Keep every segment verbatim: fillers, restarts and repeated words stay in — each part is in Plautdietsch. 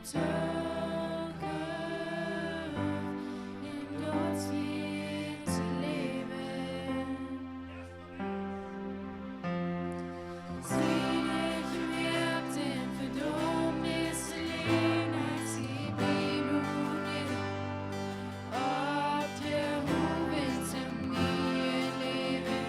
Zukunft in Gott Licht to läwen. Selig, wer den Verdammnis lehnt, sie Bibel opp de Hoven zum nieen Läwen.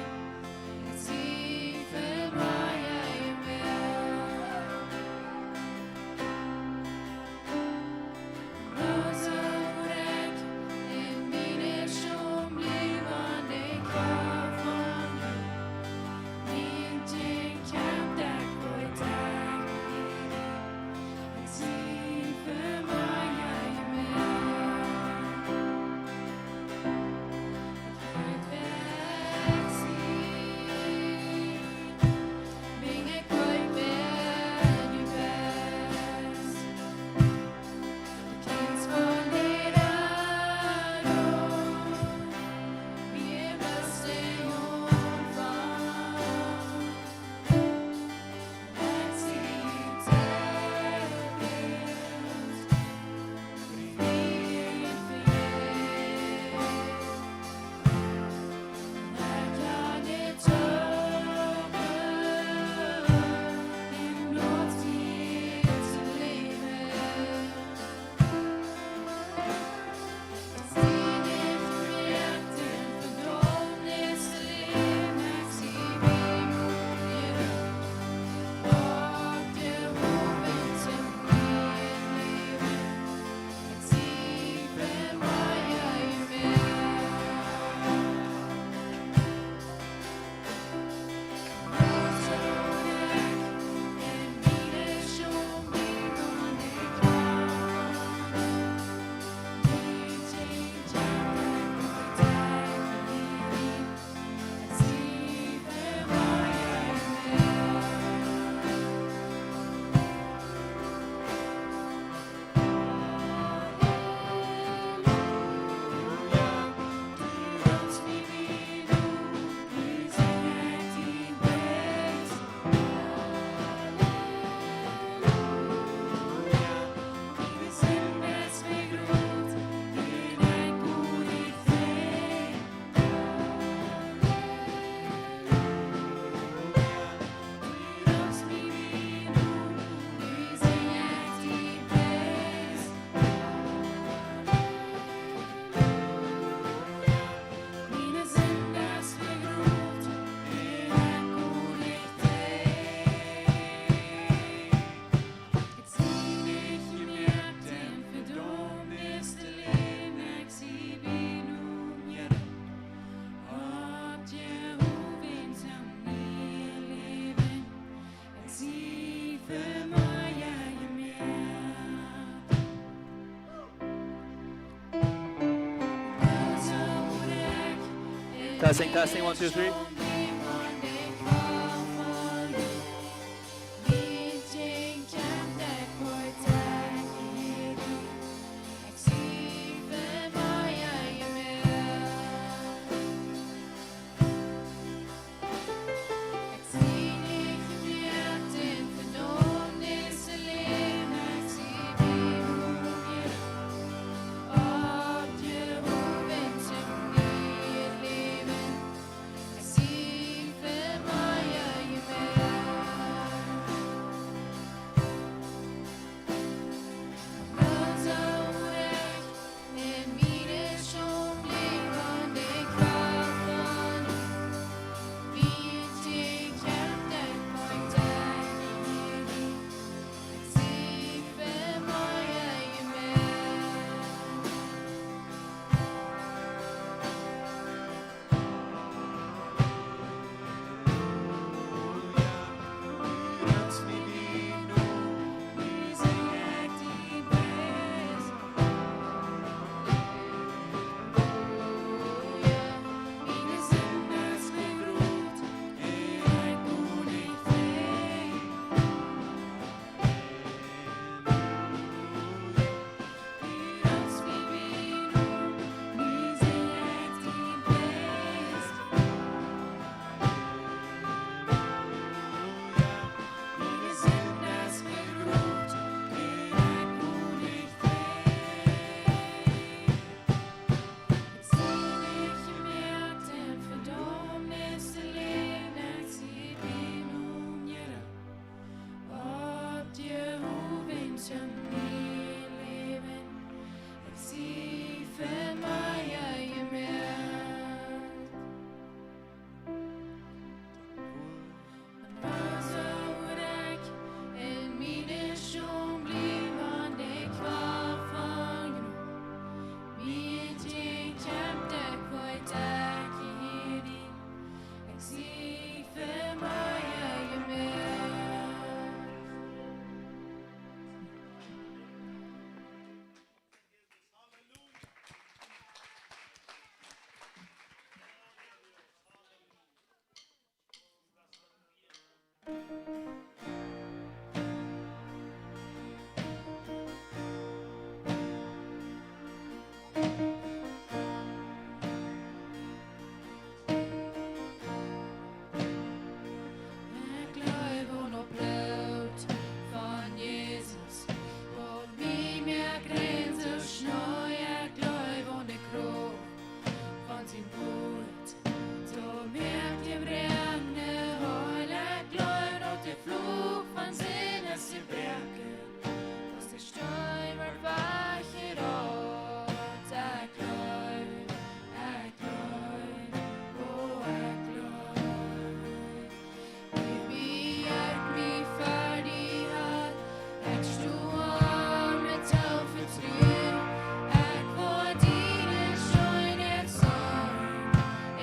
Testing, testing, one, two, three. Ekj jleew aun daut Bloot von Jesus, waut mie moakt rein soo schnell. Ekj jleew aun de Krauft von sien Wuat, daut moakt mie rein un heil. Ekj jleew daut de Fluch von Sind es jebroaken, daut de Steen woat wajchjerollt. Ekj jleew, ekj jleew, oh, ekj jleew. Wie ekj mie fa die haud, ekj stoa met too väl Trua. Ekj woa diene Scheenheit seenen,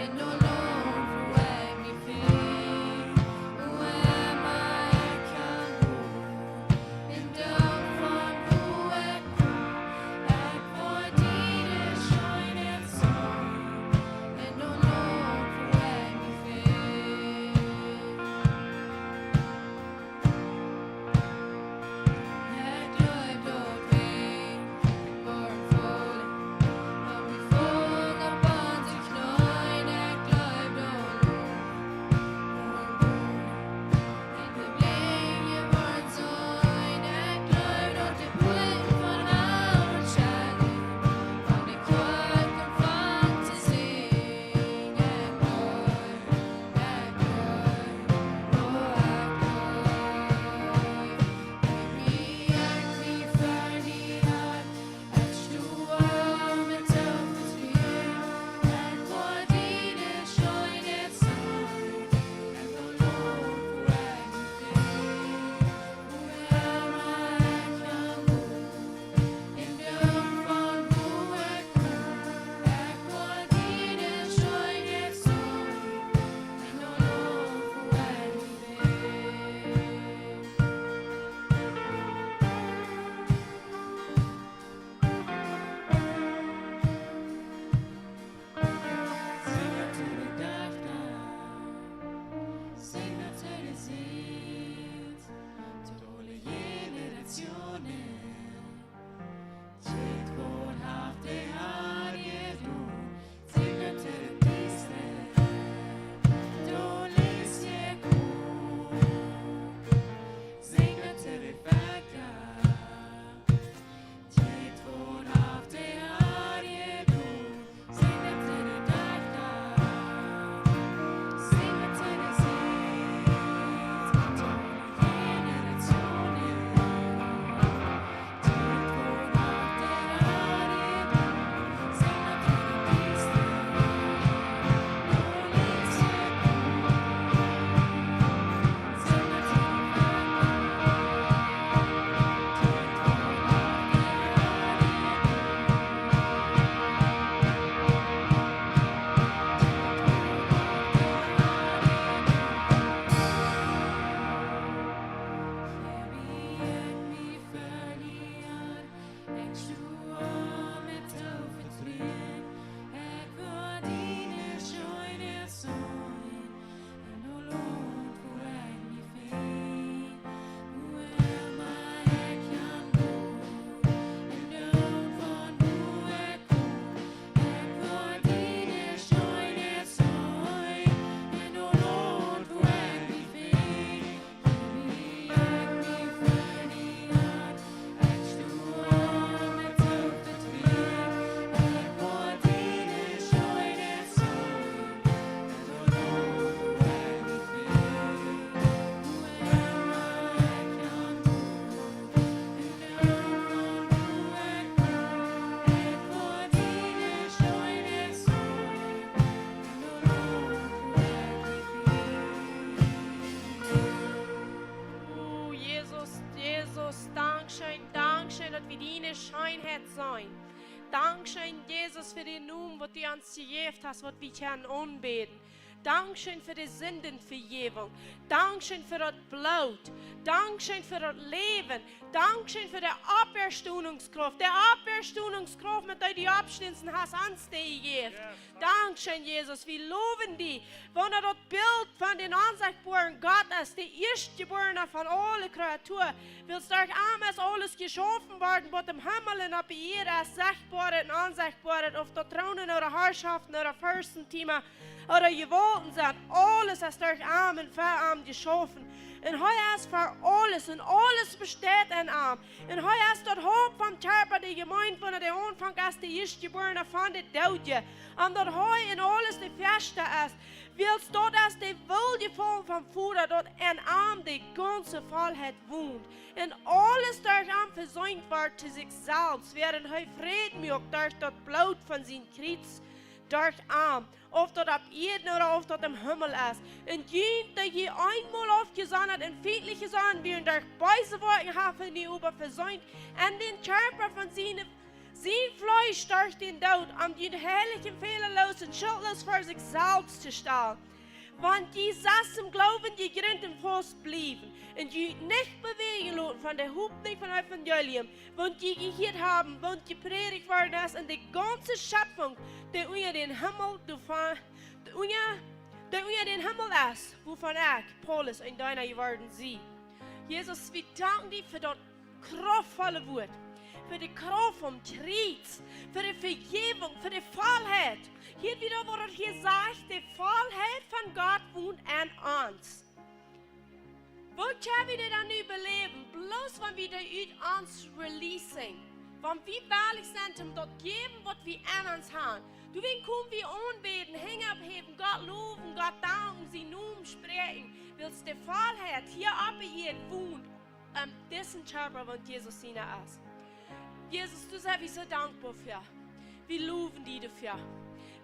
en daut Launt, wua ekj mie befint, wua emma ekj kaun gonen. En daut von wua ekj kom, ekj woa diene Scheenheit seenen, en daut Launt, wua ekj mie befint. Ekj jleew daut wie woaren faulen, oba wie faulen opp onse Kjneeen. Ekj jleew daut Launt woat gonen, en de Blinde woaren seenen. Ekj jleew daut de Puaten von Hal woaren schellen, wan de Kjoakj aunfangt to sinjen. Ekj jleew, ekj jleew, oh, ekj jleew. Wie ekj mie fa die haud, ekj stoa met too väl Trua. Ekj woa diene Scheenheit seenen, en daut Launt, wua ekj mie befint, wua emma ekj kaun gonen. En daut von wua ekj kom, ekj woa diene Scheenheit seenen, en daut Launt, wua ekj befint. Sinj daut to de Dochta, sinj daut to de Sint, to aule Jeneratsionen. Kjikj, waut haft de Har jedonen, sinj daut to de Priesta, doa läs ekj opp. Sinj daut to de Velkja, kjikj, waut haft de Har jedonen. Oh, Jesus, Jesus, dankscheen, dankscheen, daut wie diene Scheenheit seenen. Dankscheen, Jesus, fa dän Nomen, waut du ons jejäft hast, waut wie kjennen aunbäden. Dankscheen fa de Sindenvejäwunk. Dankscheen fa daut Bloot. Dankscheen fa daut Läwen. Dankscheen fa de Oppstonunk Kraft, de Oppstonungskraft, met dee du oppstundst un hast ons dee jejäft. Dankscheen, Jesus, wie lowen die. Wan daut Bilt von dän onsechtboaren Gott es, de Ieeschtjebuarna von aule Kreatua, wiels derch am es aules jeschaufen worden, waut em Himmel un opp de Ieed es, sechtboaret un onsechtboaret, auf daut Tronen ooda Harschoften ooda Fürstentiema ooda Jewaulten sent, aules es derch am un fa am jeschaufen. Un hee es fa aules un aules besteit en am. Un hee es daut Haupt vom Kjarpa, de Jemeent, von dee Aunfank es, de Ieeschtjebuarna von de Doodje. Un daut hee en aules de Ieeschte es, wiels daut es de Welljefollen vom Voda, daut en am de gaunze Vollheit wont. Un aules derch am veseent wort to sikj selfst, wäarent hee Fräd muak derch daut Bloot von sien Kjriez, derch am, auf daut opp Ieed ooda auf daut em Himmel es. Un junt, dee jie eemol aufjesondert un fientlich jesonnen wieren derch beese Woakjen, haft hee nu oba veseent en dän Kjarpa von sien, sien Fleesch derch dän Doot, om junt heilich un fälaloos un schuldloos fa sikj selfst to stalen. Wan jie sest em Gloowen jejrunt un faust bliewen un junt nich bewäajen loten von de Hopninj vom Evangelium, waut jie jehieet haben, waut jeprädicht worden es, un de gaunze Schepfunk, dee unja dän Himmel, doavon, dee unja, dee unja dän Himmel es, wuavon ekj, Paulus, een Deena jeworden sie. Jesus, wie danken die fa daut kraftvolle Wuat, fa de Krauft vom Kjriez, fa de Vejäwunk, fa de Vollheit. Hia wada, waut daut hia sajcht, de Vollheit von Gott wont en ons. Woo kjenn wie daut dan nu beläwen? Bloos wan wie daut ut ons releasen. Wan wie wellich sent, om daut jäwen, waut wie en ons haben. Doawäajen komen wie aunbäden, Henj opphäwen, Gott lowen, Gott danken, sienen Nomen spräakjen. Wiels de Vollheit hia opp de Ieed wont, aun disen Kjarpa, waut Jesus siena es. Jesus, doa sent wie soo dankboa fa. Wie lowen die doafäa.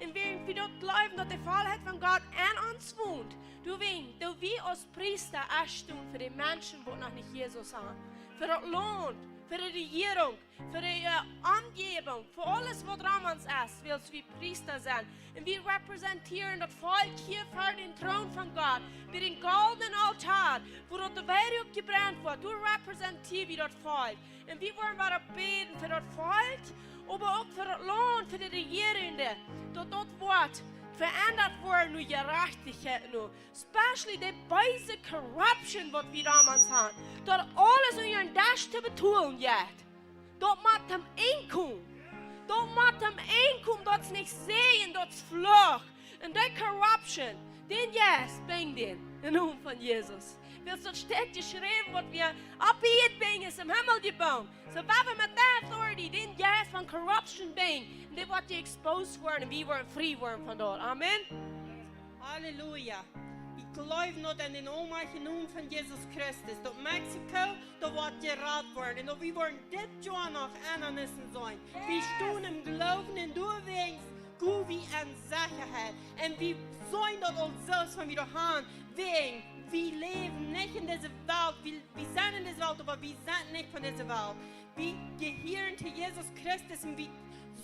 Un wäarent wie daut jleewen, daut de Vollheit von Gott en ons wont, doawäajen, daut wie aus Priesta oppstonen fa de Menschen, waut noch nich Jesus haben. Fa daut Launt, fa de Rejierunk, fa de, äh, Omjäwunk, fa aules, waut rom ons es, wiels wie Priesta sent. Un wie repräsentieren daut Volkj hia ver dän Troon von Gott, bie dän goldnen Altoa, wua daut de Wierook jebrennt woat. Doa repräsentieren wie daut Volkj. Un wie woaren wada bäden fa daut Volkj, oba uk fa daut Launt, fa de Rejierende, daut daut woat veendat woaren no Jerajchtichkjeit, no. Especially de beese corruption, waut wie rom ons haben. Daut aules unja dän Desch to betolen jeit. Daut mott toom Enj komen. Daut mott toom Enj komen, daut es nich Säajen, daut es Fluch. Un de corruption, dän Jeist binj dän, em Nomen von Jesus. Wiels daut steit jeschräwen, waut wie opp Ieed binjen, es em Himmel jebungen. Soo, wan wie met de authority dän Jeist von corruption binjen, un dee woat exposed woaren, un wie woaren frie woaren von doa. Amen. Halleluja. Wie jleewen daut en dän aulmajchtjen Nomen von Jesus Christus, daut Mexiko, daut woat jerat woaren. Un daut wie woaren dit Joa noch Endanissen seenen. Wie stonen em Gloowen un doawäajen go wie en Sechaheit. Un wie seenen daut aul selfst, wan wie doa han, wäajen wie läwen nich en dise Welt. Wie, wie sent en dise Welt, oba wie sent nich von dise Welt. Wie jehieren to Jesus Christus un wie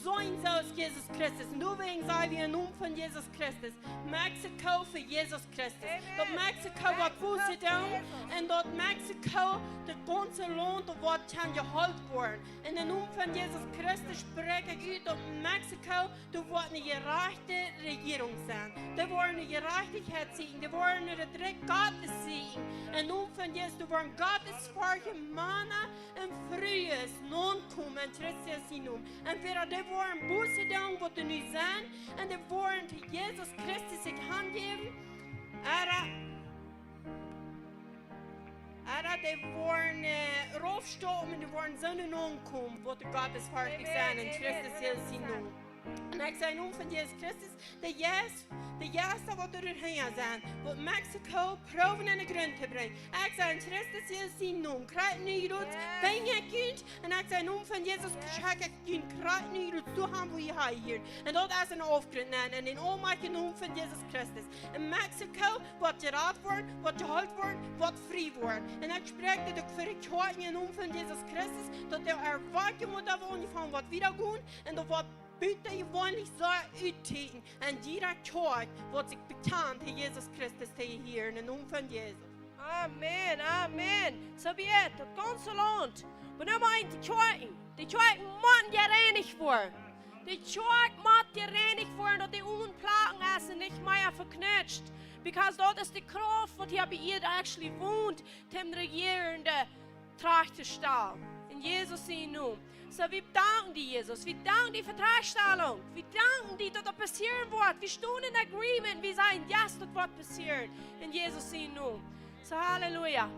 seenen soo aus Jesus Christus. Un doawäajen saj wie em Nomen von Jesus Christus: Mexiko fa Jesus Christus. Daut Mexiko woat Buße doonen un daut Mexiko, daut gaunze Launt, daut woat kjennen jeheelt woaren. En dän Nomen von Jesus Christus spräakj ekj ut, daut Mexiko, doa woat eene jerajchte Rejierunk sennen. Dee woaren de Jerajchtichkjeit seenen, dee woaren daut Rikj Gottes seenen. En dän Nomen von Jesus, doa woaren gottesferchtje Mana un Frues nokomen en Christus sienen Nomen. Entwäda dee woaren Buße doonen, waut dee nu sent, un dee woaren to Jesus Christus sikj hanjäwen, ooda, ooda dee woaren, äh, raufstoppen un dee woaren soo nokomen, waut de gottesferchtje sent en Christus sienen Nomen. Un ekj saj em Nomen von Jesus Christus, de Jeist, de Jeista, waut doa hinja sent, waut Mexiko proowen en dän Grunt to brinjen. Ekj saj en Christus Jesus sienen Nomen, krakjt nu, Jud, binj ekj junt, un ekj saj em Nomen von Jesus, schekj ekj junt krakjt nu, Jud, to haben, wua jie hieren. Un daut es een Aufgrunt, nä, en dän aulmajchtjen Nomen von Jesus Christus. En Mexiko woat jerat woaren, woat jeheelt woaren, woat frie woaren. Un ekj spräakj dit uk fa de Kjoakj en dän Nomen von Jesus Christus, daut de Erwakjunk woat aunfangen, woat wada gonen, un daut woat butajeweenlich soo uttrakjen en jieda Kjoakj, waut sikj bekjant to Jesus Christus to jehieren, en dän Nomen von Jesus. Amen, amen. Soo wia daut gaunze Launt. Oba nu mott de Kjoakjen, de Kjoakjen motten jereinicht woaren. De Kjoakj mott jereinicht woaren, daut de Unplakjen es un nich mea veknutscht. Because daut es de Krauft, waut hia opp Ieed actually wont, dän Rejierenden trajcht to stalen. En Jesus sienen Nomen. Soo, wie danken die, Jesus. Wie danken die fa Trajchtstalunk. Wie danken die, daut daut passieren woat. Wie stonen en agreement. Wie sajen, yes, daut woat passieren. En Jesus sienen Nomen. Soo, Halleluja.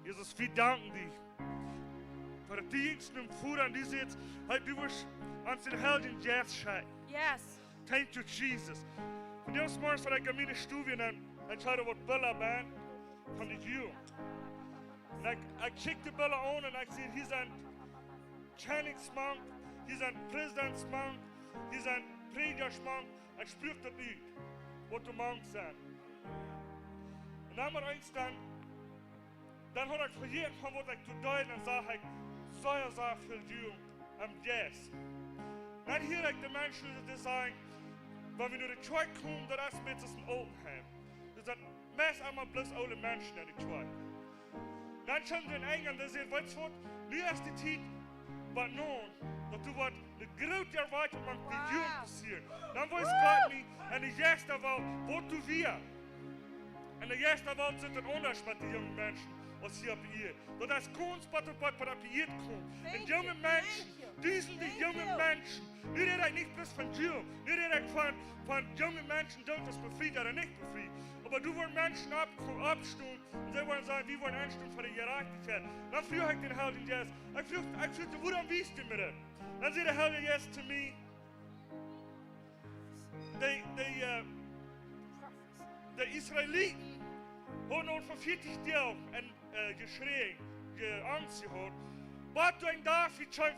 Jesus, wie danken die. Fa daut du jinkjst no Voda un du sätst, hey, du woascht ons dän Heiljen Jeist schenkjen. Yes. Thank you, Jesus. Vondoag zemorjes, aus ekj en miene Stow wia, dan, dan sach ekj waut Bilda bie von de Jugend. Un ekj, ekj kjikj de Bilda aun un ekj see, hia sent Kjennichs mank, hia sent Präsidents mank, hia sent Prädjasch mank. Ekj spieekj daut ut, waut doa mank sent. Un dan mott ekj dan, dan haud ekj vejäten von waut ekj to doonen, un sach ekj sea, sea väl Jugend em Jeist. Dan hieed ekj de Menschen, dee sajen, wan wie no de Kjoakj komen, daut es een bät aus een Altenheim. Daut sent meist emma bloos oole Menschen en de Kjoakj. Dan kjeem de Enj un dee säd, weetst waut, nu es de Tiet, waut nu, daut du waut ne groote Erweiterunk mank de Jugend passieren. Dan wees Gott mie en de Jeistwelt, waut du wia. En de Jeistwelt sitt daut aundasch met de junge Menschen aus hia opp de Ieed. Daut es gaunz waut opp, waut opp de Ieed kjemt. En junge Menschen, dusende junge Menschen. Nu räd ekj nich bloos von Jugend. Nu räd ekj von, von junge Menschen, dee es befriet ooda nich befriet. Oba doa woaren Menschen opp, oppstonen un see woaren sajen, wie woaren enstonen fa de Jerajchtichkjeit. Dan fruach ekj dän Heiljen Jeist. Ekj fruach, ekj fruach, wuarom wiest du mie daut? Dan säd de Heilje Jeist to mie, de, de, äh, de Israeliten hauden aul fa vieetich Doag en, äh, jeschräajen, je Angst jehaut. Waut doa en David sien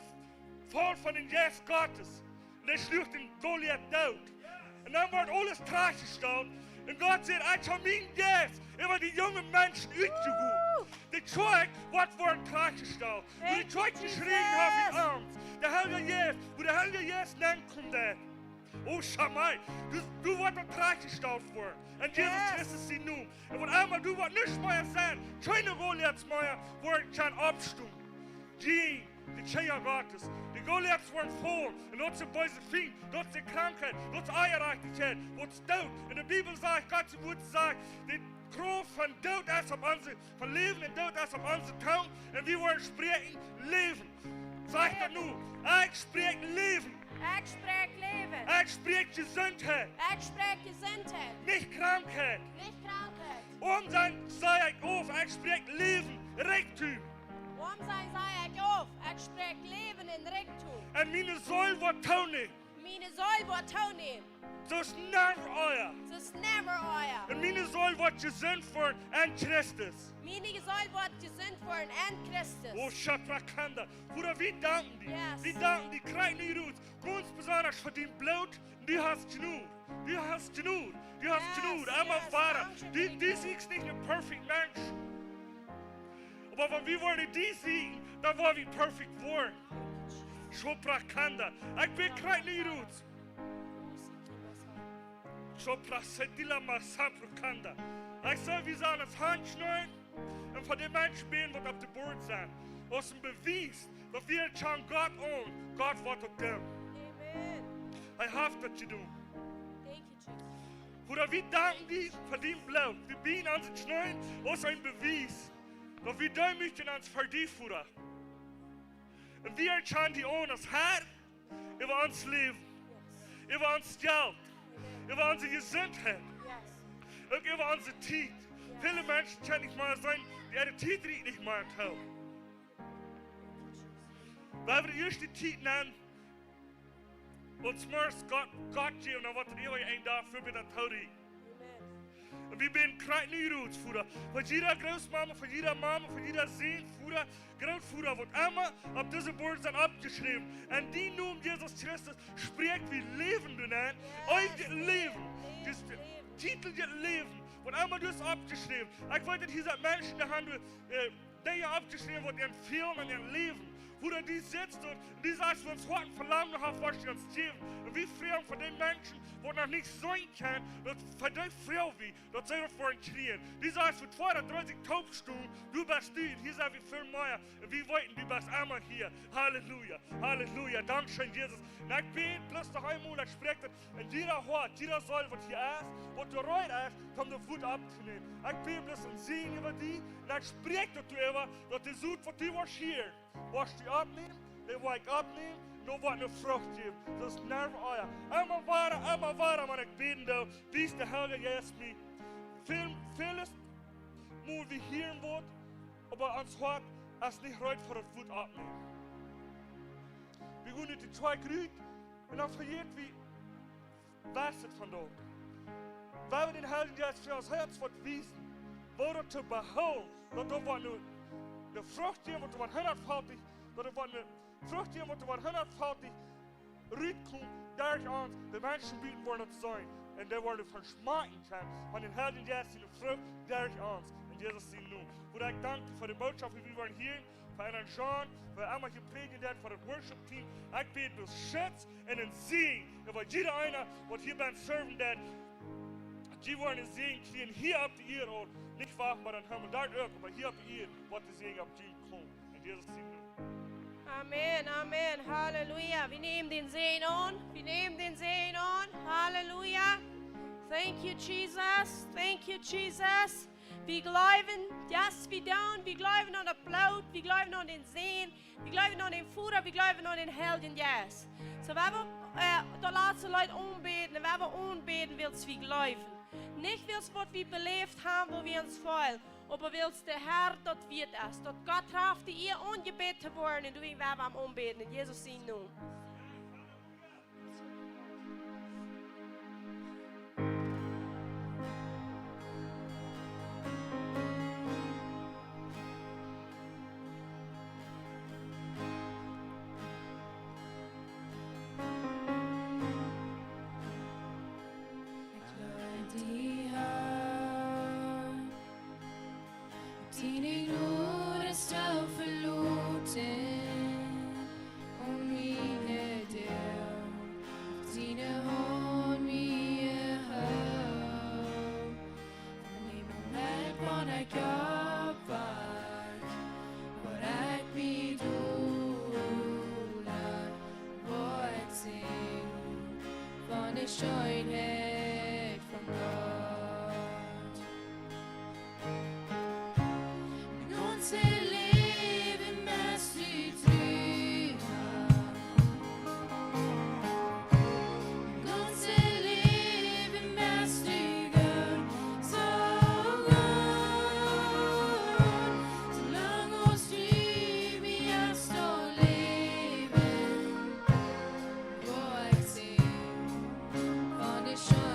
Volkj von dän Jeist Gottes. Un hee schluach dän Goliat doot. Un dan wort aules trajchtjestalt. Un Gott säd, ekj hab mienen Jeist äwa de junge Menschen utjegoten. De Kjoakj woat woaren trajchtjestalt. Wua de Kjoakj jeschräajen haft en Angst. De Heilje Jeist, wua de Heilje Jeist nenkjemt. Oh, Schamai, du, du woascht trajchtjestalt woaren. En Jesus Christus sienen Nomen. Un waut emma du woascht nich mea sennen, kjeene Goliats mea woaren kjennen oppstonen. Dee, de Kjinja Gottes. De Goliats woaren faulen. Un daut es de beese Fiend, daut es de Krankheit, daut es Onjerajchtichkjeit, daut es Doot. Un de Bibel sajcht, Gott sien Wuat sajcht, de Krauft von Doot es opp onse, von Läwen un Doot es opp onse Tung. Un wie woaren spräakjen Läwen. Saj daut nu. Ekj spräakj Läwen. Ekj spräakj Läwen. Ekj spräakj Jesundheit. Ekj spräakj Jesundheit. Nich Krankheit. Nich Krankheit. Om sien saj ekj auf, ekj spräakj Läwen, Rikjdom. Om sien saj ekj auf, ekj spräakj Läwen un Rikjdom. Un miene Seel woat toonämen. Miene Seel woat toonämen. Soo aus never ea. Soo aus never ea. Un miene Seel woat jesunt woaren en Christus. Miene Seel woat jesunt woaren en Christus. Oh, Shaprakanda. Voda, wie danken die. Yes. Wie danken die, Kjrakjt nu Rut. Gaunz besonda fa dien Bloot. Du hast Jnod. Du hast Jnod. Du hast Jnod. Emma wada. Du, du siekjst nich een perfect Mensch. Oba wan wie woaren die sieekjen, dan woaren wie perfect woaren. Shoprakanda. Ekj bäd Kjrakjt nu Rut. Sopra sedila masapro kanda. Ekj saj, wie sellen ons Haunt schnauwen un fa de Menschen bäden, waut opp de Boat sent. Aus een Bewies, daut wie kjennen Gott aun, Gott woat uk doonen. Amen. Hee haft daut jedonen. Thank you, Jesus. Voda, wie danken die fa dien Bloot. Wie bäden ons schnauwen aus een Bewies, daut wie deemootjen ons ver die, Voda. Un wie kjennen die aun aus Herr äwa ons Läwen, äwa ons Jelt, äwa onse Jesuntheit, uk äwa onse Tiet. Väle Menschen kjennen nich mea seenen, dee äare Tiet nich mea haben. Wiels wie de ieeschte Tiet nämen, ons morjes Gott, Gott jäwen, un dan woat et eewich een Dach fa bäta toorieekjen. Amen. Un wie bäden Kjrakjt nu Rut, Voda. Fa jieda Grootmama, fa jieda Mama, fa jieda Sän, Voda, Grootvoda, waut emma opp dise Boat sent oppjeschräwen. En dien Nomen, Jesus Christus, spräakj wie Läwen doabennen. Eewjet Läwen. Läwen. Dit Titel, dit Läwen. Waut emma du hast oppjeschräwen. Ekj weet, daut hia sent Menschen, dee haben, äh, Dinja oppjeschräwen, waut an fält en äa Läwen, Bruda, du sitst doa un du sajchst, wan ons Hoat een Velangen haft, waut du ons jäwen. Un wie froagen fa dee Menschen, waut noch nich seenen kjennen, daut fa dee froag wie, daut see daut woaren kjrieen. Du sajchst, waut fa daut dree sikj toop stonen, du best du, un hia sent wie väl mea. Un wie weeten, du best emma hia. Halleluja, Halleluja, dankscheen, Jesus. Un ekj bäd bloos noch eemol, ekj spräakj daut en jieda Hoat, jieda Seel, waut hia es, waut doa reed es, om daut Wuat opptonämen. Ekj bäd bloos een Säajen äwa die, un ekj spräakj daut doaräwa, daut de Sot, waut du woascht hieren, woascht du oppnämen, dee woa ekj oppnämen, un dan woat ne Frucht jäwen. Daut es never ea. Emma wada, emma wada, wan ekj bäden doo, wiest de Heilje Jeist mie. Väl, väl es, mol wie hieren waut, oba ons Hoat es nich reed fa daut Wuat oppnämen. Wie gonen ut de Kjoakj rut un dan vejäten wie, waut es daut vondoag? Wie wellen dän Heiljen Jeist fa ons Hoat waut wiesen, woo daut to behoolen, daut doa woat nu de Frucht jäwen, waut doa woat hundatfaltich, daut doa woat ne Frucht jäwen, waut doa woat hundatfaltich rutkomen derch ons, de Menschen buten woaren daut seenen. Un dee woaren doavon schmakjen kjennen, von dän Heiljen Jeist siene Frucht derch ons. En Jesus sienen Nomen. Voda, ekj dank die fa de Bootschoft, dee wie woaren hieren, fa Elren John, fa emma jeprädicht haft, fa daut Worship Team. Ekj bäd bloos Schutz un een Säajen äwa jieda eena, waut hia bie serven deit. Jie woaren een Säajen kjrieen hia opp de Ieed uk. Nich wajch, oba em Himmel, doa uk, oba hia opp de Ieed woat de Säajen opp jie komen. En Jesus sienen Nomen. Amen, amen. Halleluja. Wie nämen dän Säajen aun. Wie nämen dän Säajen aun. Halleluja. Thank you, Jesus. Thank you, Jesus. Wie jleewen, yes, wie doonen. Wie jleewen aun daut Bloot. Wie jleewen aun dän Sän. Wie jleewen aun dän Voda. Wie jleewen aun dän Heiljen Jeist. Soo, wie haben, äh, daut latste Leet aunjebäden. Wie haben aunjebäden, wiels wie jleewen. Nich wiels waut wie beläft haben, woo wie ons feelen. Oba wiels de Herr daut wieet es, daut Gott haft de Ea aunjebäden to woaren, un doawäajen woa wie am aunbäden, en Jesus sienen Nomen. Ekj leew die, Herr. Diene Jnod es too veloten, om mie to doonen. Diene Haunt mie hoolen. Von däm Moment, wan ekj oppwakj, woa ekj mie dolla woaren seenen von de Scheenheit von Gott. Mien gaunzet Läwen best du tru, Herr. Mien gaunzet Läwen best du goot, soo goot. Soo lang aus du bie mie best, o Läwen, woa ekj seenen von de Scheenheit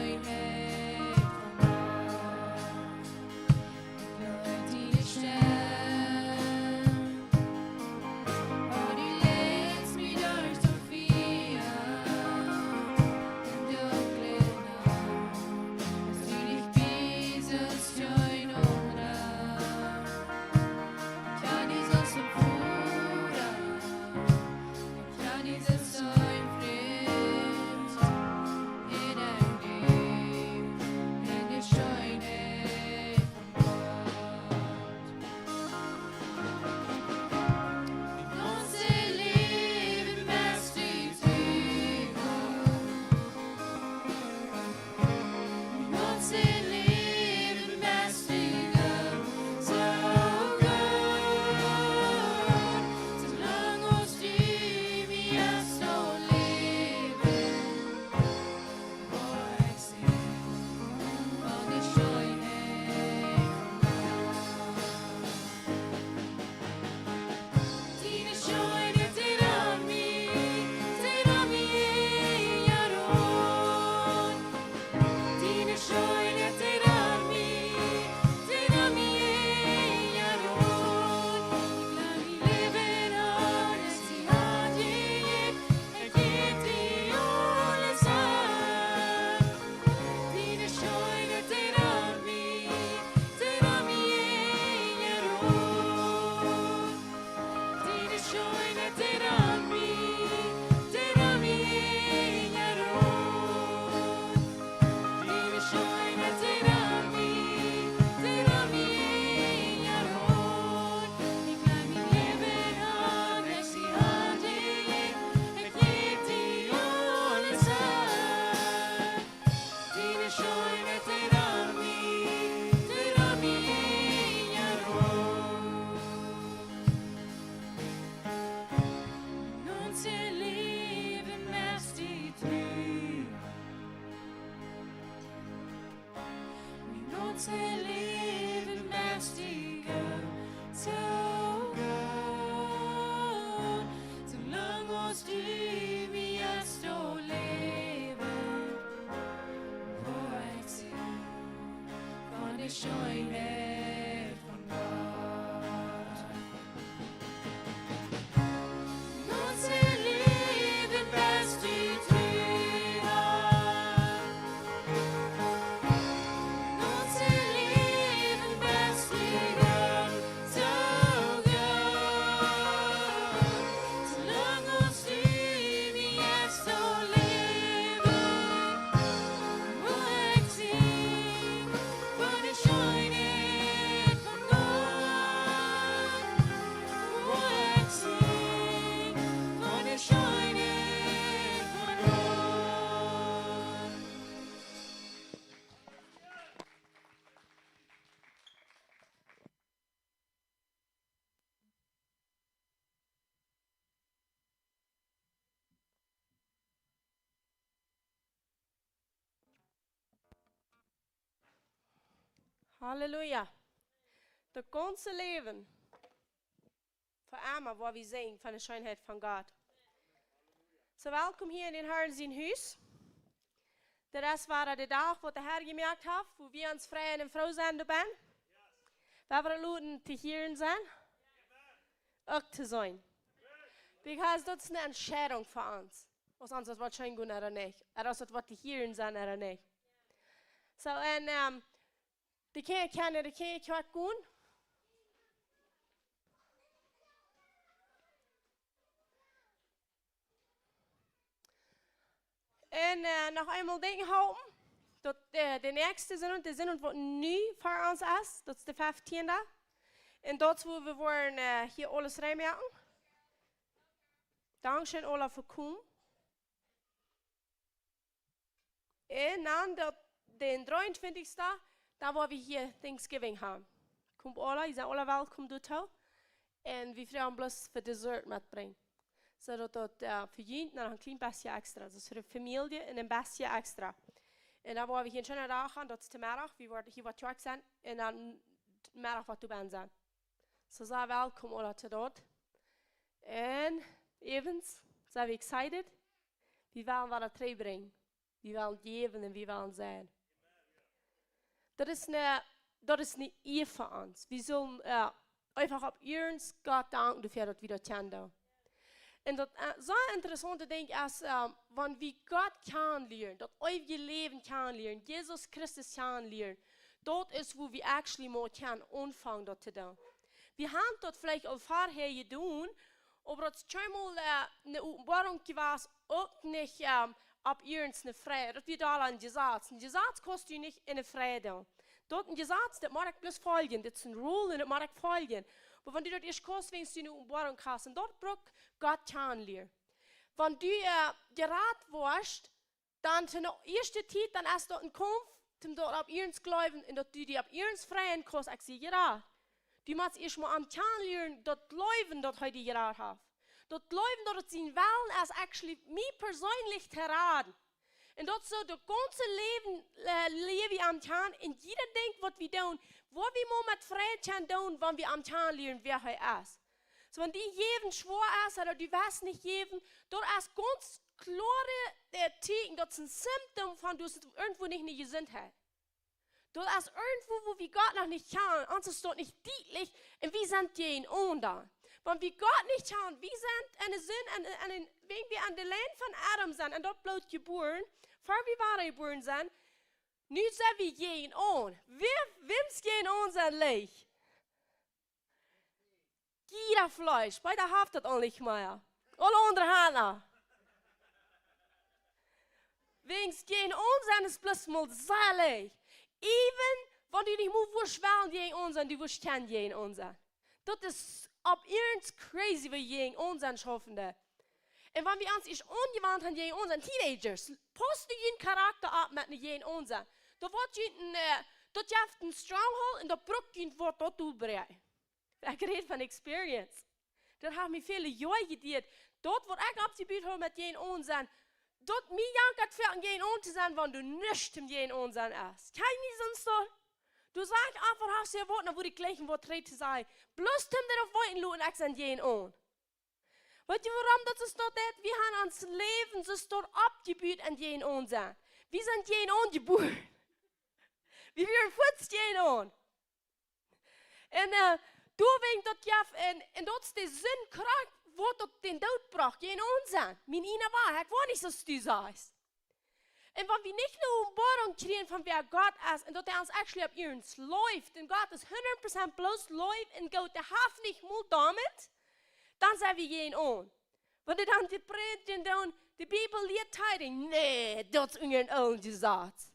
Scheenheit von Gott. Ons Läwen best du tru, Herr. Ons Läwen best du Gott, soo Gott. Soo lang aus du mie hast to läwen, woa ekj sinjen von de Scheenheit von Gott. Woa ekj sinjen von de Scheenheit von Gott. Halleluja. Daut gaunze Läwen. Fa emma woa wie sinjen von de Scheenheit von Gott. Soo, welkom hia en dän Harn sien Hus. Dit es wada de Dach, waut de Herr jemoakt haft, wua wie ons freien un froo sent doabennen. Wie woaren loten to hieren sennen, uk to seenen. Because daut es eene Entscheidunk fa ons. Aus ons daut woat scheen gonen ooda nich. Ooda aus daut woat to hieren sennen ooda nich. Soo, un, ehm, de Kjinja kjennen, de Kjinja kjennen gonen. Un, eh, noch eemol denkjen hoolen, daut, eh, de näakjste Sindach, de Sindach waut nu ver ons es, daut es de feftiende. Un daut es wua wie woaren, eh, hia aules rein moaken. Dankscheen, aula, fa komen. Un dan daut, dän dreeuntwintichsten, dan woa wie hia Thanksgiving haben. Komt aula, jie sent aula welkom doatoo. Un wie froagen bloos fa Dessert metbrinjen. Soo daut daut, eh, fa junt noch een kjlien bät extra. Daut es fa de Famielje un een bät extra. Un dan woa wie hia een scheenet Dach haben, daut es de Meddach, wie woaren hia waut Kjoakj sennen. Un dan Meddach waut doabennen sennen. Soo, sent welkom aula to daut. Un evens, sent wie excited? Wie wellen waut trigj brinjen. Wie wellen jäwen un wie wellen sennen. Daut es eene, daut es eene Ea fa ons. Wie sellen, eh, eefach opp iernst Gott danken doafäa, daut wie daut kjennen doonen. Un daut, eh, soo een interessauntet Dinkj es, eh, wan wie Gott kjanen lieren, daut eewje Läwen kjanen lieren, Jesus Christus kjanen lieren, daut es wua wie actually mau kjennen aunfangen daut to doonen. Wie haben daut veleicht aul verhäa jedonen, oba daut es kjeenmol, eh, eene Openboarunk jewast, uk nich, ehm, opp iernst eene Frie. Daut wia doa een Jesaz. Een Jesaz kaust du nich enne Frie doonen. Daut een Jesaz, daut mott ekj bloos foljen. Daut es een rule un daut mott ekj foljen. Oba wan du daut ieescht kaust, wan du eene Openboarunk hast, un daut brukt Gott kjanen lieren. Wan du, eh, jerat woascht, dan to de ieeschte Tiet, dan es daut een Kaumf, om daut opp iernst jleewen un daut du die opp iernst freien kaust, ekj sie jerat. Du motst ieescht mau am kjanen lieren, daut jleewen, daut hee die jerat haft. Daut jleewen, daut et sien Wellen es, actually, mie perseenlich to raden. Un daut soo daut gaunze Läwen, eh, läw wie am kjanen, un jieda Dinkj waut wie doonen, woa wie mau met Freid kjennen doonen, wan wie am kjanen lieren, wäa hee es. Soo, wan die Jäwen schwoa es, ooda du west nich jäwen, daut es gaunz kloare, eh, Tieekjen, daut es een Symptom von, du best irjentwua nich enne Jesuntheit. Daut es irjentwua, wua wie Gott noch nich kjanen, ons es daut nich dietlich, un wie sent jäajenaunda. Wan wie Gott nich kjanen, wie sent enne Sind, aun, aun, aun, wan wie aun de Lien von Adam sent, un daut Bloot jebuaren, ver wie wada jebuaren sent, nu sent wie jäajenaun. Wäa, wäms jäajenaun sent leicht? Jieda Fleesch, bie de Hauft daut aul nich mea. Aule aundre Haunt. Wäms jäajenaun sent es bloos mol sea leicht. Even wan du nich mol wurscht wellen jäajenaun sennen, du wurscht kjennen jäajenaun sennen. Daut es opp iernst crazy, woo jäajenaun sennen schaufen deit. Un wan wie ons ieescht aunjewant haben jäajenaun sennen, Teenagers, paust du jun Charakta opp met een jäajenaun sennen. Daut woat junt een, eh, daut jeft een stronghold un daut brukt junt waut daut utbreiden. Ekj räd von experience. Daut haft mie väle Joa jeduat. Daut waut ekj oppjebut hab met jäajenaun sennen. Daut mie jankat fa jäajenaun to sennen, wan du nuscht om jäajenaun sennen es. Kjenn jie soont daut? Du sajchst eefach, hast du waut, dan wudd ekj jlikj waut trigj to sajen. Bloos om daut opp weeten loten, ekj sie jäajenaun. Weetst du wuarom daut soo steit? Wie haben ons Läwen soo steit oppjebut aun jäajenaun sennen. Wie sent jäajenaun jebuaren. Wie wieren fuaz jäajenaun. Un, äh, doawäajen daut jeft, un, un daut es de Sind krakjt, waut daut dän Doot brocht, jäajenaun sennen. Mien eena wia, ekj wia nich soo aus du sajchst. Un wan wie nich ne Openboarunk kjrieen von wäa Gott es un daut hee ons actually opp ieescht leeft, un Gott es hundat Prozent bloos Leew un Gott, dee haft nich mol doamet, dan sent wie jäajenaun. Wan dee dan de Prädja doonen, de Bibel lieet Tieden, nä, daut es unja een oolet Jesaz.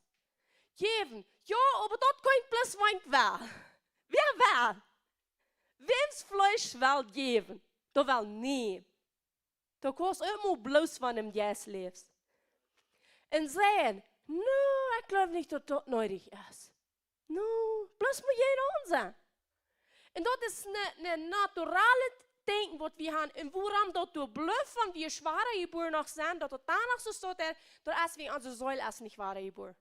Jäwen, jo, oba daut kaun bloos wan well. Wäa well? Wäms Fleesch well jäwen? Daut well nä. Daut kaust uk mau bloos wan du em Jeist läfst. Un sajen, nä, ekj gleew nich daut daut needich es. Nä, bloos mott jie aun sennen. Un daut es ne, ne naturale Denkjen waut wie haben. Un wuarom daut doa blift, wan wie wada jebuaren noch sent, daut daut doa noch soo steit, daut, daut es wäajen onse Seel es nich wada jebuaren.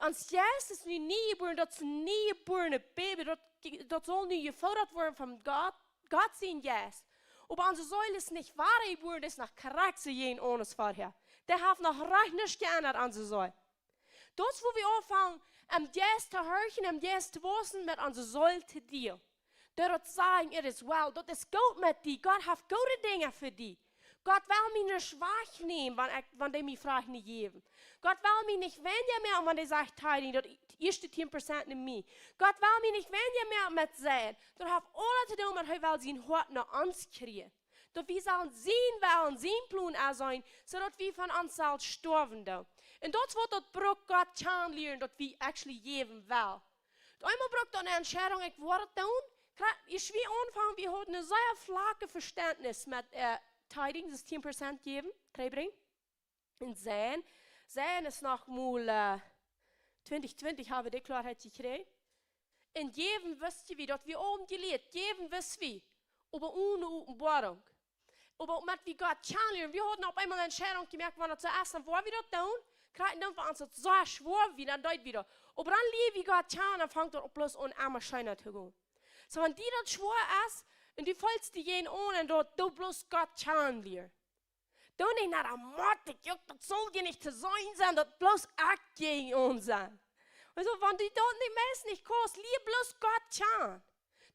Ons Jeist es nu nie jebuaren, daut es een nie jebuarnet Baby, daut, daut saul nu jefoodat woaren von Gott, Gott sien Jeist. Oba onse Seel es nich wada jebuaren, daut es noch krakjt soo aus verhäa. Dee haft noch rajcht nuscht jeendat aun onse Seel. Daut es wua wie aunfangen, em Jeist to horchen, em Jeist to wausen, met onse Seel to dealen. Daut sajen, it is well, daut es goot met die, Gott haft goode Dinja fa die. Gott well mie nich wajchnämen, wan ekj, wan dee mie Froagen nich jäwen. Gott well mie nich weinja moaken, wan dee sajcht, Tieden, daut ieeschte tieen Prozent no mie. Gott well mie nich weinja moaken met sennen. Daut haft aules to doonen, daut hee well sien Hoat no ons kjrieen. Daut wie sellen sien Wellen, sien Plon aunseenen, soo daut wie von ons selfst stoawen doonen. Un daut es waut daut brukt Gott kjanen lieren, daut wie actually jäwen wellen. Eemol brukt daut ne Entscheidunk, ekj woa daut doonen. Krakjt, aus wie aunfungen, wie hauden een sea flakjet Veständnis met, äh, Tieden, daut es tieen Prozent jäwen, trigjbrinjen. Un sennen, sennen es noch mol, äh, twintich twintich hab wie de Kloarheit jekjräajen. Un jäwen wist wie, daut wie aul jelieet, jäwen wist wie, oba one Openboarunk. Oba met wie Gott kjanen lieren, wie hauden opp eemol ne Entscheidunk jemoakt, wan daut soo es, dan woa wie daut doonen. Krakjt dan, wan ons daut soo schwoa wia, dan deed wie daut. Oba dan lia wie Gott kjanen, dan fangt daut opp bloos aun emma scheena to gonen. Soo, wan die daut schwoa es, un du feelst die jäajenaun un daut, doo bloos Gott kjanen lieren. Doo nich no de Moot, jo, daut saul je nich to sennen sennen, daut bloos ekj jäajenaun sie. Aulsoo, wan du daut nich mea nich kaust, lia bloos Gott kjanen.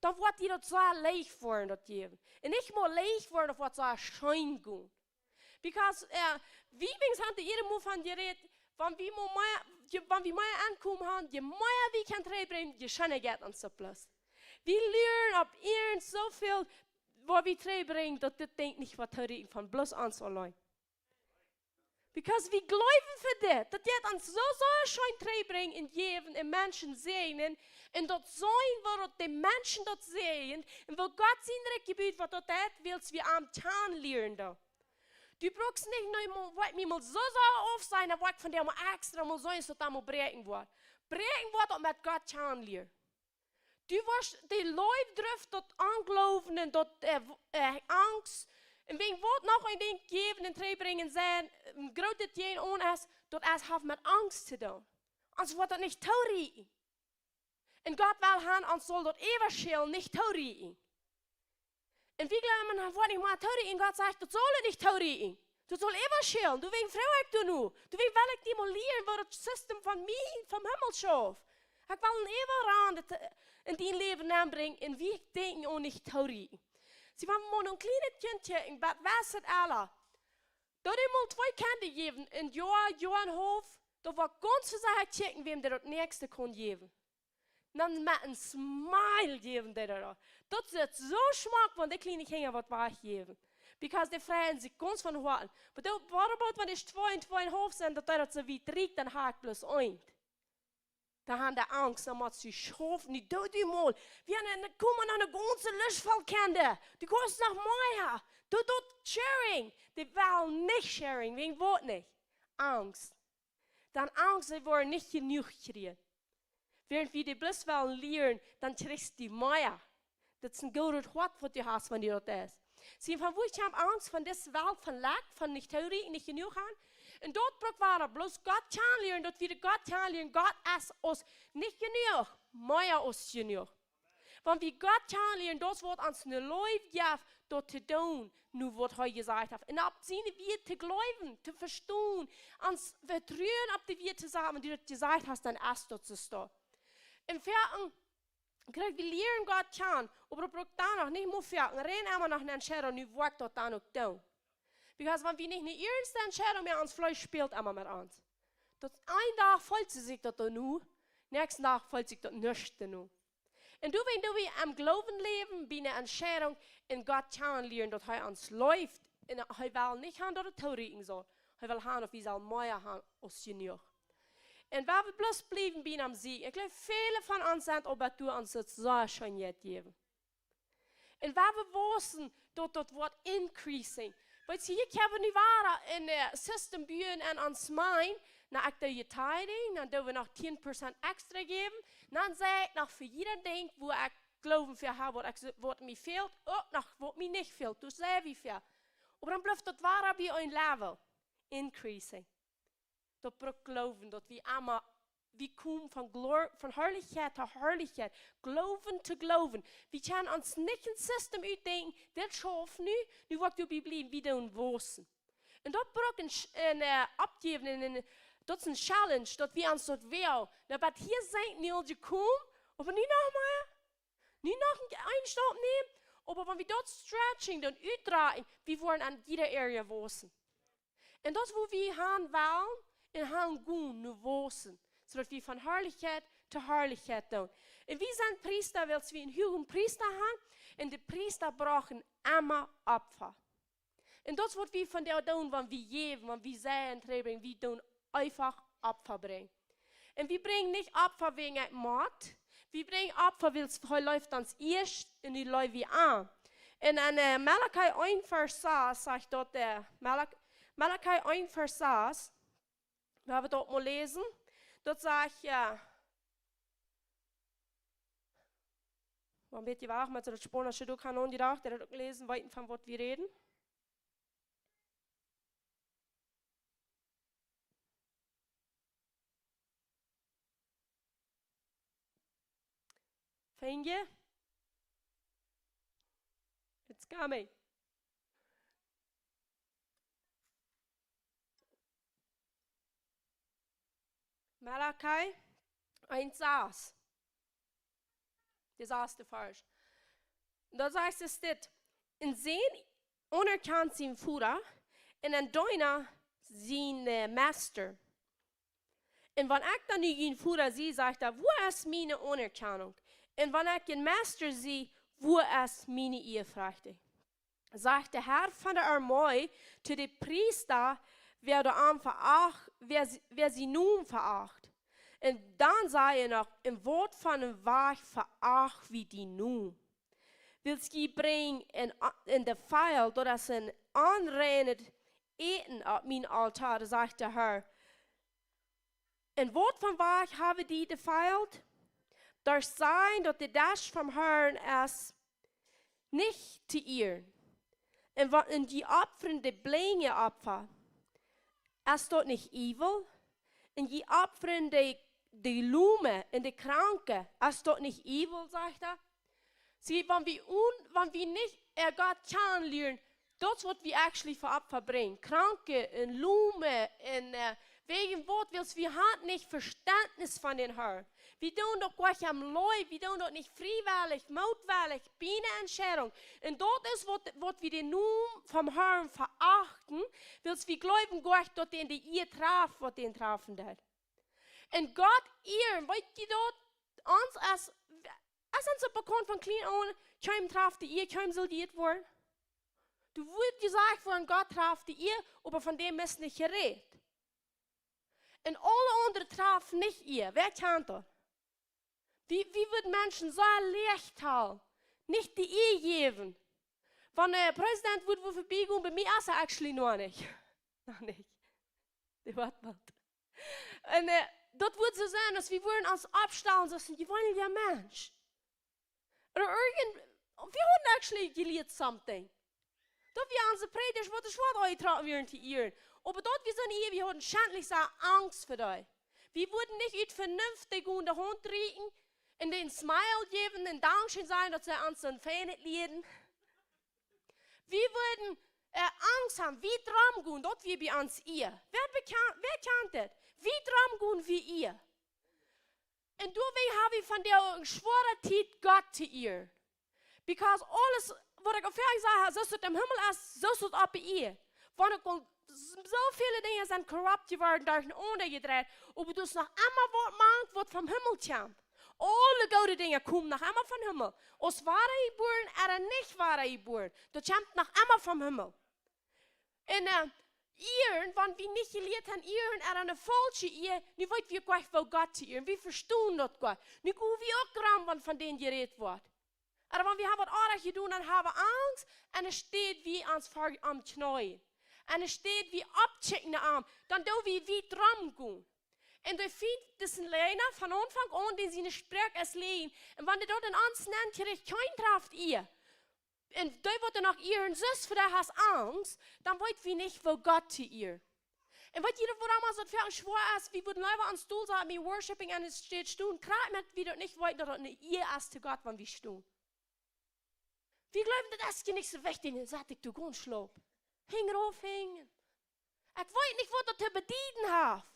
Dan woat die daut soo leicht woaren, daut jäwen. Un nich mau leicht woaren, daut woat soo scheen gonen. Because, äh, wie, wie haben de ieeschte Mol von jerät, wan wie mau mea, je, wan wie mea aunkomen haben, je mea wie kjennen trigjbrinjen, je scheena jeit ons daut bloos. Wie lieren opp ieescht soo väl, waut wie trigjbrinjen, daut dit Dinkj nich woat to rieten von bloos ons auleen. Because wie jleewen fa dit, daut jeit ons soo, soo scheen trigjbrinjen un jäwen un Menschen säajnen, un daut sennen, woo daut de Menschen daut säajnen, un woo Gott sien Rikj jebut woat, daut deit, wiels wie am kjanen lieren doonen. Du brukst nich, nä, mau, woa ekj mie mol soo, soo auf sennen, dan woa ekj von dee mol extra mol sennen, daut daut mol bräakjen woat. Bräakjen woat daut met Gott kjanen lieren. Du woascht, de Leew drift daut Onjloowen un daut, äh, w-, äh, Angst. Un wäajen waut noch een Dinkj jäwen un trigjbrinjen sennen, een grootet jäajenaun es, daut es, haft met Angst to doonen. Ons woat daut nich to rieten. Un Gott well han, ons saul daut Evangelium nich to rieten. Un wie jleewen, daut woat nich mea to rieten. Gott sajcht, daut saul nich to rieten. Daut saul äwaschellen. Doawäajen froag ekj die nu. Doawäajen well ekj die mol lieren, woo daut System von mie, vom Himmel schauft. Ekj well een Äwarand, äh, en dien Läwen nenbrinjen un wie ekj denkj aun nich to rieten. See, wan wie mau een kjlienet Kjint kjikjen, waut weet et aul? Daut dee mol twee Kjinja jäwen, een Joa, Joa un haulf, daut woat gaunz secha kjikjen, wäm dee daut näakjste kaun jäwen. Dan met een smile jäwen dee daut. Daut sitt soo schmock, wan dee kjliene Kjinja waut wajchjäwen. Because dee freien sikj gaunz von Hoaten. But daut, what about wan dee twee un twee un haulf sent, daut dee daut soo wiet rieekjt, dan ha ekj bloos eent. Dan han dee Angst, dan mott see schaufen, nä, doo du mol. Wie haben ne, kjemt ne gaunze List voll Kjinja. Du kaust noch mea. Doo daut sharing. Dee wellen nich sharing, wäajen waut nich? Angst. Dan Angst, see woaren nich jenuach kjrieen. Wäarent wie dee bloos wellen lieren, dan kjrichst du mea. Daut es een goodet Hoat waut du hast, wan du daut deist. See, von wua kjemt Angst? Von dise Welt, von Lakj, von nich to rieten, nich jenuach han. Un daut brukt wie bloos Gott kjanen lieren, daut wie de Gott kjanen lieren, Gott es ons nich jenuach, mea aus jenuach. Wan wie Gott kjanen lieren, daut woat ons ne Leew jäwen, daut to doonen, nu waut hee jesajcht haft. Un opp siene Wieed to jleewen, to vestonen, ons Vetruen opp de Wieed to saten, waut du daut jesajcht hast, dan es daut soo. Un foaken kjrieech wie lieren Gott kjanen, oba daut brukt dan noch nich mea foaken. Räden emma noch ne Entscheidunk, nu woa ekj daut dan uk doonen. Because wan wie nich ne iernste Entscheidunk moaken, ons Fleesch spält emma met ons. Daut een Dach feelt sikj daut dan nu, näakjsten Dach feelt sikj daut nuscht dan nu. Un doawäajen, doa wie em Gloowen läwen, bie ne Entscheidunk un Gott kjanen lieren, daut hee ons leeft. Un hee well nich han daut et toorieekjen saul. Hee well han daut wie saul mea han aus jenuach. Un wan wie bloos bliewen bie am, see, ekj jleew, väle von ons sent aul bie daut, ons daut soo scheen jeit jäwen. Un wan wie wausen, daut, daut woat increasing. Weetst, hia kjenn wie nu wada een, äh, System buen en ons mind. Na, ekj doo je tithing, dan doo wie noch tieen Prozent extra jäwen. Dan saj ekj noch fa jieda Dinkj, wua ekj Gloowen fa hab, waut ekj, waut mie fält, uk noch waut mie nich fält. Doa saj wie fa. Oba dan blift daut wada bie een Level. Increasing. Daut brukt Gloowen, daut wie emma, wie komen von Glor-, von Harlichkjeit to Harlichkjeit. Gloowen to Gloowen. Wie kjennen ons nich een System utdenkjen, dit schauft nu, nu woa ekj doabie bliewen, wie doonen wausen. Un daut brukt een, Sch-, een, äh, opjäwen, een, een, daut es een challenge, daut wie ons daut woaren. Na, bat hia sent wie nu aul jekomen, oba nu noch mea, nu noch een, een Stap nämen, oba wan wie daut stretching, dan utdreien, wie woaren en jieda area wausen. Un daut es wua wie han wellen un han gonen, nu wausen, soo daut wie von Harlichkjeit to Harlichkjeit doonen. Un wie sent Priesta, wiels wie een huagen Priesta han, un de Priesta brochten emma Opfa. Un daut es waut wie vondoag doonen, wan wie jäwen, wan wie sajen, trigj brinjen, wie doonen eefach Opfa brinjen. Un wie brinjen nich Opfa wäajen et mott, wie brinjen Opfa, wiels hee leeft ons ieescht un nu leew wie am. Un en, äh, Malachi eent Varsch sas sajcht daut, äh, Malak-, Malachi eent Varsch sas, wie haben daut mol jeläsen, daut sajcht, äh, een bät wajch, mau soo daut Spaunische, du kaust aun dee Dach, dee daut uk läsen, weeten von waut wie räden. Finj jie? It's coming. Malachi eent sas. De sasde Varsch. Doa sajcht et dit: Een Sän aunerkjant sienen Voda un een Deena sienen, äh, Meista. Un wan ekj dan nu jun Voda sie, sajcht hee: Wua es miene Aunerkjanunk? Un wan ekj jun Meista sie, wua es miene Ea? Frajcht hee. Sajcht de Herr von de Armee to de Priesta, wäa dee am veracht, wäa sie, wäa sienen Nomen veracht. Un dan säd hee noch: En waut fa een Wajch veracht wie dienen Nomen? Wiels jie brinjen een, een Defile, daut es een onreinet Äten, opp mienen Altoa, sajcht de Herr. En waut fa een Wajch hab wie dee defiled? Derch sajen daut de Desch vom Herrn es nich to ieren. Un wa-, un jie opfren de blinje Opfa, es daut nich evil? Un jie opfren de, de Lome un de Kranke, es daut nich evil, sajcht hee. See, wan wie un-, wan wie nich, äh, Gott kjanen lieren, daut es waut wie actually fa Opfa brinjen. Kranke un Lome un, äh, wäajen waut, wiels wie han nich Vestentnis von dän Herrn. Wie doonen daut nich em Leew, wie doonen daut nich friewellich, mootwellich, bie ne Entscheidunk. Un daut es waut, waut wie dän Nomen vom Herrn verachten, wiels wie jleewen nich daut dän de Ea traft, waut dän trafen deit. Un Gott ieren, weetst du daut, ons es, es ons daut bekaunt von kjlien aun, kjeenem traft de Ea, kjeenem saul jeieet woaren? Doa woat jesajcht von Gott traft de Ea, oba von däm es nich jerät. Un aule aundre trafen nich Ea. Wäa kjant daut? Wie, wie wudden Menschen soo leicht hoolen, nich de Ea jäwen? Wan de President wudd wua verbie gonen, bie mie es hee actually noch nich. Noch nich. Dee woat boolt. Un, äh, daut wudd soo sennen, aus wie wudden ons oppstalen, soo aus een jeweenelja Mensch. Ooda irjent, wie hauden actually jelieet something. Daut wie onse Prädjasch waut de Schwoat aunjetrocken wieren to ieren. Oba daut wie soo een Ea, wie hauden schentlich soo Angst fa dee. Wie wudden nich ut Venunft dee gonen de Haunt rieekjen un dän smile jäwen un dankscheen sajen, daut see ons soon feinet Leet lieden. Wie wudden, äh, Angst haben, wiet rom gonen, daut wia bie ons Ea. Wäa bekjan-, wäa kjant daut? Wiet rom gonen wia Ea. Un doawäajen ha wie vondoag eene schwoare Tiet, Gott to ieren. Because aules, waut ekj aul väl jesajcht hab, soo aus et em Himmel es, soo es et oppe Ieed. Wan uk aul s-, soo väle Dinja sent korrupt jeworden, derchenaunda jedreit, oba doa es noch emma waut mank, waut vom Himmel kjemt. Aule goode Dinja komen noch emma vom Himmel. Aus wadajebuaren ooda nich wadajebuaren, daut kjemt noch emma vom Himmel. Un, äh, ieren, wan wie nich jelieet han ieren, ooda eene faulsche Ieed, nu weet wie uk nich, woo Gott to ieren. Wie vestonen daut nich. Nu go wie uk rom, wan von dän jerät woat. Ooda wan wie haben waut oajet jedonen, dan haben wie Angst, un dan stonen wie ons ver am Kjnee. Un dan stonen wie opp, kjikjen no am, dan doo wie wiet rom gonen. Un de Fient, daut es een Läajna, von Aunfank aun, dän siene Sproak es läajen. Un wan hee daut en ons nenn kjricht, kjeen Krauft hia. Un dee woat dan noch ieren, soo aus fa dee hast Angst, dan weet wie nich, woo Gott to ieren. Un weet jie, wuarom daut fa ons schwoa es, wie wudden leewa ons Doel saten, mea worshiping en de Städ stonen, krakjt met wie daut nich weeten, daut daut eene Ieed es to Gott, wan wie stonen. Wie jleewen, daut es je nich soo wichtich, dan sat ekj doa gaunz schlaup. Henj rauf henjen. Ekj weet nich, waut daut to bedieden haft.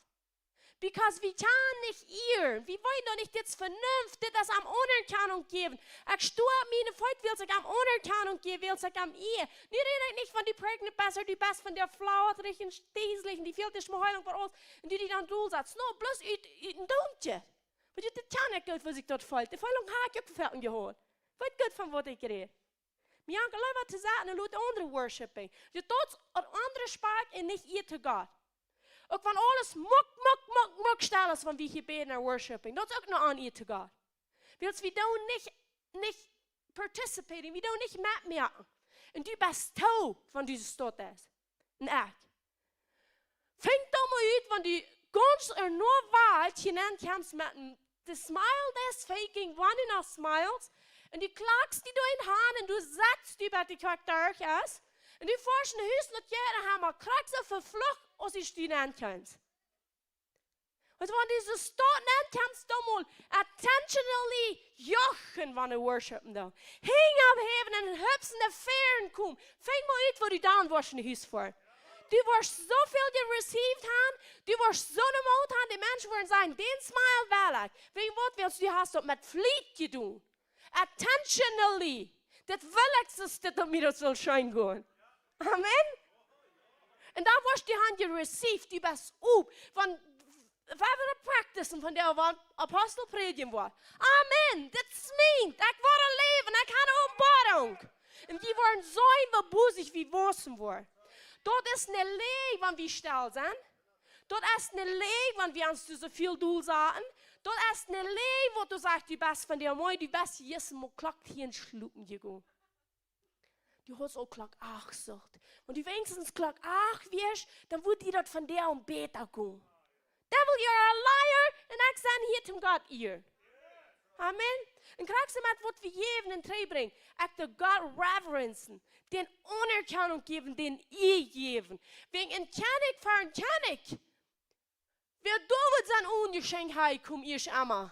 Because wie kjennen nich ieren. Wie weeten doch nich, dit es Venunft, dit es am Aunerkjanunk jäwen. Ekj sto opp miene Feet, wiels ekj am Aunerkjanunk jäw, wiels ekj am ieed. Nu räd ekj nich von dee pregnant best, dee best von dee flaut, rich un stäslich, un dee fält die Heilunk fa aules. Un dee, dee dan dol sat. No, bloos ut, ut een Doontje. Wiels dit kjenn ekj goot, woo sikj daut felt. Dee Heilunk hab ekj uk von jehiat. Weet goot, von waut ekj räd. Mie jankat leewa to saten un lot aundre worshiping. Daut es eene aundre Sproak un nich Ieed to Gott. Uk wan aules muck, muck, muck, muck stell es, wan wie hia bäden un worshiping. Daut es uk eene Onieed to Gott. Wiels wie doonen nich, nich participating, wie doonen nich metmoaken. Un du best too, wan du soo stonen deist. Un ekj. Fangt doch mol ut, wan du gaunz ea no Welt hia nenn kjemst met een, de smile, dee es faking, wan du noch smiles. Un du klakjst die doa en Haunt un du setst die bie de Kjoakj derch es. Un du foascht no Hus, daut jie haben krakjt soo veflucht, aus du nenn kjemst. Wiels wan du soo stonen nenn kjemst, dan mol intentionally jochen, wan du worshipen deist. Henj oppheewen un hupsen no väaren komen. Fang mol ut, woo du dan woascht no Hus foaren. Du woascht soo väl jereceived haben, du woascht soon Moot haben, de Menschen woaren sajen, dän smile well ekj. Wäajen waut? Wiels du hast daut met Fliet jedonen. Intentionally. Daut well ekj, soo aus daut mie daut saul scheen gonen. Amen. Un dan woascht du haben jereceived, du best op. Wan, wan wie daut practicen vondoag, wan Apostel prädjen woat. Amen. Daut meent, ekj woa läwen, ekj hab eene Openboarunk. Un wie woaren seenen, woo bosich wie wausen woaren. Daut es eene Läaj, wan wie stell sent. Daut es eene Läaj, wan wie ons soo väl dol saten. Daut es eene Läaj, waut du sajchst, du best vondoag, du best jistren mol Klock tieen schlopen jegonen. Du hast aul Klock acht jesocht. Wan du weens Klock acht wieescht, dan wudd die daut vondoag bäta gonen. Devil, you're a liar, un ekj sie hia toom Gott ieren. Amen. Un krakjt soo met waut wie jäwen un trigjbrinjen. Ekj doo Gott reverencen, dän Aunerkjanunk jäwen, dän Ieed jäwen. Wäajen een Kjennich fa een Kjennich. Wäa doa wudd sien onen Jeschenkj haben, kjeem ieescht emol.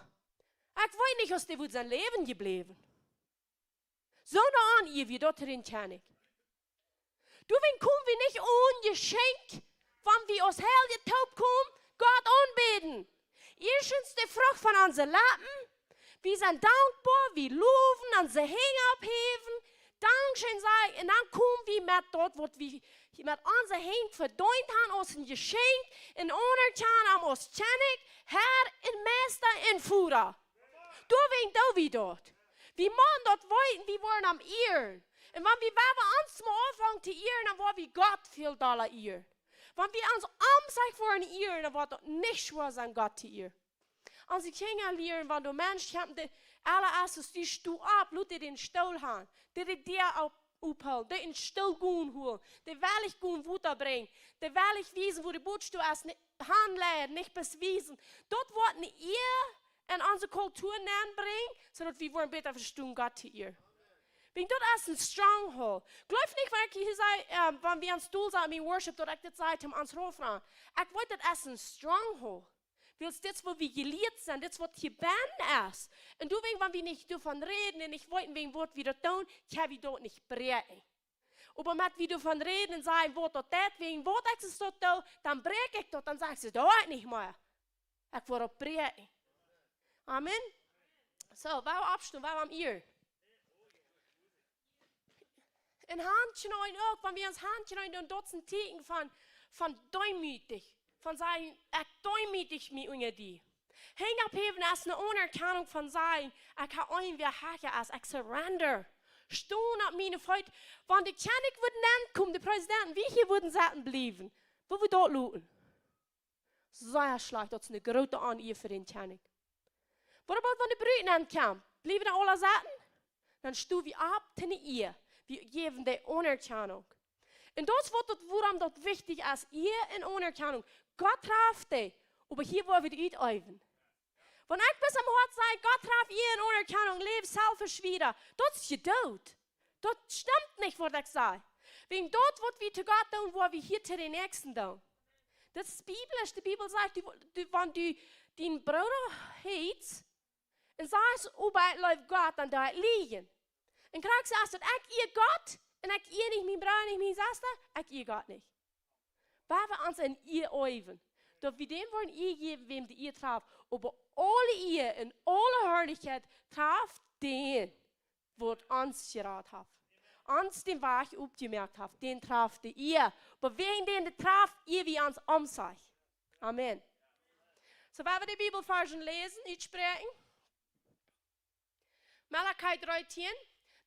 Ekj weet nich, aus dee wudd sien Läwen jebläwen. Soon Onieed wia daut, een Kjennich. Doawäajen kjennen wie nich onen Jeschenkj, wan wie aus Heilje toopkomen, Gott aunbäden. Ieeschtens de Frucht von onse Leppen. Wie sent dankboa, wie lowen, onse Henj opphäwen, Dankscheen sajen, un dan komen wie met daut, waut wie met onse Henj vedeent haben, aus een Jeschenkj, un aunerkjanen am aus Kjennich, Herr un Meista un Voda. Doawäajen doo wie daut. Wie motten daut weeten, wie woaren am ieren. Un wan wie, wan wie ons mol aunfangen to ieren, dan woa wie Gott väl dolla ieren. Wan wie ons am saj woaren ieren, dan woat daut nich schwoa sennen, Gott to ieren. Onse Kjinja lieren, wan doa Menschen kjemt, dee, aule Asses, dee sto opp, lot dee dän Stool haben, dee dee Däa op, ophoolen, dee een Stool gonen holen, dee wellich gonen Wota brinjen, dee wellich wiesen, woo de Bootstua es, ne, hanleiden, nich bloos wiesen. Daut woat ne Ea en onse Kultua nenbrinjen, soo daut wie woaren bäta vestonen, Gott to ieren. Wäajen daut es een stronghold. Jleew nich, wan ekj hia saj, ähm, wan wie ons Doel sent, mea worship, daut ekj dit saj, om ons rauf ran. Ekj weet, daut es een stronghold. Wiels dit es, waut wie jelieet sent, dit es, waut hia bennen es. Un doawäajen, wan wie nich doavon räden un nich weeten, wäajen waut wie daut doonen, kjenn wie daut nich bräakjen. Oba wan wie doavon räden un sajen, waut daut deit, wäajen waut ekj daut doo, dan bräakj ekj daut, dan saj ekj, daut doo ekj nich mea. Ekj woa daut bräakjen. Amen. Soo, woo oppstonen, woo am Ieren. Un Haunt kjneen uk, wan wie ons Haunt kjneen doonen, daut es een Tieekjen von, von deemootich. Von sajen, ekj deemootich mie unja die. Henj opphäwen es eene Aunerkjanunk von sajen, ekj hab een, wäa hia es, ekj surrender. Stonen opp miene Feet. Wan de Kjennich wudd nenkomen, de Präsident, wie hia wudden sitten bliewen, woo wudd daut luden? Sea schlajcht, daut es eene groote Onea fa dän Kjennich. Waut about wan de Brut nenkjemt? Bliewen dee aula sitten? Dan sto wie opp to eene Ea. Wie jäwen dee Aunerkjanunk. Un daut es waut daut, wuarom daut wichtich es, Ea un Aunerkjanunk. Gott traft dee, oba hia woa wie dee uteewen. Wan ekj bloos em Hoat saj, Gott traft Ea un Aunerkjanunk, läw selfish wieda, daut es jedoot. Daut stemt nich, waut ekj saj. Wäajen daut, waut wie to Gott doonen, woa wie hia to dän Näakjsten doonen. Daut es biblisch. De Bibel sajcht, du, du, wan du dienen Brooda heetst un sajchst, oba ekj leew Gott, dan doo ekj lieejen. Un krakjt soo es daut, ekj ea Gott un ekj ea nich mienen Brooda, nich miene Sesta, ekj ea Gott nich. Woo wie ons eene Ea eewen, daut wie dän woaren Ea jäwen, wäm de Ea traft. Oba aule Ea un aule Harlichkjeit traft dän, waut ons jerat haft, ons dän Wajch opjemoakt haft, dän traft de Ea. Oba wäajen dän, dee traft, ea wie ons omseenen. Amen. Soo, woo wie de Bibelvarsch läsen, utspräakjen. Malachi dree tieen,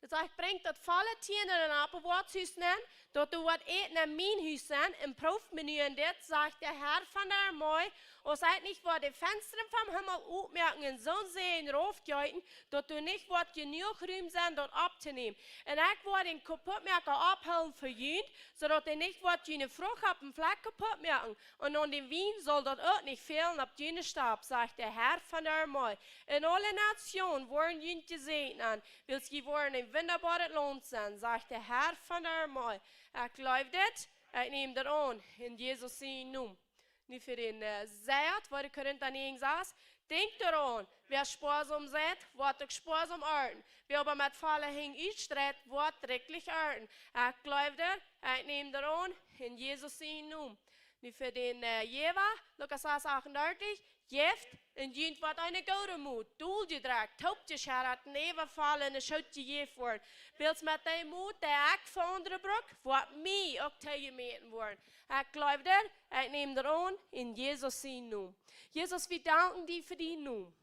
daut sajcht: Brinjt daut volle Tienden en daut Woatshuus nenn, daut doa waut Äten en mien Hus sent, un proowt mie nu en dit, sajcht de Herr von de Armee, aus ekj nich woa de Fenstren vom Himmel opmoaken un soon Säajen raufjeeten, daut doa nich woat jenuach Rum sennen, daut opptonämen. Un ekj woa dän Kaputtmoaka opphoolen fa junt, soo daut hee nich woat june Frucht opp dän Flakj kaputt moaken. Un aun dän Wien saul daut uk nich fälen opp june Stap, sajcht de Herr von de Armee. Un aule Natsjonen woaren junt jesäajnen, wiels jie woaren een wundaboaret Launt sennen, sajcht de Herr von de Armee. Ekj jleew dit, ekj näm daut aun, en Jesus sienen Nomen. Nu fa dän, äh, Sat, waut de Korinta näajen sajcht: Denkjt doaraun, wäa spoasom seit, woat uk spoasom arnten. Wäa oba met volle Henj utstreit, woat rikjlich arnten. Ekj jleew daut, ekj näm daut aun, en Jesus sienen Nomen. Nu fa dän, äh, Jäwa, Lukas sas achtundartich: Jäft, un junt woat eene goode Mot, dol jedrekjt, toop jescheddat, näwa voll en de Schoot jejäft woaren. Wiels met dee Mot, dee ekj fa aundre bruk, woat mie uk toojemäten woaren. Ekj jleew daut, ekj näm daut aun, en Jesus sienen Nomen. Jesus, wie danken die fa dienen Nomen.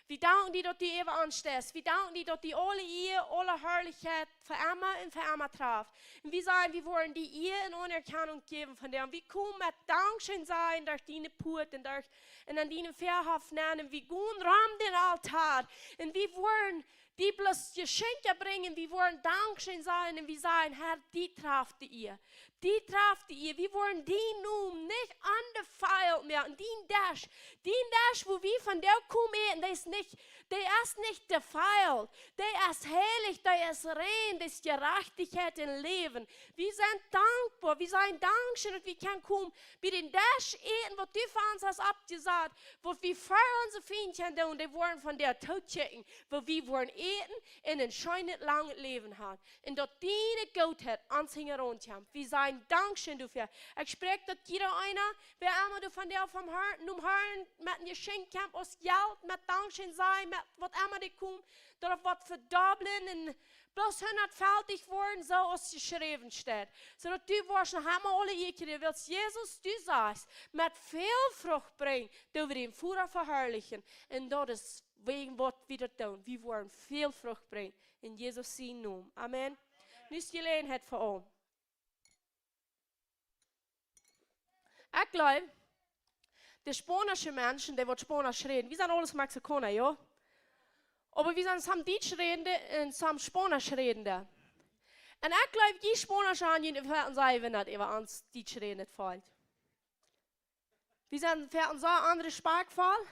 Wie danken die, daut du äwa ons steist. Wie danken die, daut du aule Ea, aule Harlichkjeit, fa emma un fa emma trafst. Un wie sajen, wie woaren die Ea un Aunerkjanunk jäwen von die. Un wie komen met Dankscheen sajen derch diene Puat un derch, un aun dienen Väahoff nenn. Un wie gonen rom dän Altoa. Un wie woaren die bloos Jeschenkja brinjen. Wie woaren Dankscheen sajen. Un wie sajen: Herr, die traft de Ea. Die traft de Ea. Wie woaren dienen Nomen nich undefiled moaken. Dien Desch, dien Desch, wua wie von die komen äten, dee es nich, dee es nich defiled. Dee es heilich, dee es rein, dee es Jerajchtichkjeit un Läwen. Wie sent dankboa, wie sajen Dankscheen, daut wie kjennen komen bie dän Desch äten, waut du fa ons hast oppjesat, waut wie fa onse Fiend kjennen doonen, dee woaren von die tookjikjen, wua wie woaren äten un een scheenet, langet Läwen haben. Un daut diene Gootheit ons hinjaraun kjemt. Wie sajen Dankscheen doafäa. Ekj spräakj daut jieda eena, wäa emma doa von die, vom Herrn, nom Herrn met een Jeschenkj kjemt, aus Jelt, met Dankscheen sajen, met waut emma dee kjemt, daut woat vedobbelt un bloos hundatfaltich woaren, soo aus jeschräwen steit. Soo daut du woascht noch emma aule Ea kjrieen, wiels Jesus, du sajchst, met väl Frucht brinjen, doo wie dän Voda veharlichen. Un daut es wäajen waut wie daut doonen. Wie woaren väl Frucht brinjen. En Jesus sienen Nomen. Amen. Nu es de Jeläajenheit fa ons. Ekj jleew, de spaunische Menschen, dee waut Spaunisch räden, wie sent aules Mexikauna, jo? Oba wie sent some Dietsch rädende un some Spaunisch rädende. Un ekj jleew, jie Spaunischen haben junt en Feld un sajen, wan daut äwa ons Dietsch rädende fält. Wie sent en Feld un sajen aundre Sproak fält.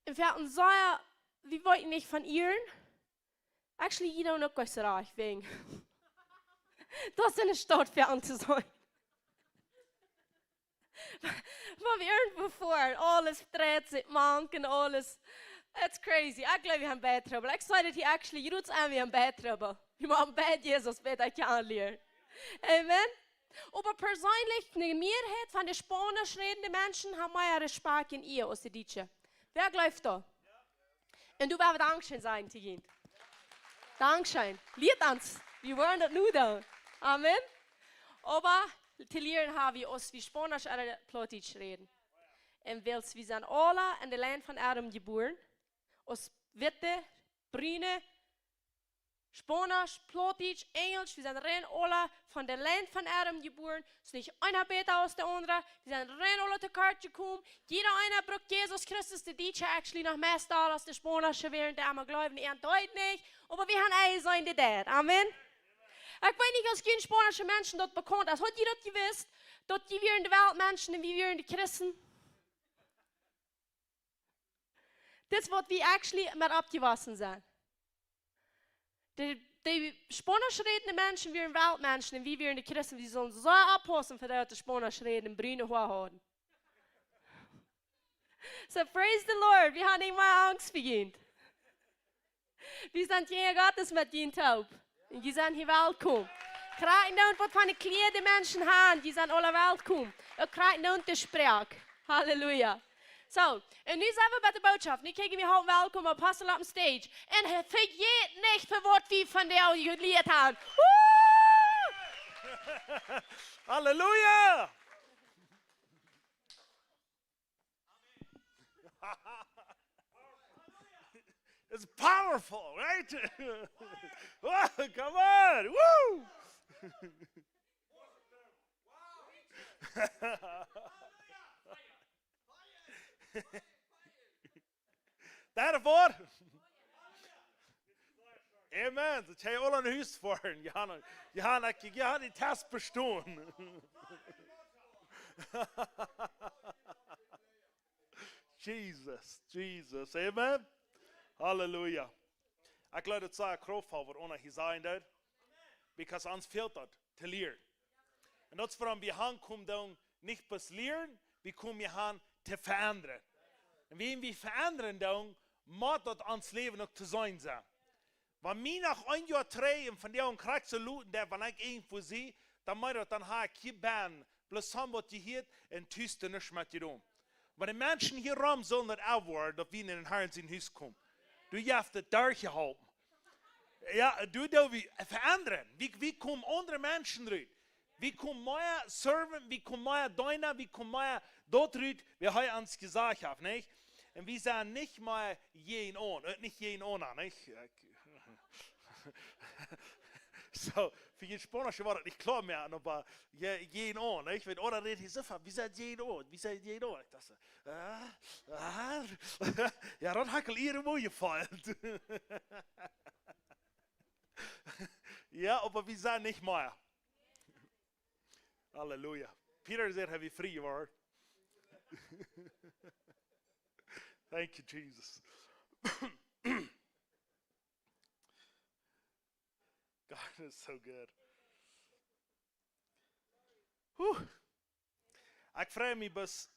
En Feld un sajen, wie weeten nich von ieren. Actually, you don't know Costa Rica, wäajen daut es eene Staut fa ons to sennen. Wan wie irjentwua foaren, aules dreit sikj mank un aules. It's crazy. Ekj jleew, wie haben bad trouble. Ekj saj daut hia actually, you don't have, wie haben bad trouble. Wie motten bad Jesus bäta kjanen lieren. Amen. Oba perseenlich, de Mearheit von de Spaunisch rädende Menschen haben mea Respakjt un Ea aus de Dietsche. Wäa jleeft daut? Un du woascht Dankscheen sajen to junt. Dankscheen. Lieet ons. Wie woaren daut nu doonen. Amen. Oba to lieren ha wie aus wie Spaunisch ooda Plautdietsch räden. Un wiels wie sent aula en daut Launt von Adam jebuaren, aus witte, brune, Spaunisch, Plautdietsch, Enjelsch, wie sent rein aula von daut Launt von Adam jebuaren. Es nich eena bäta aus de aundra. Wie sent rein aula to kort jekomen. Jieda eena brukt Jesus Christus, de Dietsche actually noch mea aus de Spaunische, wiels dee emma jleewen, dee deed nich. Oba wie haben eenen, dee deed. Amen. Ekj weet nich aus jie spaunische Menschen daut bekaunt es. Haud jie daut jewist, daut jie wieren de Weltmenschen un wie wieren de Christen? Dit es waut wie actually met oppjewossen sent. De, de Spaunisch rädende Menschen wieren Weltmenschen un wie wieren de Christen. Wie sullen soo oppaussen fa dee, waut Spaunisch räden un brune Hoa hauden. So praise the Lord, wie haben nich mea Angst fa junt. Wie sent Kjinja Gottes met junt toop. Un jie sent hia welkom. Krakjt nu waut von de Kjleeda de Menschen haben, jie sent aula welkom. Uk krakjt nu de Sproak. Halleluja. So, un nu sent wie bie de Bootschoft. Nu kjikj wie hia, welkom Apostel opp de stage. Un vejät nich fa waut wie vondoag jelieet haben. Woo! Halleluja! It's powerful, right? Wow, come on! Woo! Daut woat. Amen. Daut jie aula no Hus foaren. Jie haben, jie haben, jie haben dän Test bestonen. Jesus, Jesus. Amen. Halleluja. Ekj jleew daut es een Krauftvoll waut Ona hia sajen deed. Because ons fält daut, to lieren. Un daut es wuarom wie hia komen doonen, nich bloos lieren, wie komen hia to veendren. Un wan wie veendren doonen, mott daut ons Läwen uk to seenen sennen. Wan wie noch een Joa trigj un vondoag krakjt soo lud, daut wan ekj irjentwua sie, dan meen daut, dan hab ekj hia benen bloos soo waut jehieet un tus doa nuscht met jedonen. Oba de Menschen hia rom sellen daut uk woaren, daut wie en dän Harn sien Hus komen. Du hast daut derchjeholpen. Jo, du, du, wie veendren. Wie, wie komen aundre Menschen rut? Wie komen mea Servant, wie komen mea Deena, wie komen mea daut rut, waut hee ons jesajcht haft, nich? Un wie sent nich mea jäajenaun, äh, nich jäajenaun, nich? So, fa jie Spaunische woat daut nich kloa moaken, oba jäajenaun, nich? Wan Ona rät hia soo von, wie sent jäajenaun, wie sent jäajenaun. Ekj docht soo, ah, ah, jo, daut haud ekj aul ea mol jefeelt. Jo, oba wie sent nich mea. Halleluja. Peter sajcht, hab wie frie jeworden. Thank you, Jesus. God is so good. Whew. Ekj frei mie bloos.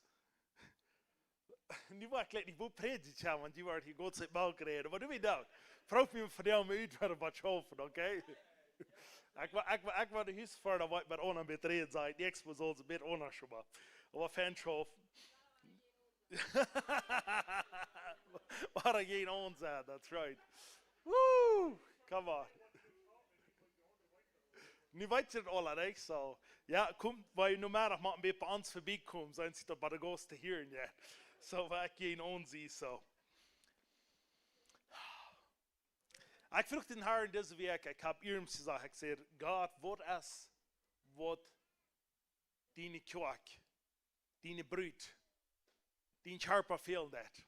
Nu woa ekj jlikj nich woo prädjen, jo, want jie woaren hia Gott sien Wort räden. Oba du, wie dan? Proowt mie vondoag mol ut, waut waut schaufen, okay? Ekj woa, ekj woa, ekj woa de Hus fa, dan woa ekj met Ona bät räden, saj ekj, nix, mea saul see bät Ona schon mol. Oba fein schaufen. Waut een jäajenaun sent, that's right. Woo! Come on. Nu weet jie daut aul, nich? So, jo, komt, wan jie nu Meddach mol een bät bie ons verbie komen, sent see daut bie de Gast hia, jo. So, woa ekj jäajenaun sie, so. Ekj fruach dän Harn dise Wäakj, ekj hab ieescht jesajcht, ekj säd, Gott, waut es, waut diene Kjoakj, diene Brut, dien Kjarpa fälen deit.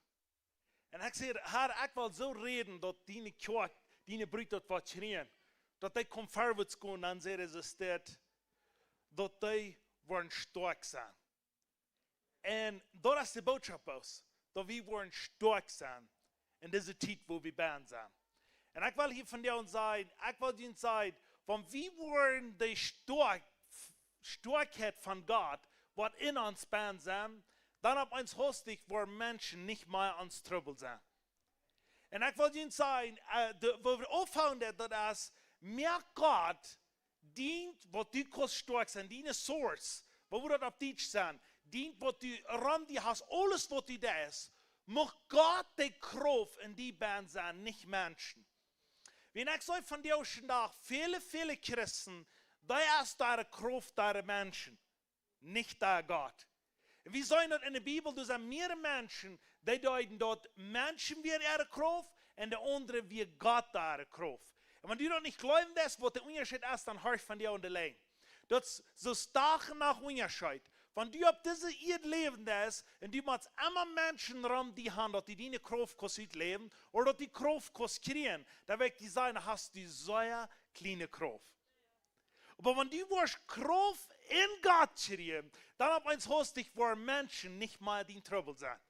Un ekj säd, Herr, ekj well soo räden, daut diene Kjoakj, diene Brut daut woat kjrieen, daut dee kaun verwoats gonen, dan säd hee, es dit, daut dee woaren stoakj sennen. Un daut es de Bootschoft bloos, daut wie woaren stoakj sennen en dise Tiet, wua wie benen sent. Un ekj well hia vondoag sajen, ekj well junt sajen, wan wie woaren de Stoakj-, Stoakjheit von Gott, waut en ons benen sent, dan opp eemol hastich woaren Menschen nich mea ons Trubbel sennen. Un ekj well junt sajen, äh, de, wua wie aunfangen, daut, daut es, moak Gott dien, waut du kaust stoakj sennen, diene source, waut wudd daut opp Dietsch sennen, dien, waut du rom die hast, aules waut du deist, Mucht Gott de Krauft en die bennen sennen, nich Menschen. Wan ekj saj von dän ieeschten Dach, väle, väle Christen, dee es de Krauft, de Menschen, nich de Gott. Un wie seenen daut en de Bibel, doa sent mea Menschen, dee deeden daut Menschen wieren äare Krauft un de aundre wia Gott äare Krauft. Un wan du daut nich jleewen deist, waut de Unjascheet es, dan horch von dän aundren Läwen. Daut es soo Dach un Nacht Unjascheet. Wan du opp dise Ieed läwen deist un du motst emma Menschen rom die han, daut du diene Krauft kaust utläwen, ooda daut du Krauft kaust kjrieen, dan well ekj die sajen, dan hast du sea kjliene Krauft. Oba wan du woascht Krauft en Gott kjrieen, dan opp eemol haustich woaren Menschen nich mea dien Trubbel sennen.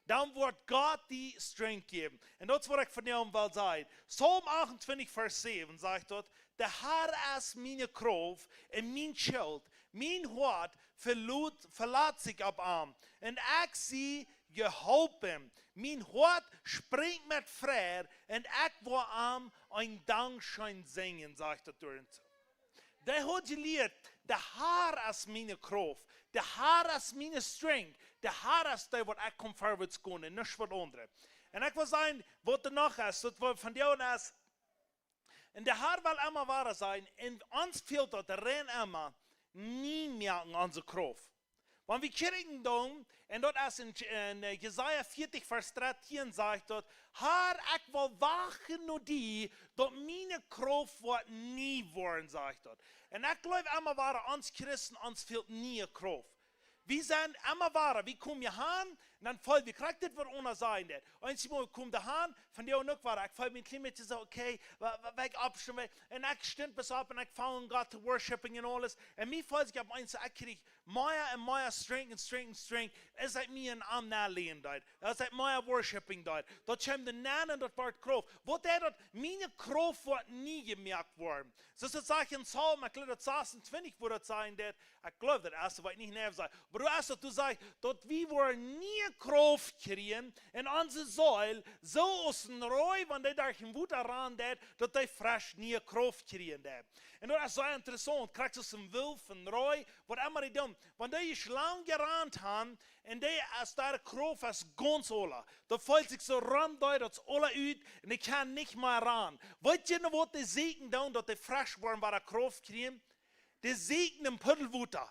Dan woat Gott die Strength jäwen. Un daut es waut ekj vondoag well sajen. Psalm achtuntwintich, Varsch säwen sajcht daut: "De Herr es miene Krauft un mien Schild. Mien Hoat veloot, veloot sikj opp am. Un ekj sie jeholpen. Mien Hoat sprinjt met Freid un ekj woa am een Dankscheen sinjen", sajcht daut doa. Dee haud jelieet, de Herr es miene Krauft, de Herr es miene Strength, de Herr es dee, waut ekj kaun verwoats gonen, nuscht waut aundret. Un ekj well sajen, waut doa noch es, daut waut vondoag es, un de Herr well emma wada sajen, un ons fält daut rein emma, nie moaken onse Krauft. Wan wie kjikjen dan, un daut es en, en, eh, Jesaja vieetich, Varsch dartieen sajcht daut: "Herr, ekj well wachten no die, daut miene Krauft woat nie woaren", sajcht daut. Un ekj jleew emma wada, ons Christen, ons fält nie Krauft. Wie sent emma wada, wie komen hia han, un dan feel wie, krakjt dit waut Ona säd, daut. Eensjemol wie komen doa han, vondoag uk wada, ekj feel mie een kjlien bät soo, okay, wa-, wa-, waut ekj oppstemmen, un ekj stunt bat opp un ekj fang aun Gott to worshipen un aules. Un mie feel ekj opp eemol, ekj kjrieech mea un mea Strength un Strength un Strength, aus ekj mie aun am näajen deed, aus ekj mea worshipen deed. Daut kjeem doa nenn un daut wort Krauft. Waut deed daut? Miene Krauft woat nie jemoakt woaren. Soo aus daut sajcht en Psalm, ekj jleew daut sasuntwintich, wua daut sajcht, daut, ekj jleew daut es, weet nich, nä, sajcht, oba du hast daut, du sajchst, daut wie woaren nie Krauft kjrieen en onse Seel, soo aus een Ree, wan dee derch een Wota rant, daut dee fresch nie Krauft kjrieen deit. Un daut es soo interessaunt, krakjt soo aus een Wulf, een Ree, waut emma dee doonen. Wan dee es lang jerant han, un dee es, de Krauft es gaunz aula. Daut felt sikj soo rom, daut es aula ut, un ekj kaun nich mea ran. Weet jie noch, waut dee sieekjen doonen, daut dee fresch woaren, wua dee Krauft kjrieen? Dee sieekjen een Puddel Wota.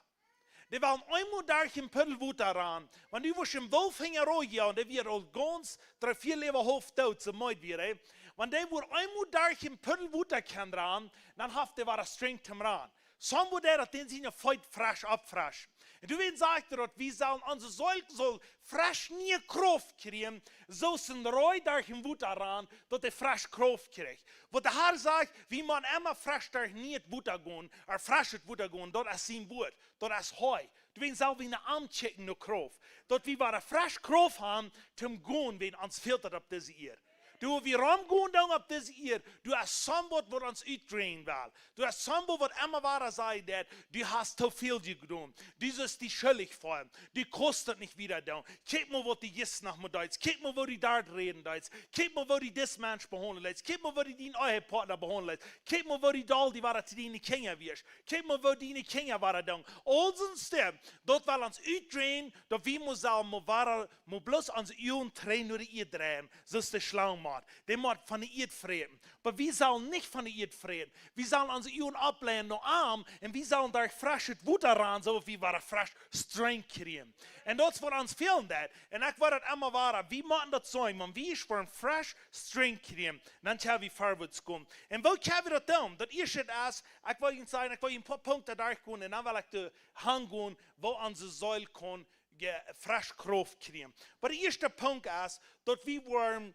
Dee wellen eemol derch een Puddel Wota ran. Wan du woascht een Wulf hinjaraun, un dee wia aul gaunz dree, vea Läwen haulf doot, soo meed wia hee. Wan dee woat eemol derch een Puddel Wota kjennen ran, dan haft dee wada Strength toom ran. Soo woat dee daut dän siene Feet fresch oppfreschen. Un du weetst, sajcht hee, daut wie sellen, onse Seel saul fresch nie Krauft kjrieen, soo aus een Ree derch een Wota rant, daut dee fresch Krauft kjricht. Waut de Herr sajcht, wie motten emma fresch derch nieet Wota gonen, ooda freschet Wota gonen, daut es sien Wuat, daut es hee. Du weetst, sell wie no am kjikjen no Krauft. Daut wie wada fresch Krauft han, toom gonen, wan ons fält daut opp dise Ieed. Du, wua wie romgonen doonen opp dise Ieed, du hast somebody, waut ons utdreien well. Du hast somebody, waut emma wada sajcht, daut du hast too väl jedonen. Du sitst die schuldich feelen. Du kaust daut nich wieda doonen. Kjikj mol, waut du jistren noch met deetst. Kjikj mol, woo du doa räden deetst. Kjikj mol, woo du dis Mensch behaundelt deetst. Kjikj mol, woo du dien Ehepartner behaundelt deist. Kjikj mol, woo du doll die wada to diene Kjinja wieescht. Kjikj mol, woo diene Kjinja wada doonen. Aul soone Dinja, daut well ons utdreien, daut wie motten selfst mol wada, mol bloos onse Uagen trigj no de Ieed dreien, soo aus de Schlang mott. Dee mott von de Ieed fräten. Oba wie sellen nich von de Ieed fräten. Wie sellen onse Uagen oppleien no am un wie sellen derch freschet Wota ran, soo daut wie wada fresch Strength kjrieen. Un daut es, waut ons fälen deit. Un ekj weet daut emma wada, wie motten daut seenen, wan wie woaren fresch Strength kjrieen, dan kjenn wie verwoats gonen. Un woo kjenn wie daut doonen? Daut ieeschte es, ekj well junt sajen, ekj well een poa Punkten derchgonen un dan well ekj doa hangonen, woo onse Seel kaun je-, fresch Krauft kjrieen. Oba de ieeschte Punkt es, daut wie woaren,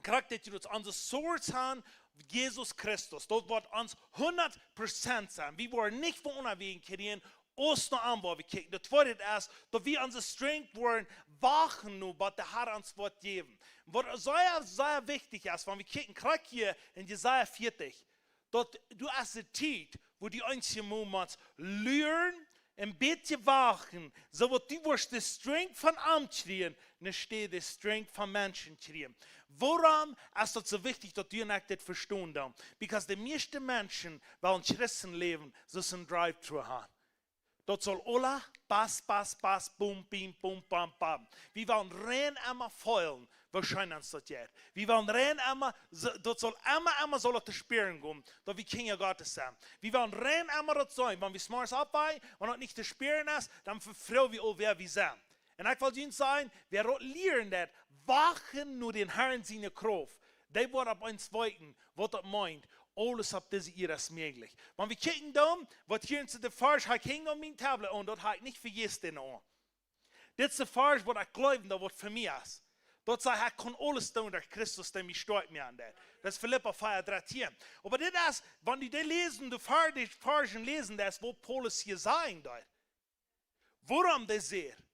krakjt daut, daut onse Source han, Jesus Christus, daut woat ons hundat Prozent sennen. Wie woaren nich von unjawäajen kjrieen, aus no am woa wie kjikjen. Daut tweede es, daut wie onse Strength woaren wachten no, waut de Herr ons woat jäwen. Waut sea, sea wichtich es, wan wie kjikjen, krakjt hia en Jesaja vieetich, daut du hast de Tiet, wua du eenjemol motst luren, een bät wachten, soo daut du woascht de Strength von am kjrieen, enne Städ de Strength von Menschen kjrieen. Wuarom es daut soo wichtich, daut du un ekj dit vestonen doonen? Because de mieeschte Menschen wellen Christenläwen soo aus een Drive-thru han. Daut saul aula bas, bas, bas, bum, bim, bum, bam, bam. Wie wellen rein emma feelen, woo scheen ons daut jeit. Wie wellen rein emma, daut saul emma, emma saul daut to spieren komen, daut wie Kjinja Gottes sent. Wie wellen rein emma daut sennen, wan wie zemorjes oppwaken, wan daut nich to spieren es, dan vefroag wie aul, wäa wie sent. Un ekj well junt sajen, wäa daut lieren deit, wachten no dän Herrn siene Krauft, dee woat opp ons weeten, waut daut meent, aules opp dise Ieed es mäajlich. Wan wie kjikjen dan, waut hia en de Varsch, ekj hinj aun miene Tafel aun, daut hab ekj nich vejäten aun. Dit es de Varsch, waut ekj jleew, daut waut fa mie es. Daut sajcht, ekj kaun aules doonen derch Christus, dee mie stoakj moakt. Daut es Filippa vea dartieen. Oba dit es, wan du dee läsen, du Varsch, dee Varsch läsen, daut es, waut Paulus hia sajen deed. Wuarom dee sajcht,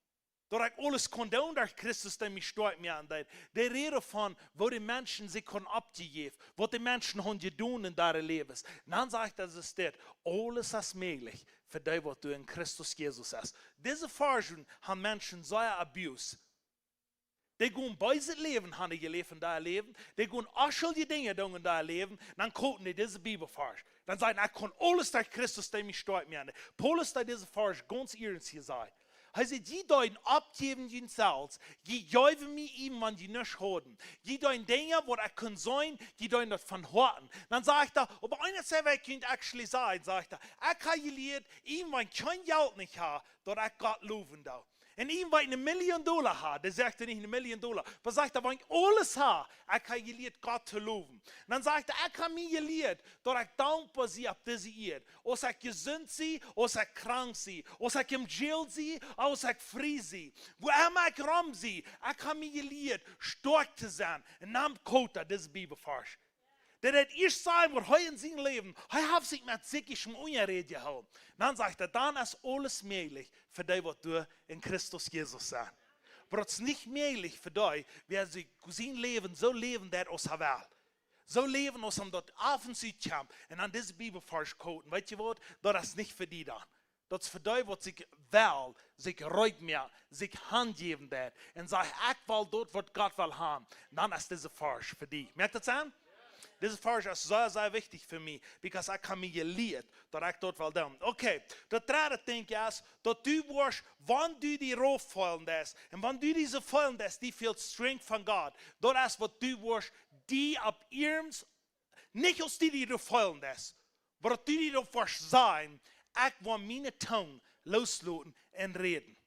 daut ekj aules kaun doonen derch Christus, dee mie stoakj moakt. Dee rät von, woo de Menschen sikj haben oppjejäft, waut de Menschen haben jedonen en äa Läwen. Dan sajcht hee, daut es dit, aules es mäajlich fa dee, waut doa en Christus Jesus es. Dise Varsch haben Menschen sea abused. Dee gonen beeset Läwen, haben dee jeläft en äa Läwen. Dee gonen onschuldje Dinja doonen en äa Läwen. Dan quoten dee dise Bibelvarsch. Dan sajen, ekj kaun aules derch Christus, dee mie stoakj moakt. Paulus deed dise Varsch gaunz iernst hia sajen. Hee sajcht, jie deeden oppjäwen jun selfst, jie jeewen mie äwen, wan jie nuscht hauden. Jie deeden Dinja, waut ekj kunn seenen, jie deeden daut von Hoaten. Dan sajcht hee, oba eent es waut ekj junt actually saj, sajcht hee, ekj hab jelieet, äwen wan ekj kjeen Jelt nich hab, daut ekj Gott lowen doo. Un äwen wan ekj eene Million Dolla hab, dee sajcht nich eene Million Dolla, oba sajcht hee, wan ekj aules hab, ekj hab jelieet Gott to lowen. Dan sajcht hee, ekj hab mie jelieet, daut ekj dankboa sie opp dise Ieed. Aus ekj jesunt sie, aus ekj krank sie, aus ekj em Jail sie, aus ekj frie sie. Wua emma ekj rom sie, ekj hab mie jelieet, stoakj to sennen. Un dan quote hee dise Bibelvarsch. Daut es ieescht sien, waut hee en sien Läwen, hee haft sikj met sikj ieescht mol unjareed jehoolen. Dan sajcht hee, dan es aules mäajlich fa dee, waut doa en Christus Jesus sent. Oba daut es nich mäajlich fa dee, wäa sikj sien Läwen soo läwen deit, aus hee well. Soo läwen, aus am daut auf un soo kjemt. Un dan dise Bibelvarsch quoten. Weet jie waut? Daut es nich fa die dan. Daut es fa dee, waut sikj well, sikj reed moakt, sikj hanjäwen deit. Un sajcht, ekj well daut, waut Gott well haben. Dan es dise Varsch fa die. Moakt daut Senn? Dise Varsch es sea, sea wichtich fa mie, because ekj hab mie jelieet, daut ekj daut well doonen. Okay, daut dredde Dinkj es, daut du woascht, wan du die rauf feelen deist, un wan du die soo feelen deist, die fält strength von Gott, daut es waut du woascht, die opp iernst, nich aus die die rauf feelen deist, oba daut du die rauf woascht sajen, ekj well miene Tung loosloten un räden.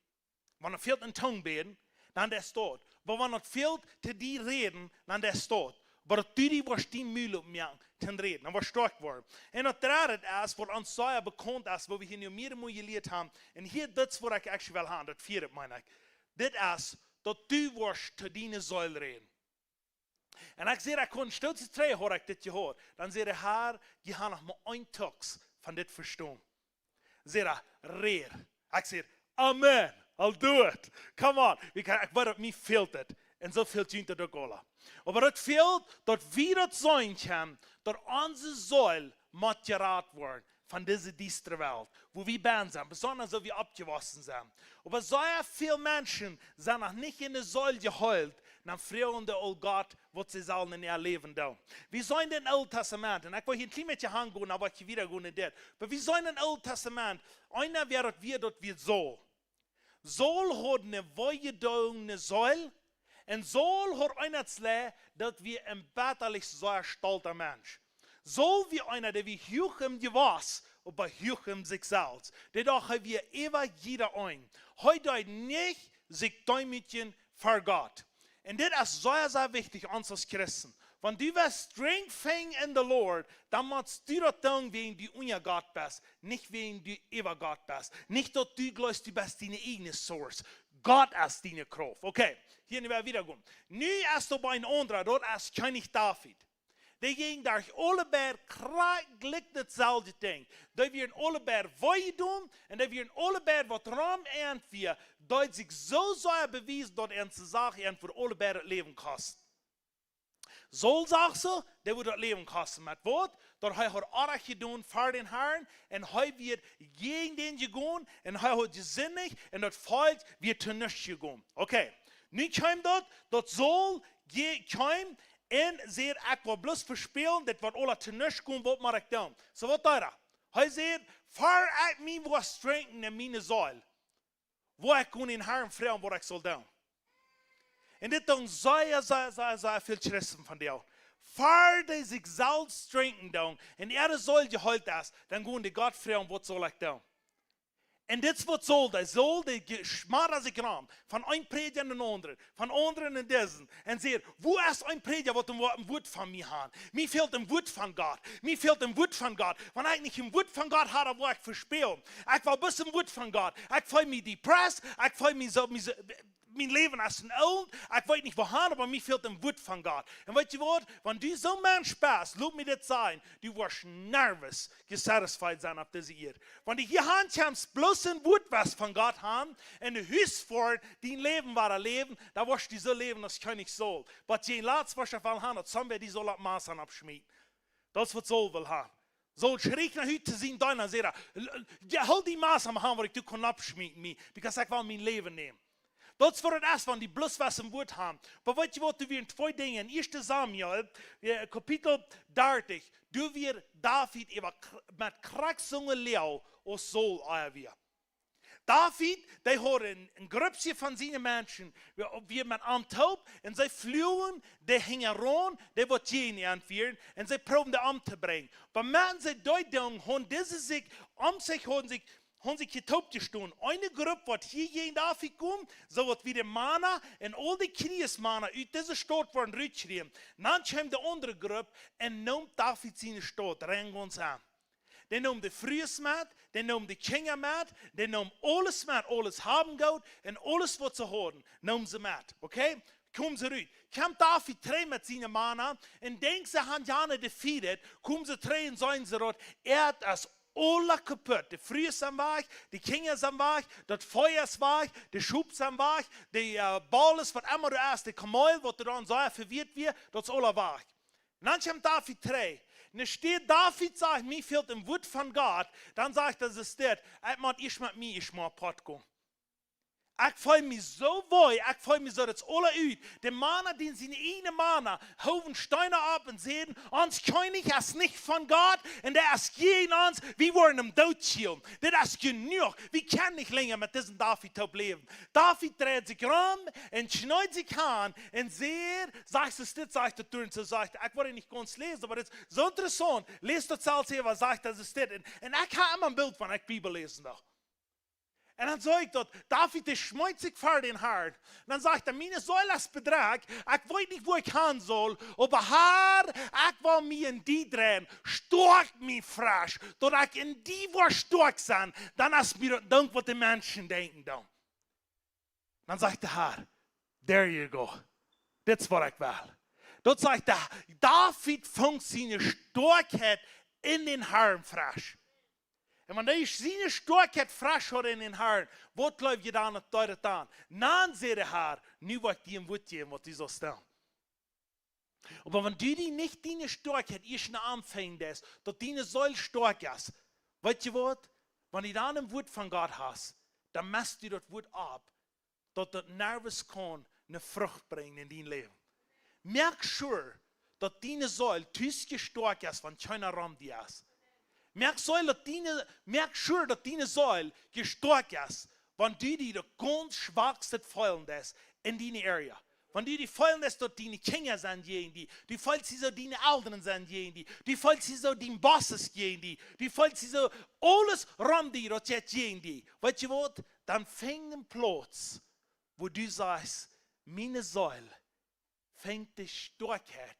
Wan et fält en Tung bäden, dan deist daut. Oba wan et fält to die räden, dan deist daut. Oba daut du die woascht dien Mul oppmoaken, to räden. Dan woascht stoakj woaren. Un daut dredde es, waut ons sea bekaunt es, waut wie hia nu mearemol jelieet haben. Un hia, dit es waut ekj actually well haben, daut vieede, meen ekj. Dit es, daut du woascht to diene Seel räden. Un ekj säd, ekj kunn stootse twee, haud ekj dit jehieet. Dan säd de Herr, jie haben noch mau een Tooks von dit vestonen. Säd hee, räd. Ekj säd, Amen, I'll do it. Come on. Wie kjennen, ekj weet, daut mie fält et. Un soo fält junt daut uk aula. Oba daut fält, daut wie daut seenen kjennen, daut onse Seel mott jerat woaren von dise diestre Welt, wua wie bennen sent, besonda soo aus wie oppjewossen sent. Oba sea väl Menschen sent noch nich enne Seel jeheelt, dan froagen dee aul Gott, waut see sellen en äa Läwen doonen. Wie seenen em Oolen Tastament, un ekj well hia een kjlien bät hangonen, dan woa ekj wieda gonen en dit. Oba wie seenen em Oolen Tastament, eena wia daut, wia daut, wia Saul. Saul haud eene weejedoone Seel, un Saul haud eena Seel, daut wia een bettalich sea stolta Mensch. Saul wia eena, dee wia huach em Jewass, oba huach em sikj selfst. Dee docht, hee wia äwa jieda een. Hee deed nich sikj deemootjen ver Gott. Un dit es sea, sea wichtich, ons aus Christen. Wan du west strength finden in the Lord, dan motst du daut doonen, wäajen du unja Gott best, nich wäajen du äwa Gott best. Nich daut du jleefst, du best diene ieejne source. Gott es diene Krauft. Okay, hia nu wieda gonen. Nu es doa een aundra, daut es Kjennich David. Dee jinkj derch aule beid krakjt daut selwje Dinkj. Dee wieren aule beid weejedonen un dee wieren aule beid waut rom an wia, dee sikj soo sea bewiesen, daut an de Sach an fa aule beid daut Läwen kost. Saul, sajcht see, dee wudd daut Läwen kosten. Met waut? Daut hee haud oajch jedonen ver dän Herrn un hee wia jäajen dän jegonen un hee haud jesindicht un daut Volkj wia to nuscht jegonen. Okay, nu kjeem daut, daut Saul je-, kjeem un säd: "Ekj well bloos vespälen, dit woat aula to nuscht gonen, waut mott ekj doonen?" Soo waut deed hee? Hee säd: "Ver ekj mie woa strenjen en miene Seel, woa ekj gonen dän Harn froagen waut ekj saul doonen." Un dit doonen sea, sea, sea, sea väl Christen vondoag. Ver dee sikj selfst strenjen doonen un äare Seel jeheelt es, dan gonen dee Gott froagen: "Waut saul ekj doonen?" Un dit es waut Saul deed. Saul dee schmad sikj rom, von een Prädja en dän aundren, von aundren en disen. Un säd: "Wua es een Prädja waut een Wo-, een Wuat von mie haft? Mie fält een Wuat von Gott. Mie fält een Wuat von Gott. Wan ekj nich een Wuat von Gott hab, dan woa ekj vespälen. Ekj well bloos een Wuat von Gott. Ekj feel mie depressed. Ekj feel mie soo, mie soo, mien Läwen es een Elend. Ekj weet nich woo han, oba mie fält een Wuat von Gott." Un weetst du waut? Wan du soon Mensch best, lot mie dit sajen, du woascht nuscht satisfied sennen opp dise Ieed. Wan du hia han kjemst, bloos een Wuat waut von Gott han, un du hust fa dien Läwen woaren läwen, dan woascht du soo läwen aus Kjennich Saul. Oba dee latst woascht du woll han, daut somebody saul opp Massa oppschmieten. Daut es waut Saul well han. Saul schrieech no Hut to sienen Deena, säd hee: "L-, l-, jo, hool dee Massa han, waut ekj doa kaun oppschmieten, mie, because ekj well mien Läwen nämen." Daut es waut et es, wan du bloos waut een Wuat hast. Oba weetst du waut, doa wieren twee Dinja. En ieeschte Samuel, eh, Kapitel dartich, doa wia David äwa kr-, met krakjt soone Läajes aus Saul ea wia. David, dee haud een, een Gruppche von siene Menschen, wia, wia met am toop, un see fluagen dee hinjaraun, dee waut jäajen an wieren, un see proowden dee omtobrinjen. Oba wan see daut deeden, hauden dise sikj, om sikj hauden sikj, hauden sikj hia toop jestonen. Eene Grupp waut hia jäajen David kjeem, soo waut wia de Mana, un aul de Kjrieesmana ut dise Staut worden rutjeschräwen. Dan kjeem de aundre Grupp un neem David siene Staut, rein gaunz aun. Dee neem de Frues met, dee neem de Kjinja met, dee neem aules met, aules Habengoot un aules waut see hauden, neem see met, okay? Kjeemen see rut. Kjemt David trigj met siene Mana un denkjt see han jana defeated, kjeemen see trigj un sajen see daut, et es aules kaput. De Frues sent wajch, de Kjinja sent wajch, daut Fia es wajch, de Schop sent wajch, de, eh, Baules, waut emma daut es, de Kameel, waut doa dan soo vewieet wia, daut es aules wajch. Un dan kjemt David trigj. Un enne Städ David sajcht: "Mie fält een Wuat von Gott", dan sajcht hee: "Soo es dit, ekj mott ieescht met mie ieescht mol apoat gonen. Ekj feel mie soo wee, ekj feel mie soo, daut es aules ut." De Mana, dee siene ieejne Mana, hoowen Steena opp un säden: "Ons Kjennich es nich von Gott, un dee es jäajen ons, wie woaren am doot kjillen. Dit es jenuach, wie kjennen nich lenja met disen David toop läwen." David dreit sikj rom un kjneet sikj han un sajcht, sajcht hee: "Soo es dit", sajcht hee, doa un soo sajcht hee, ekj woa nich gaunz läsen, oba daut es soo interessaunt, läs daut selfst äwa, sajcht hee: "Soo es dit." Un, un ekj hab emma een Bilt von, ekj Bibel läsen noch. Un dan sach ekj daut, David, dee schmeet sikj ver dän Harn. Un dan sajcht hee: "Miene Seel es bedrekjt, ekj weet nich wua ekj han saul, oba Har, ekj well mie en die dreien, stoakj mie fresch, daut ekj en die woa stoakj sennen, dan es mie daut, daut waut de Menschen denkjen dan." Dan sajcht de Har: "There you go. Dit es waut ekj well." Daut sajcht, de David funk siene Stoakjheit en dän Harn fresch. Un wan hee siene Stoakjheit fresch haud en dän Harn, waut jleew jie dan, daut deed et dan? Dan säd de Har: "Nu woa ekj die een Wuat jäwen waut du saust doonen." Oba wan du die nich diene Stoakjheit ieescht aunfangen deist, daut diene Seel stoakj es, weetst du waut? Wan du dan een Wuat von Gott hast, dan mest du daut Wuat opp, daut daut nuscht kaun ne Frucht brinjen en dien Läwen. Moak sure, daut diene Seel tus jestoakj es, wan kjeena rom die es. Moak sure, daut diene, moak sure, daut diene Seel jestoakj es, wan du die daut gaunz schwakste feelen deist en diene area. Wan du die feelen deist, daut diene Kjinja sent jäajen die, du feelst die soo, diene Elren sent jäajen die, du feelst die soo, dien Boss es jäajen die, du feelst die soo, aules rom die, daut jeit jäajen die. Weetst du waut? Dan fang een Plauz, wua du sajchst: "Miene Seel fangt de Stoakjheit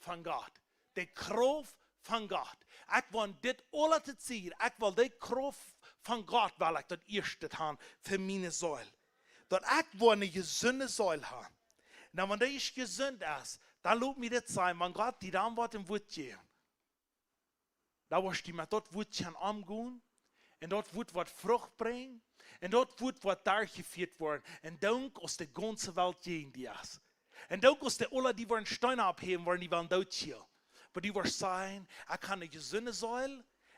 von Gott, de Krauft von Gott. Ekj well dit aula to seenen, ekj well de Krauft von Gott, well ekj daut ieeschte han fa miene Seel. Daut ekj well eene jesunde Seel han." Un dan, wan dee jesunt es, dan lot mie dit sajen, wan Gott die dan woat een Wuat jäwen, dan woascht du met daut Wuat kjennen omgonen, un daut Wuat woat Frucht brinjen, un daut Wuat woat derchjefieet woaren, un dan, aus de gaunze Welt jäajen die es, un dan, aus dee aula, dee woaren Steena opphäwen, woaren die wellen doot kjillen. Oba du woascht sajen: "Ekj hab eene jesunde Seel,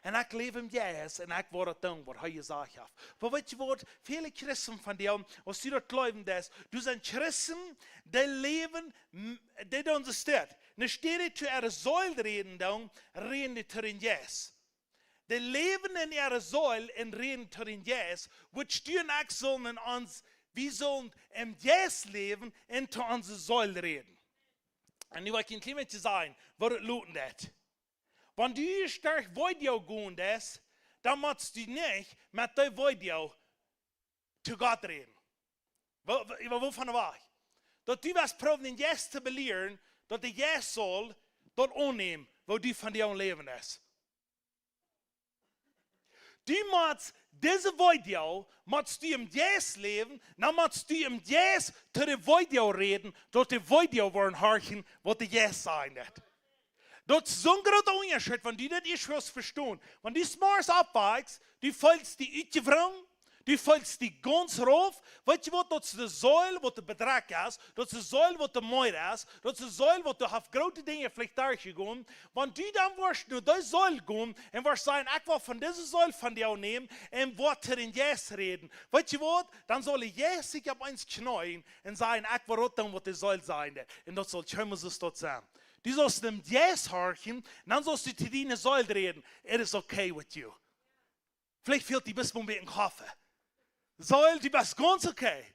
un ekj läw em Jeist, un ekj woa daut doonen waut hee jesajcht haft." Oba weetst du waut? Väle Christen vondoag, aus du daut jleewen deist, du sent Christen, dee läwen, m-, dee doonen soo stell. Enne Städ to äare Seel räden doonen, räden dee to dän Jeist. Dee läwen en äare Seel un räden to dän Jeist, waut stieet uk soo en ons, wie sellen em Jeist läwen un to onse Seel räden. Un nu well ekj een kjlien bät sajen, waut daut loten deit. Wan du stoakj Weedoag gonen deist, dan motst du nich met dee Weedoag to Gott räden. Woo, woo, woo von de Wajch? Daut du west proowen dän Jeist to belieren, daut de Jeist saul daut aunnämen, waut du von die aun läwen deist. Du motst dise Weedoag, motst du em Jeist läwen, dan motst du em Jeist to de Weedoag räden, daut de Weedoag woaren horchen, waut de Jeist sajen deit. Daut es soon groota Unjascheet, wan du daut ieescht woascht vestonen. Wan du zemorjes oppwakjst, du feelst die utjefroaren, du feelst die gaunz rauf. Weetst du waut, daut es de Seel, waut de bedrekjt es, daut es de Seel, waut de meed es, daut es de Seel, waut doa haft groote Dinja veleicht derchjegonen. Wan du dan woascht no dee Seel gonen un woascht sajen, ekj well von dise Seel von die aunnämen un woascht to dän Jeist räden. Weetst du waut, dan saul de Jeist sikj opp eemol kjneeen un sajen, ekj well daut doonen, waut de Seel sajen deit. Un daut saul kjeenmol soo daut sennen. Du saust dän Jeist horchen, dan saust du to diene Seel räden. It is okay with you. Veleicht fält die bloos mau een bät Koffe. Seel, du best gaunz okay.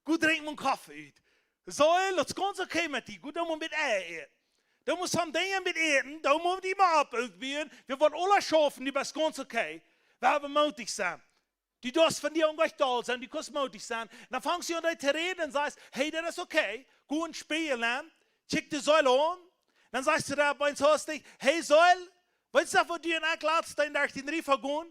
Go drinkj mau een Koffe ut. Seel, daut es gaunz okay met die. Go, dan mott mau een bät Eia äten. Dan mott mau soone Dinja een bät äten. Dan mott mau die mau oppbuen. Wie woaren aules schaufen, du best gaunz okay. Wie haben mootich sennen. Du doarfst von die aun nich doll sennen, du kaust mootich sennen. Dan fangst du aun to räden un sajchst, hey, daut es okay. Go em Spieejel nenn, kjikj de Seel aun. Dan sajchst du doa opp eemol hastich, hey Seel, weetst du, waut du un ekj latst derch dän Riefa gonen?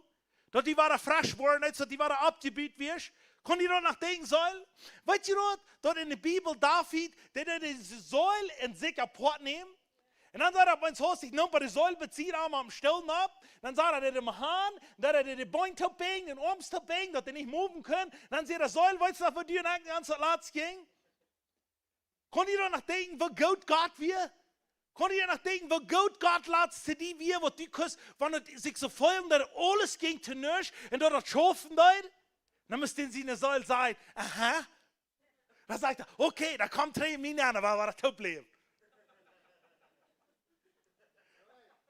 Daut du wada fresch woaren deetst, daut du wada oppjebut woascht. Kaust du doa no denkjen, Seel? Weetst du daut, daut en de Bibel David, dee deed de Seel en sikj apoat nämen? Un dan säd hee opp eemol hastich, neem de Seel, bat sikj aum Stool opp. Dan säd hee, dee deed am han, dan säd hee, de Been toopbinjen, de Oarms toopbinjen, daut hee nich moven kunn. Dan säd hee, Seel, weetst du, waut du un ekj gaunz latst jinjen? Kaust du doa no denkjen, woo goot Gott wia? Kaust du doa no denkjen, woo goot Gott latst to die wia, waut du kaust, wan et sikj soo feeld, daut aules jinkj to nuscht un daut daut schaufen deed? Dan motst du en siene Seel sajen, aha. Dan sajcht hee, okay, dan komm trigj no mie, dan woa wie toop läwen.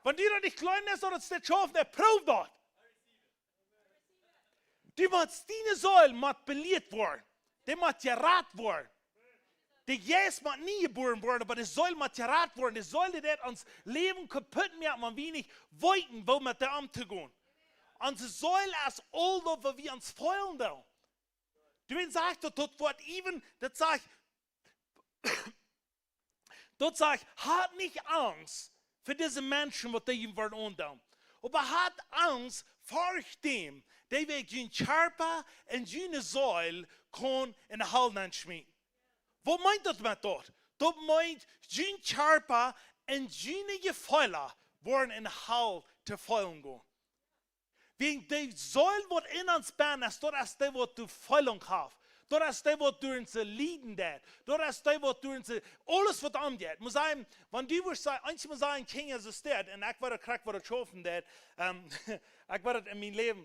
Wan du daut nich jleewen deist, daut et schauft, dan proow daut. Du motst, diene Seel mott belieet woaren. Dee mott jerat woaren. De Jeist mott nie jebuaren woaren, oba de Seel mott jerat woaren. De Seel, dee deit ons Läwen kaputt moaken, wan wie nich weeten, woo met däm omtogonen. Onse Seel es aul daut, waut wie ons feelen doonen. Du weetst, sajcht daut, daut woat even, daut sajcht, daut sajcht, hat nich Angst fa dise Menschen, waut dee junt woaren aundoonen. Oba hat Angst fa däm, dee wäa jun Kjarpa un june Seel kaun en de Hal nenschmieten. Waut meent daut met daut? Daut meent, jun Kjarpa un june Jefeelen woaren en de Hal to feelen gonen. Wäajen de Seel, waut en ons bennen es, daut es dee, waut de Feelunk haft. Daut es dee, waut derch ons lieden deit. Daut es dee, waut derch ons, aules waut aunjeit. Mott sennen, wan du wurscht sennen, eent mott sennen, Kjinja, soo steit, un ekj weet krakjt, waut daut schaufen deit. Ähm, ekj weet daut en mien Läwen.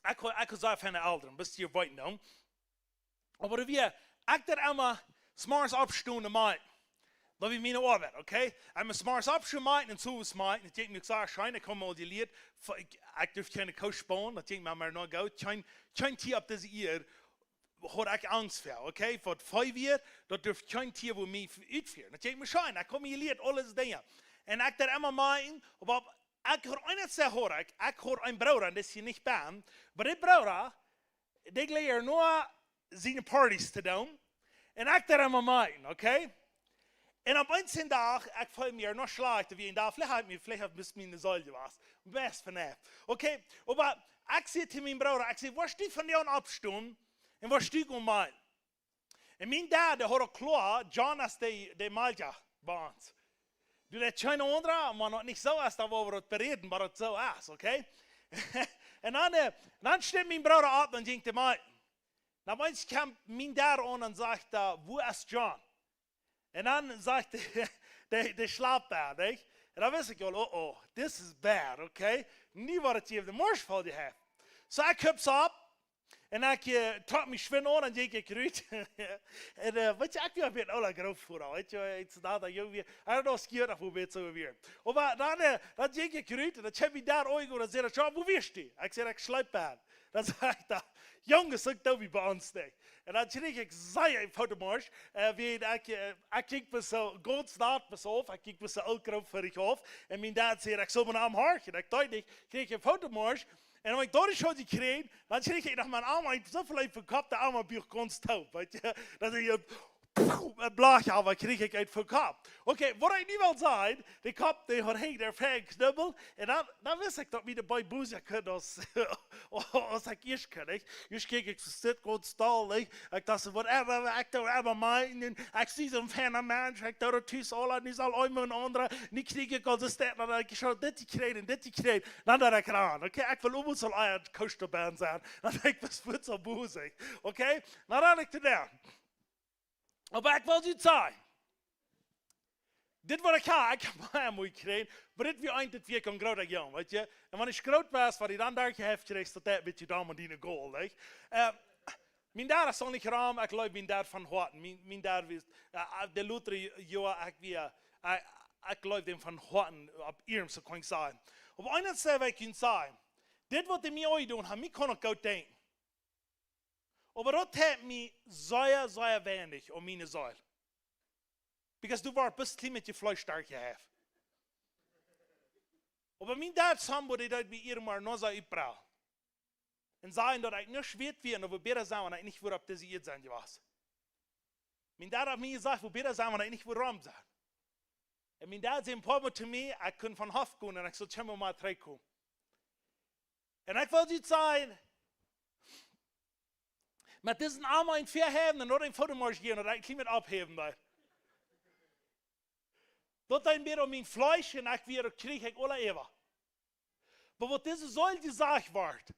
Ekj, ekj saj von de Elren, bat hia weeten dan. Oba woo, ekj deed emma zemorjes oppstonen, mau. Daut wia miene Oabeit, okay? Ekj mott zemorjes oppstonen, mau, un soo es mau. Daut jinkj mie soo scheen, ekj haud aul jelieet, fa-, ekj, ekj durf kjeene Koo sponen, daut jinkj mie mau noch goot. Kjeen, kjeen Tia opp dise Ieed haud ekj Angst ver, okay? Waut Vee wia, daut durf kjeen Tia, woo mie utfieren. Daut jinkj mie scheen, ekj haud mie jelieet, aule Dinja. Un ekj deed emma mau, oba ekj haud eenen, saj, haud ekj, ekj haud een Brooda, un dee es hia nich bie, oba dee Brooda, dee jleewd no siene Parties to doonen, un ekj deed emma mau, okay? Un opp eenen Dach, ekj feeld mie noch schlajcht, woo een Dach, veleicht haud mie, veleicht haud mie miene Seel jewast. Best von daut. Okay, oba ekj säd to mienen Brooda, ekj säd, woascht du vondoag oppstonen, un woascht du gonen malen? Un mien Dad, dee haud aul kloa, John es de, de Malkja bie ons. Du, daut es kjeen aundra, wan daut nich soo es, dan woa wie daut beräden, oba daut soo es, okay? Un dan, äh, dan stunt mien Brooda opp un jinkj to malen. Dan opp eemol kjemt mien Dad aun un sajcht, äh, woo es John? Un dan sajcht de, de, de schlapt doa, nich? Un dan wist ekj aul, oh, oh, this is bad, okay? Nu woat et hia de Morsch voll die haben. Soo, ekj hupst opp, Un ekj, äh, trock mie schwind aun un jinkj ekj rut. Un, äh, weetst, ekj wia een bät oola Grootvoda, weetst, ekj daut, ekj wia, ekj haud daut jehieet, woo bät soo wia. Oba dan, äh, dan jinkj ekj rut un dan kjeem mien Dad aun un säd: "Jo, woo wieescht du?" Ekj säd: "Ekj schleep aun." Dan säd hee: "Jung, soo doo wie bie ons nich." Un dan kjrieech ekj sea een Fotomosch, äh, wiels ekj, äh, ekj kjikj bloos soo gaunz naut bloos auf, ekj kjikj bloos soo uk grootvoda auf. Un mien Dad säd, ekj sull mau no am horchen. Ekj deed nich, kjrieech ekj een Fotomosch. Un wan ekj daut ieescht haud jekjräajen, dan kjrieech ekj noch mau eemol soo väl opp dän Kopp, daut eemol bie ons toop, weetst du? Daut ekj, äh, een Blach, oba kjrieech ekj eent opp dän Kopp. Okay, waut ekj nu well sajen, de Kopp, dee haud hee, dee funk Knubbel. Un dan, dan wist ekj, daut mie de Bäuboos kunn aus, aus ekj ieescht kunn, nich? Ieescht kjikj ekj soo, sit gaunz stell, nich? Ekj docht soo, whatever, ekj doo emma mien, un ekj sie soon feina Mensch, ekj doo daut tus aula, nu saul eemol een aundra, nu kjrieech ekj aul soo Städ, dan ekj soo, dit jekjräajen, dit jekjräajen, dan daut ekj ran. Okay, ekj well unbedingt soo een Coaster Band sennen. Dan ekj, waut woat soo bosich. Okay, dan ran ekj doa nenn. Oba ekj well junt sajen, dit waut ekj hab, ekj hab mea Moot jekjräajen, oba dit wia eent, dit wia ekj een groota Jung, weetst du? Un wan ekj groot wia, waut ekj dan doa jehäft kjrieech, daut daut een bät doa met diene Goal, nich? Äh, mien Dad es uk nich rom, ekj leew mien Dad von Hoaten. Mien, mien Dad wia, äh, de latste Joa, ekj wia, äh, ekj leew dän von Hoaten opp ieescht, soo kaun ekj sajen. Opp eenen Dach well ekj junt sajen, dit waut hee mie aunjedonen haft, mie kaun ekj goot denkjen. Oba daut haft mie sea, sea weinich aun miene Seel. Because du woascht bloos kjlien bät Fleesch doa jehäft. Oba mien Dad, somebody, dee deed mie emma noch soo utbrowen. Un sajen, daut ekj nich wieet wia, un woo bäta sennen, wan ekj nich wia opp dise Ieed sennen jewast. Mien Dad haft mie jesajcht, woo bäta sennen, wan ekj nich wia rom sennen. Un mien Dad säd een poa Mol to mie, ekj kunn von Hoff gonen un ekj sull kjeenmol mea trigjkomen. Un ekj well junt sajen, met disen Arm eent väahäwen un noch een Fotomosch jäwen, daut ekj kjlien bät oppheewen well. Daut een bät aun mien Fleesch un ekj wia, daut kjrieech ekj aula äwa. Oba waut dise Seel jesajcht wort,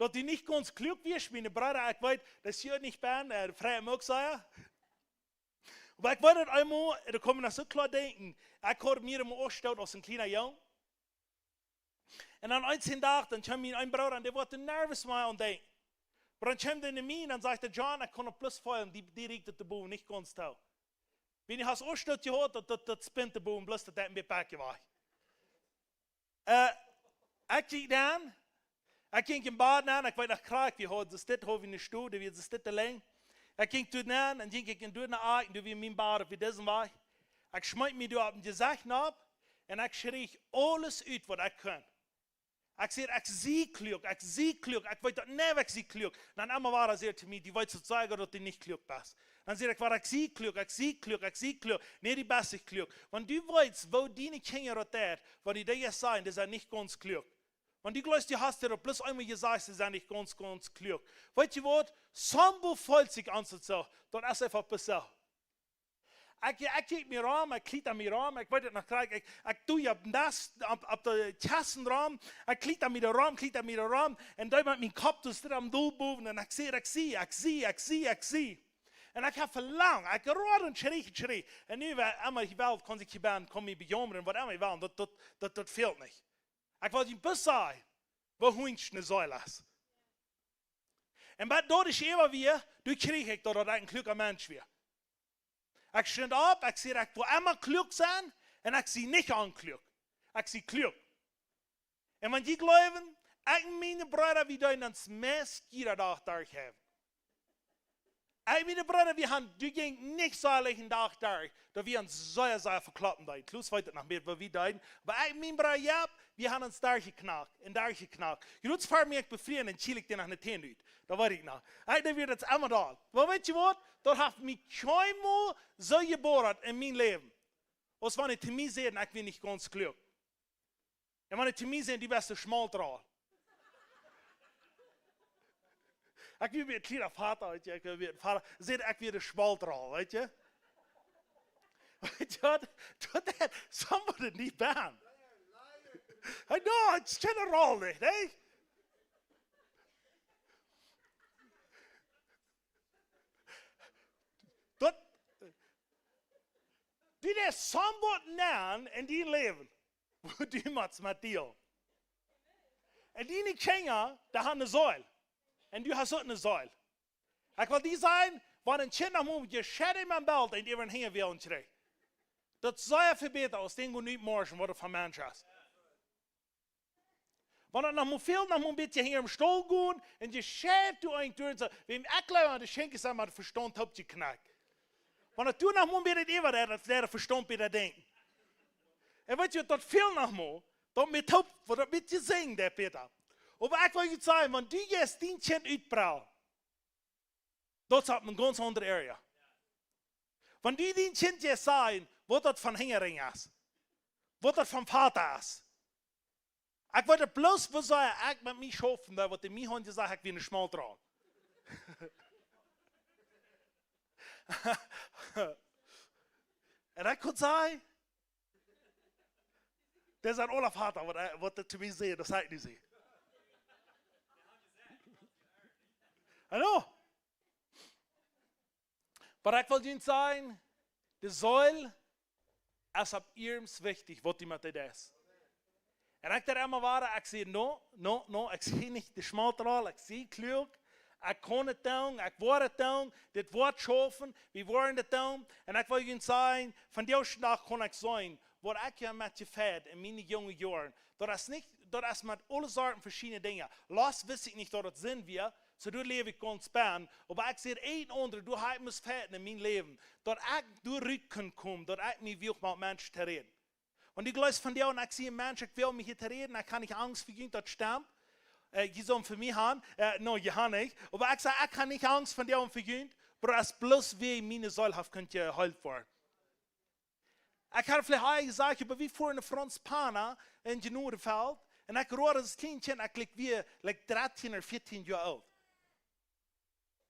daut dee nich gaunz kluak wia, miene Breeda, ekj weet, daut see nich bie, äh, frei mucht sennen. Oba ekj weet daut eemol, doa kaun ekj noch soo kloa denkjen, ekj haud mie emma aunjestoot aus een kjliena Jung. Un dan eenen Dach, dan kjeem mien een Brooda, un dee wort doa nervous met aun denkjen. Oba dan kjeem dee no mie un dan säd hee: "John, ekj kaun daut bloos feelen, dee, dee rieekjt daut doa bowen nich gaunz too. Wan du hast Aunstoot jehaut, daut, daut, daut spint doa bowen, bloos daut daut een bät bäta wia." Äh, ekj jinkj dan, ekj jinkj em Bad nenn, ekj weet noch krakjt, wie hauden soo dit, haud wie ne Stow, dee wia soo dit auleen. Ekj jinkj doa nenn un jinkj ekj en doa no aun, doa wia mien Bad opp disen Wajch. Ekj schmeet mie doa opp daut Jesecht nopp un ekj schreech aules ut waut ekj kunn. Ekj säd: "Ekj sie kluak, ekj sie kluak, ekj weet daut nich, ekj sie kluak." Dan emma wada säd hee to mie: "Du weetst daut sea goot, daut du nich kluak best." Dan säd ekj: "Waut, ekj sie kluak, ekj sie kluak, ekj sie kluak." "Nä, du best nich kluak." Wan du weetst, woo diene Kjinja daut deit, wan dee daut sajen, dee sent nich gaunz kluak. Wan du jleefst, du hast daut bloos eemol jesajcht, see sent nich gaunz, gaunz kluak. Weetst du waut? Somebody feelt sikj aun soo, daut es eefach soo. Ekj, ekj kjikj mie rom, ekj kjlieej mie rom, ekj weet daut noch krakjt, ekj, ekj doo je opp daut, opp, opp de Kjessen rom, ekj kjlieej mie doa rom, kjlieej mie doa rom, un dan met mien Kopp, daut es doa aum Dol bowen, un ekj säd: "Ekj sie, ekj sie, ekj sie, ekj sie." Un ekj hab velangt, ekj rod un schreech, schreech. Un nu, wan emma ekj well, kaun ekj hia bie, kaun mie bejaumren, waut emma ekj well, daut, daut, daut, daut fält nich. Ekj well junt bloos sajen, woo hunjsch ne Seel es. Un waut daut ieescht äwa wia, doa kjrieech ekj daut, daut ekj een kluaka Mensch wia. Ekj stunt opp, ekj säd: "Ekj well emma kluak sennen, un ekj sie nich onkluak. Ekj sie kluak." Un wan jie jleewen, ekj un miene Breeda, wie deeden ons meist jieda Dach derchhäwen. Ekj un miene Breeda, wie haben, du jinkj nich soo leicht een Dach derch, daut wie ons sea, sea vekloppen deeden. Kloa, weet ekj noch mea, waut wie deeden. Oba ekj un mien Breeda, jo, wie haben ons derchjeknakt un derchjeknakt. Jrods ver mie ekj befrieren un kjrieech ekj doa noch ne Tän ut. Daut weet ekj noch. Ekj deed daut emma doa. Oba weetst du waut? Daut haft mie kjeenmol soo jeboodat en mien Läwen, aus wan hee to mie säd, ekj wia nich gaunz kluak. Un wan hee to mie säd: "Du best een Schmaltraul." Ekj wia een kjliena Voda, weetst du, ekj wia een Voda. Säd: "Ekj wia een Schmaltraul", weetst du? Weetst du waut? Daut haud somebody nich bie. Hey, no, ekj kjenn de Rol nich, nä? Daut, dit es somebody nenn en dien Läwen, wua du motst met dealen. Un diene Kjinja, dee haben ne Seel. Un du hast uk ne Seel. Ekj well die sajen, wan een Kjint noch mol jescheit en mien Belt, un die äwa een Henjewäl kjricht. Daut es sea väl bäta aus dän goot nich morschen, waut et von Mensch es. Wan et noch mol fält, noch mol een bät hinja em Stool gonen, un jescheit du een Deel, soo, wäm ekj jleew, de Schenk es aun de Vestaunt toopjekjnakt. Wan et du noch mol een bät äwa daut, daut de Vestaunt bäta denkjen. Un weetst du, daut fält noch mol, daut mie toop, waut daut met die sinjen, de Peter. Oba ekj well die sajen, wan du jeist dien Kjint utprellen, daut es opp eene gaunz aundre Area. Wan du dien Kjint jeist sajen, waut daut von Henjerinj es, waut daut von Vata es. Ekj weet daut bloos, woo see ekj met mie schaufen, daut waut dee mie hauden jesajcht, ekj wia een Schmaltroll. Un ekj kunn sajen, daut es een Olaf Hata, waut, waut daut to mie säd, daut es nich see. Hallo? Oba ekj well junt sajen, de Seel es opp ieescht wichtich, waut du met die deist. Un ekj deed emma wada, ekj säd, no, no, no, ekj sie nich de Schmaltroll, ekj sie kluak, ekj kaun et doonen, ekj woa et doonen, dit woat schaufen, wie woaren et doonen. Un ekj well junt sajen, vondoag dän Dach kaun ekj seenen, waut ekj hia met jefeat en miene junge Joaren. Daut es nich, daut es met aule Sorten veschiedne Dinja. Los wist ekj nich, daut et Sind wia, soo doa läw ekj gaunz bie. Oba ekj säd, een aundret, doa ha ekj must feiten en mien Läwen, daut ekj doa rut kunn komen, daut ekj mie wuag met Menschen to räden. Wan du jleefst vondoag, un ekj sie een Mensch, ekj well mie hia to räden, ekj ha nich Angst fa junt, daut stemt. Äh, jie sellen fa mie han, äh, no, jie han nich. Oba ekj saj, ekj ha nich Angst vondoag fa junt, oba daut es bloos wäajen miene Seel haft kunt jeheelt woaren. Ekj ha veleicht aul jesajcht, oba wie fuaren no Frans Pana en Genodefeld. Un ekj road aus kjlien Kjint, ekj jleew wia, like, dartieen ooda vieetieen Joa oolt.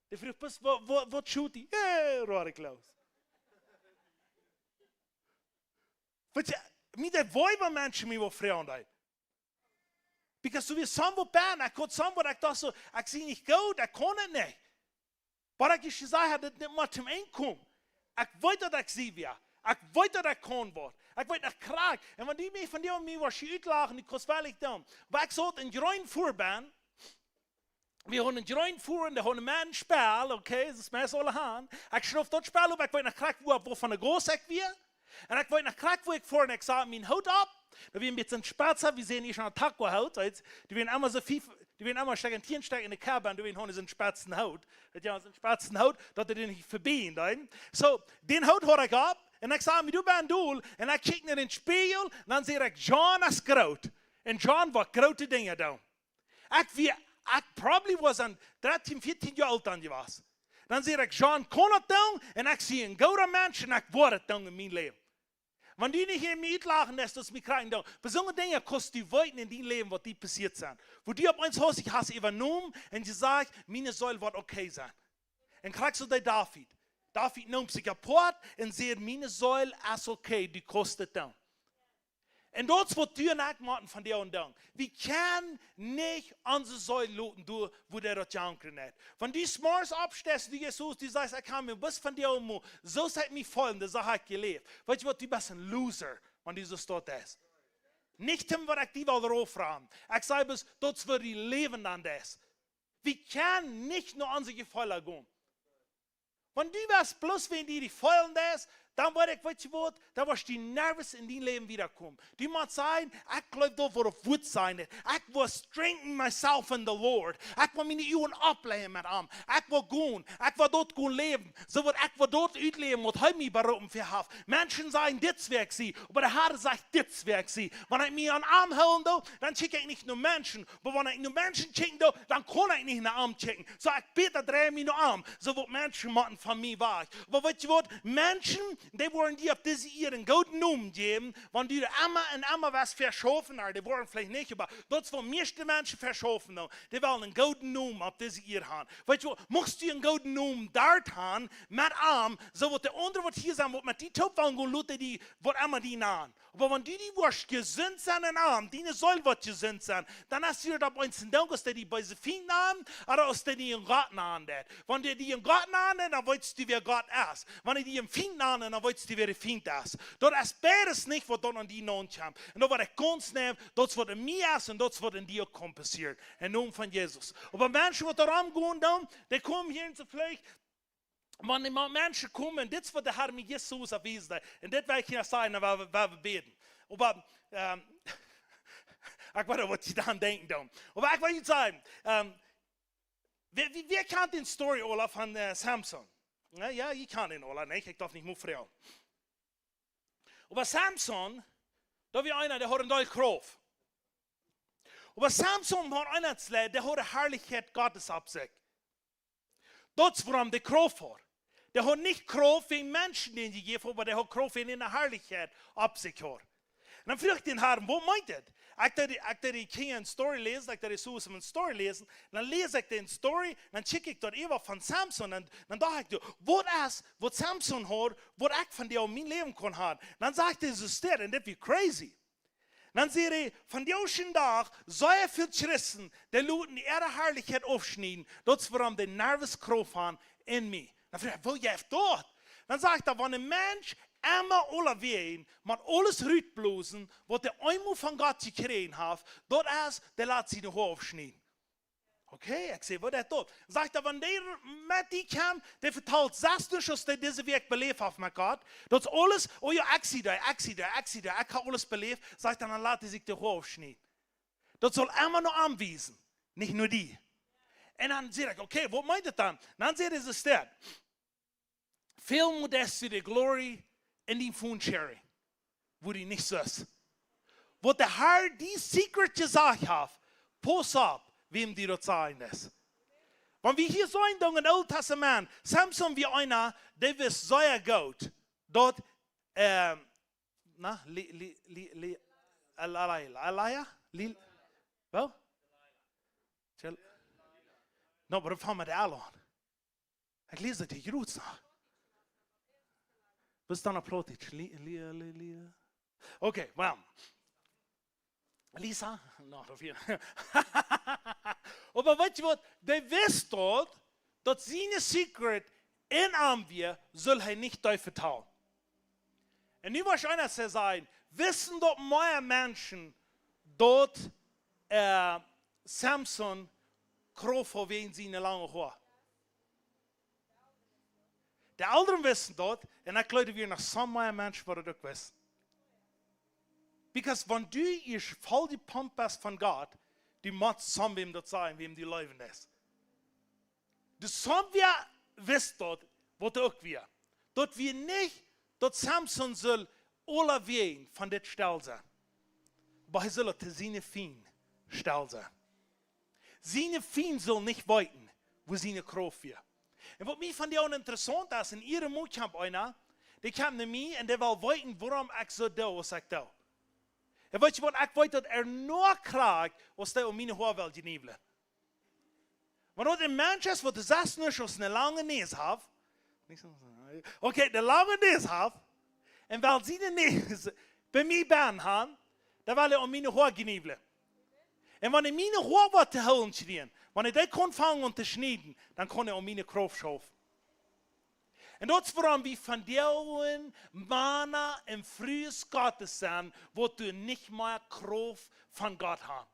Dee fruach, waut, waut, waut schot die? Äh, road ekj loos. Weetst du, mie deed wee, wan Menschen mie waut froagen deeden. Because doa wia soont waut bie, ekj haud soont waut, ekj docht soo, ekj sie nich goot, ekj kaun et nich. Oba ekj jesajcht, daut nich mea toom Enj komen. Ekj weet, daut ekj sie wia. Ekj weet, daut ekj kaun waut. Ekj weet noch krakjt. Un wan du mie vondoag mie wurscht utlachen, du kaust weinich doonen. Oba ekj saut en Jrein Furband. Wie hauden en Jrein Furband, dee hauden een Spell, okay, daut es meist aule han. Ekj schruff daut Spell opp, ekj weet noch krakjt, wua, wua von de Gauss ekj wia. Un ekj weet noch krakjt, wua ekj foaren, ekj sat mienen Hoot opp. Daut wia een bät een spetza, wie säden hia een Taco-Hoot, weetst du, dee wieren emma soo fief, dee wieren emma stekjen, tieen Stekj en de Kaba, un dee wieren hauden soon spetzen Hoot. Daut, jo, soon spetzen Hoot, daut dee nich vebie deeden. Soo, dän Hoot haud ekj opp, un ekj sat mie doa bie dol, un ekj kjikj no dän Spieejel, un dan säd ekj, John es groot. Un John woat groote Dinja doonen. Ekj wia, ekj probably wia dan dartieen, vieetieen Joa oolt dan jewast. Dan säd ekj, John kaun et doonen, un ekj sie een gooda Mensch, un ekj woa et doonen en mien Läwen. Wan du nich en mie utlachen deist, daut es mie krakjt doonen. Besondre Dinja kaust du weeten en dien Läwen, waut die passieet sent. Wua du opp eemol hast, ekj ha äwajenomen un jesajcht, miene Seel woat okay sennen. Un krakjt soo dee David. David neem sikj apoat un säd, miene Seel es okay, du kaust et doonen. Un daut es waut du un ekj motten vondoag doonen. Wie kjennen nich onse Seel loten doa, wua dee daut jankren haft. Wan du zemorjes oppsteist, du Jesus, du sajchst, ekj ha mie bloos vondoag mol, soo aus ekj mie feel, dan saj ekj, jeläft. Weetst du waut, du best een loser, wan du soo stoakj best. Nich toom waut ekj die well rauf ramen. Ekj saj bloos, daut es wua dien Läwen aun es. Wie kjennen nich no onse Jefeelen gonen. Wan du west bloos wäajen die Jefeelen deist, dan woa ekj, weetst du waut, dan woascht du nervous en dien Läwen wiedakomen. Du motst sajen, ekj jleew daut woat opp Wuat sennen. Ekj woa strengthen myself in the Lord. Ekj woa miene Uagen oppläajen met am. Ekj woa gonen. Ekj woa daut gonen läwen. Soo woat ekj woa daut utläwen, waut hee mie beroopen fa haft. Menschen sajen, dit es wäa ekj sie. Oba de Herr sajcht, dit es wäa ekj sie. Wan ekj mie aun am hoolen doo, dan kjikj ekj nich no Menschen. Oba wan ekj no Menschen kjikjen doo, dan kaun ekj nich no am kjikjen. Soo ekj bäta drei mie no am. Soo waut Menschen motten von mie wajch. Oba weetst du waut? Menschen, dee woaren die opp dise Ieed een gooden Nomen jäwen, wan du emma un emma west veschaufen, na, dee woaren veleicht nich, oba daut es waut mieeschte Menschen veschaufen doonen. Dee wellen een gooden Nomen opp dise Ieed han. Weetst du waut? Muchst du een gooden Nomen doa han met am, soo waut de aundre waut hia sent, waut met die toop wellen gonen, lot dee die, waut emma die nanen. Oba wan du die woascht jesunt sennen en am, diene Seel woat jesunt sennen, dan es die daut opp eemol een Dinkj, aus dee die beese Fient nanen, ooda aus dee die een Gott nanen deit. Wan dee die een Gott nanen, dan weetst du, wäa Gott es. Wan dee die een Fient nanen, weetst du, wäa de Fient es. Daut es beides nich, waut dan aun die naun kjemt. Un daut, waut ekj gaunz nemm, daut es, waut en mie es un daut es, waut en die uk kaun passieren. Em Nomen von Jesus. Oba Menschen, waut doa romgonen, dan, dee komen hia en de Fleesch, wan de Ma-, Menschen komen, dit es, waut de Herr mie Jesus erwiesen haft. Un dit well ekj hia sajen, dan woa wie, woa wie bäden. Oba, ähm, ekj weet, waut jie dan denkjen dan. Oba ekj well junt sajen, ähm, wäa, wäa, wäa kjant de Story aula von, äh, Samson? Jo, jo, jie kjanen dän aula, nä? Ekj darf nich mea froagen. Oba Samson, daut wia eena, dee haud een Deel Krauft. Oba Samson wia eena, dee haud de Harlichkjeit Gottes opp sikj. Daut es wuarom dee Krauft haud. Dee haud nich Krauft wäajen Menschen dän jejäft, oba dee haud Krauft wäajen de Harlichkjeit opp sikj haud. Un dan fruach ekj dän Herrn, waut meent dit? Ekj deed, ekj deed de Kjinja eene Story läsen, ekj deed de Susan eene Story läsen. Dan läs ekj de Story, dan check ekj daut äwa von Samson. Un dan docht ekj, waut es, waut Samson haud, waut ekj vondoag en mien Läwen kaun haben? Dan sajcht hee soo, dit, un dit wia crazy. Dan säd hee, vondoag dän Dach, sea väl Christen, dee loten äare Harlichkjeit aufschnieden, daut es wuarom dee nuscht Krauft haben en mie. Dan fruach ekj, woo jeit daut? Dan sajcht hee, wan een Mensch emma aulawäajen mott aules rutblosen, waut hee eemol von Gott jekjräajen haft, daut es, dee lat siene Hoa aufschnieden. Okay, ekj saj, waut es daut? Sajcht hee, wan dee met die kjemt, dee vetalt sest nuscht, waut dee dise Wäakj beläft haft met Gott. Daut es aules, oh jo, ekj sie doa, ekj sie doa, ekj sie doa, ekj hab aules beläft, sajcht hee, dan lat hee sikj de Hoa aufschnieden. Daut saul emma no am wiesen, nich no die. Un dan säd ekj, okay, waut meent daut dan? Dan säd hee, dit. Väl mott du de Glory en dien Phone sharen, woo du nich sitst. Waut de Herr die secret jesajcht haft, pauss opp, wäm du daut sajen deist. Wan wie hia soo een Dinkj em Oolen Tastament, Samson wia eena, dee wist sea goot, daut, ähm, na, li, li, li, li, Eli-, Eli-, Elia? Li, woo? Jel-, no, oba daut funk met L aun. Ekj läs daut hia jrod noch. Waut es dan opp Plautdietsch? Li-, Lia, Li-, Lia. Okay, well. Lisa? No, daut wia. Oba weetst du waut? Dee wist daut, daut sien secret en am wia, sull hee nich dee vetalen. Un nu woascht du eena sajen, wisten daut mea Menschen, daut, äh, Samson Krauft haud wäajen siene lange Hoa? De Elren wisten daut, un ekj jleew, doa wieren noch some mea Menschen, waut daut uk wisten. Because wan du ieescht voll jepompt best von Gott, du motst somewäm daut sajen, wäm du leewen deist. De Samson wist daut, waut uk wia. Daut wia nich, daut Samson sull aulawäajen von dit stell sennen. Oba hee sull to siene Fient stell sennen. Siene Fient sullen nich weeten, wua siene Krauft wia. Un waut mie vondoag interessaunt es, en iere Moot kjemt eena, dee kjemt no mie un dee well weeten, wuarom ekj soo doo, aus ekj doo. Un weetst du waut, ekj weet daut ea noch krakjt, aus dee om miene Hoa well jeniewlen. Wan daut een Mensch es, waut de sest nuscht aus eene lange Näs haft, nich soo, okay, eene lange Näs haft, un well siene Näs bie mie bennen haben, dan well hee om miene Hoa jeniewlen. Un wan hee miene Hoa waut to hoolen kjrieen, wan hee dee kaun fangen un to schnieden, dan kaun hee om miene Krauft schaufen. Un daut es wuarom wie vondoag Mana un Frues Gottes sent, waut du nich mea Krauft von Gott hast.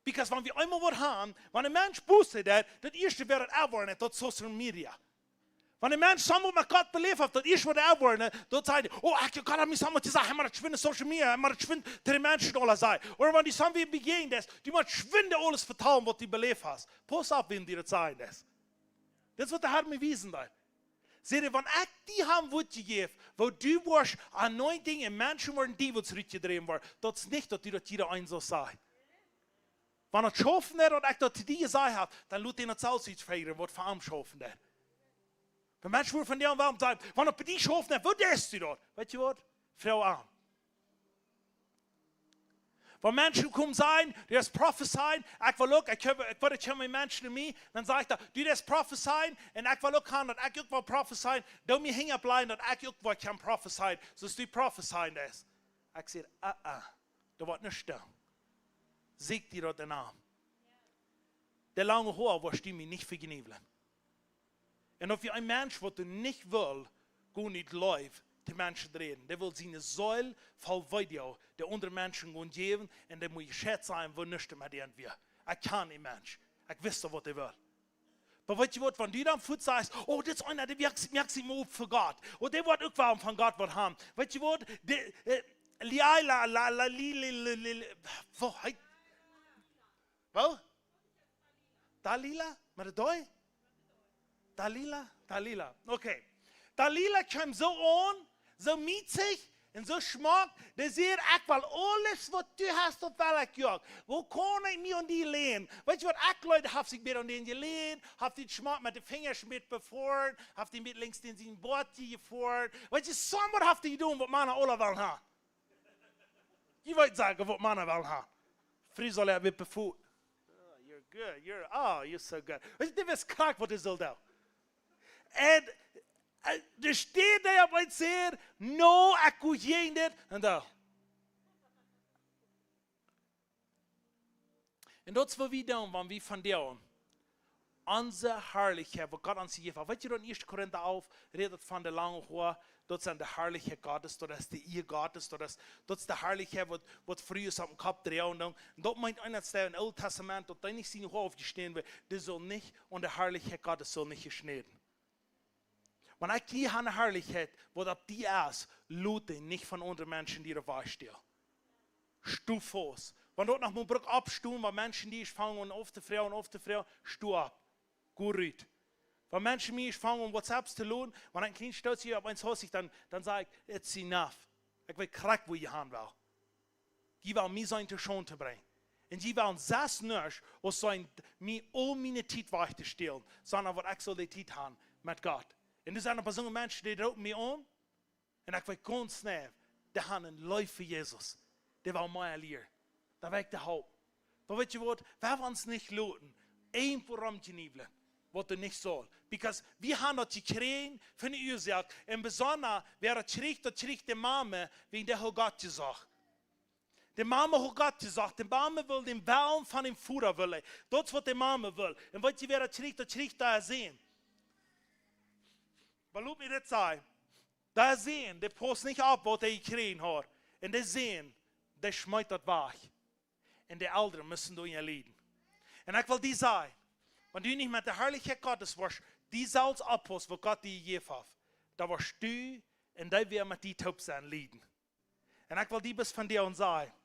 Because wan wie eemol waut haben, wan een Mensch Buße deit, daut ieeschte waut hee erwoat, daut es social media. Wan een Mensch soo waut met Gott beläft haft, daut ieeschte waut hee erwoat, daut sajcht hee, oh, ekj, Gott haft mie soo waut jesajcht, hee mott daut schwind social media, hee mott daut schwind to de Menschen aula sajen. Ooda wan du soo wäm bejäajnst, du motst schwind aules vetalen, waut du beläft hast. Pauss opp, wäm du daut sajen deist. Daut es, waut de Herr mie wiesen deed. Säd hee, wan ekj die hab waut jejäft, woo du woascht aun neue Dinja, Menschen woaren die waut rutjedräwen woaren, daut es nich, daut du daut jiedreen saust sajen. Wan daut schaufen deit, daut ekj daut to die jesajcht hab, dan lot dän daut selfst utfieren, waut fa am schaufen deit. Wan Menschen woaren von die aun woaren sajen, wan daut bie die schaufen deit, woo deist du daut? Weetst du waut? Froag am. Wan Menschen komen sajen, du deist prophezeien, ekj well uk, ekj hab, ekj weet, ekj hab mea Menschen en mie, dan saj ekj daut, du deist prophezeien, un ekj well uk haben, daut ekj uk well prophezeien, doo mie hinjen bleien, daut ekj uk well kjennen prophezeien, soo aus du prophezeien deist. Ekj saj, ah, ah, daut woat nich stemmen. Sieekj die daut en am. De lange Hoa woascht du mie nich vejeniewlen. Un auf du een Mensch, waut du nich west, go nich läwen, to Menschen räden. Dee well siene Seel voll Weedoag de aundre Menschen gonen jäwen un dee mott jescheit sennen, woo nuscht met an wia. Ekj kjan dän Mensch. Ekj wist, waut hee well. Oba weetst du waut, wan du dan fuats sajchst: "Oh, dit es eena, dee moakt, moakt sikj mau opp fa Gott. Oh, dee woat uk woll von Gott waut haben." Weetst du waut, dee, äh, Liela, la, la, li, li, li, li, li, woo heet? Woo? Dalila? Met de Doi? Dalila? Dalila. Okay. Dalila kjeem soo aun, soo mietzich un soo schmock, dee säd: "Ekj well aules waut du hast, daut well ekj uk. Woo kaun ekj mie aun die länen?" Weetst du waut, ekj jleew, haft sikj bät aun dän jelänt, haft dän schmock met de Finjasch met befoaren, haft am met linkjs en sien Boat jefoaren. Weetst du, somebody haft dee jedonen, waut Mana aula wellen haben. Jie weeten secha, waut Mana wellen haben. Fru saul hee met befoaren. "Oh, you're good. You're, oh, you're so good." Weetst du, dit es krakjt, waut hee saul doonen. Un, äh, dee steit doa opp un sajcht: "No, ekj go jäajen dit." Un doa. Un daut es waut wie doonen, wan wie von dee onse Harlichkjeit, waut Gott ons jejäft haft. Weetst du, en Ieeschte Korinta alf rät et von de lange Hoa, daut sent de Harlichkjeit Gottes, daut es de Ea Gottes, daut es, daut es de Harlichkjeit, waut, waut Frues opp dän Kopp droagen doonen. Un daut meent eena, daut em Oolen Tastament, daut dee nich siene Hoa aufjeschnäden woat, dee saul nich, un de Harlichkjeit Gottes saul nich jeschnäden. Wan ekj hia aun de Harlichkjeit, waut opp die es, lot dee nich von aundre Menschen die doa wajchstälen. Sto faust. Wan daut noch mol brukt oppstonen, wan Menschen die fangen aun auftofoaren, auftofoaren, sto opp. Go rut. Wan Menschen mie fangen aun WhatsApps to loden, wan een kjlien Stootje opp eent haft, dan, dan saj ekj: "It's enough. Ekj weet krakjt, wua jie han wellen. Jie wellen mie sennen to Schaund to brinjen. Un jie wellen selfst nich aus sennen, mie aul miene Tiet wajchtostälen, sonda waut ekj saul de Tiet haben met Gott." Un doa sent een poa soone Menschen, dee roopen mie aun. Un ekj weet gaunz jeneiw, dee haben eene Leew fa Jesus. Dee wellen mie lieren. Dan weet ekj de Haupt. Oba weetst du waut? Wie woaren ons nich loten irjentwoo romkjniewlen, waut doa nich saul. Because wie haben daut jekjräajen von de Uasoak. Un besonda, wäa daut kjricht, daut kjricht de Mame, wäajen dee haft Gott jesocht. De Mame haft Gott jesocht. De Mame well dän Wellen von dän Voda, well hee. Daut es, waut de Mame well. Un weetst du, wäa daut kjricht, daut kjricht de Sän. Oba lot mie dit sajen. De Sän, dee pausst nich opp, waut hee jekjräajen haft. Un de Sän, dee schmeet daut wajch. Un de Elren musten doa unja lieden. Un ekj well die sajen, wan du nich met de Harlichkjeit Gottes woascht, die selfst oppaussen, waut Gott die jejäft haft, dan woascht du un dee, wäa met die toop sent, lieden. Un ekj well die bloos vondoag sajen,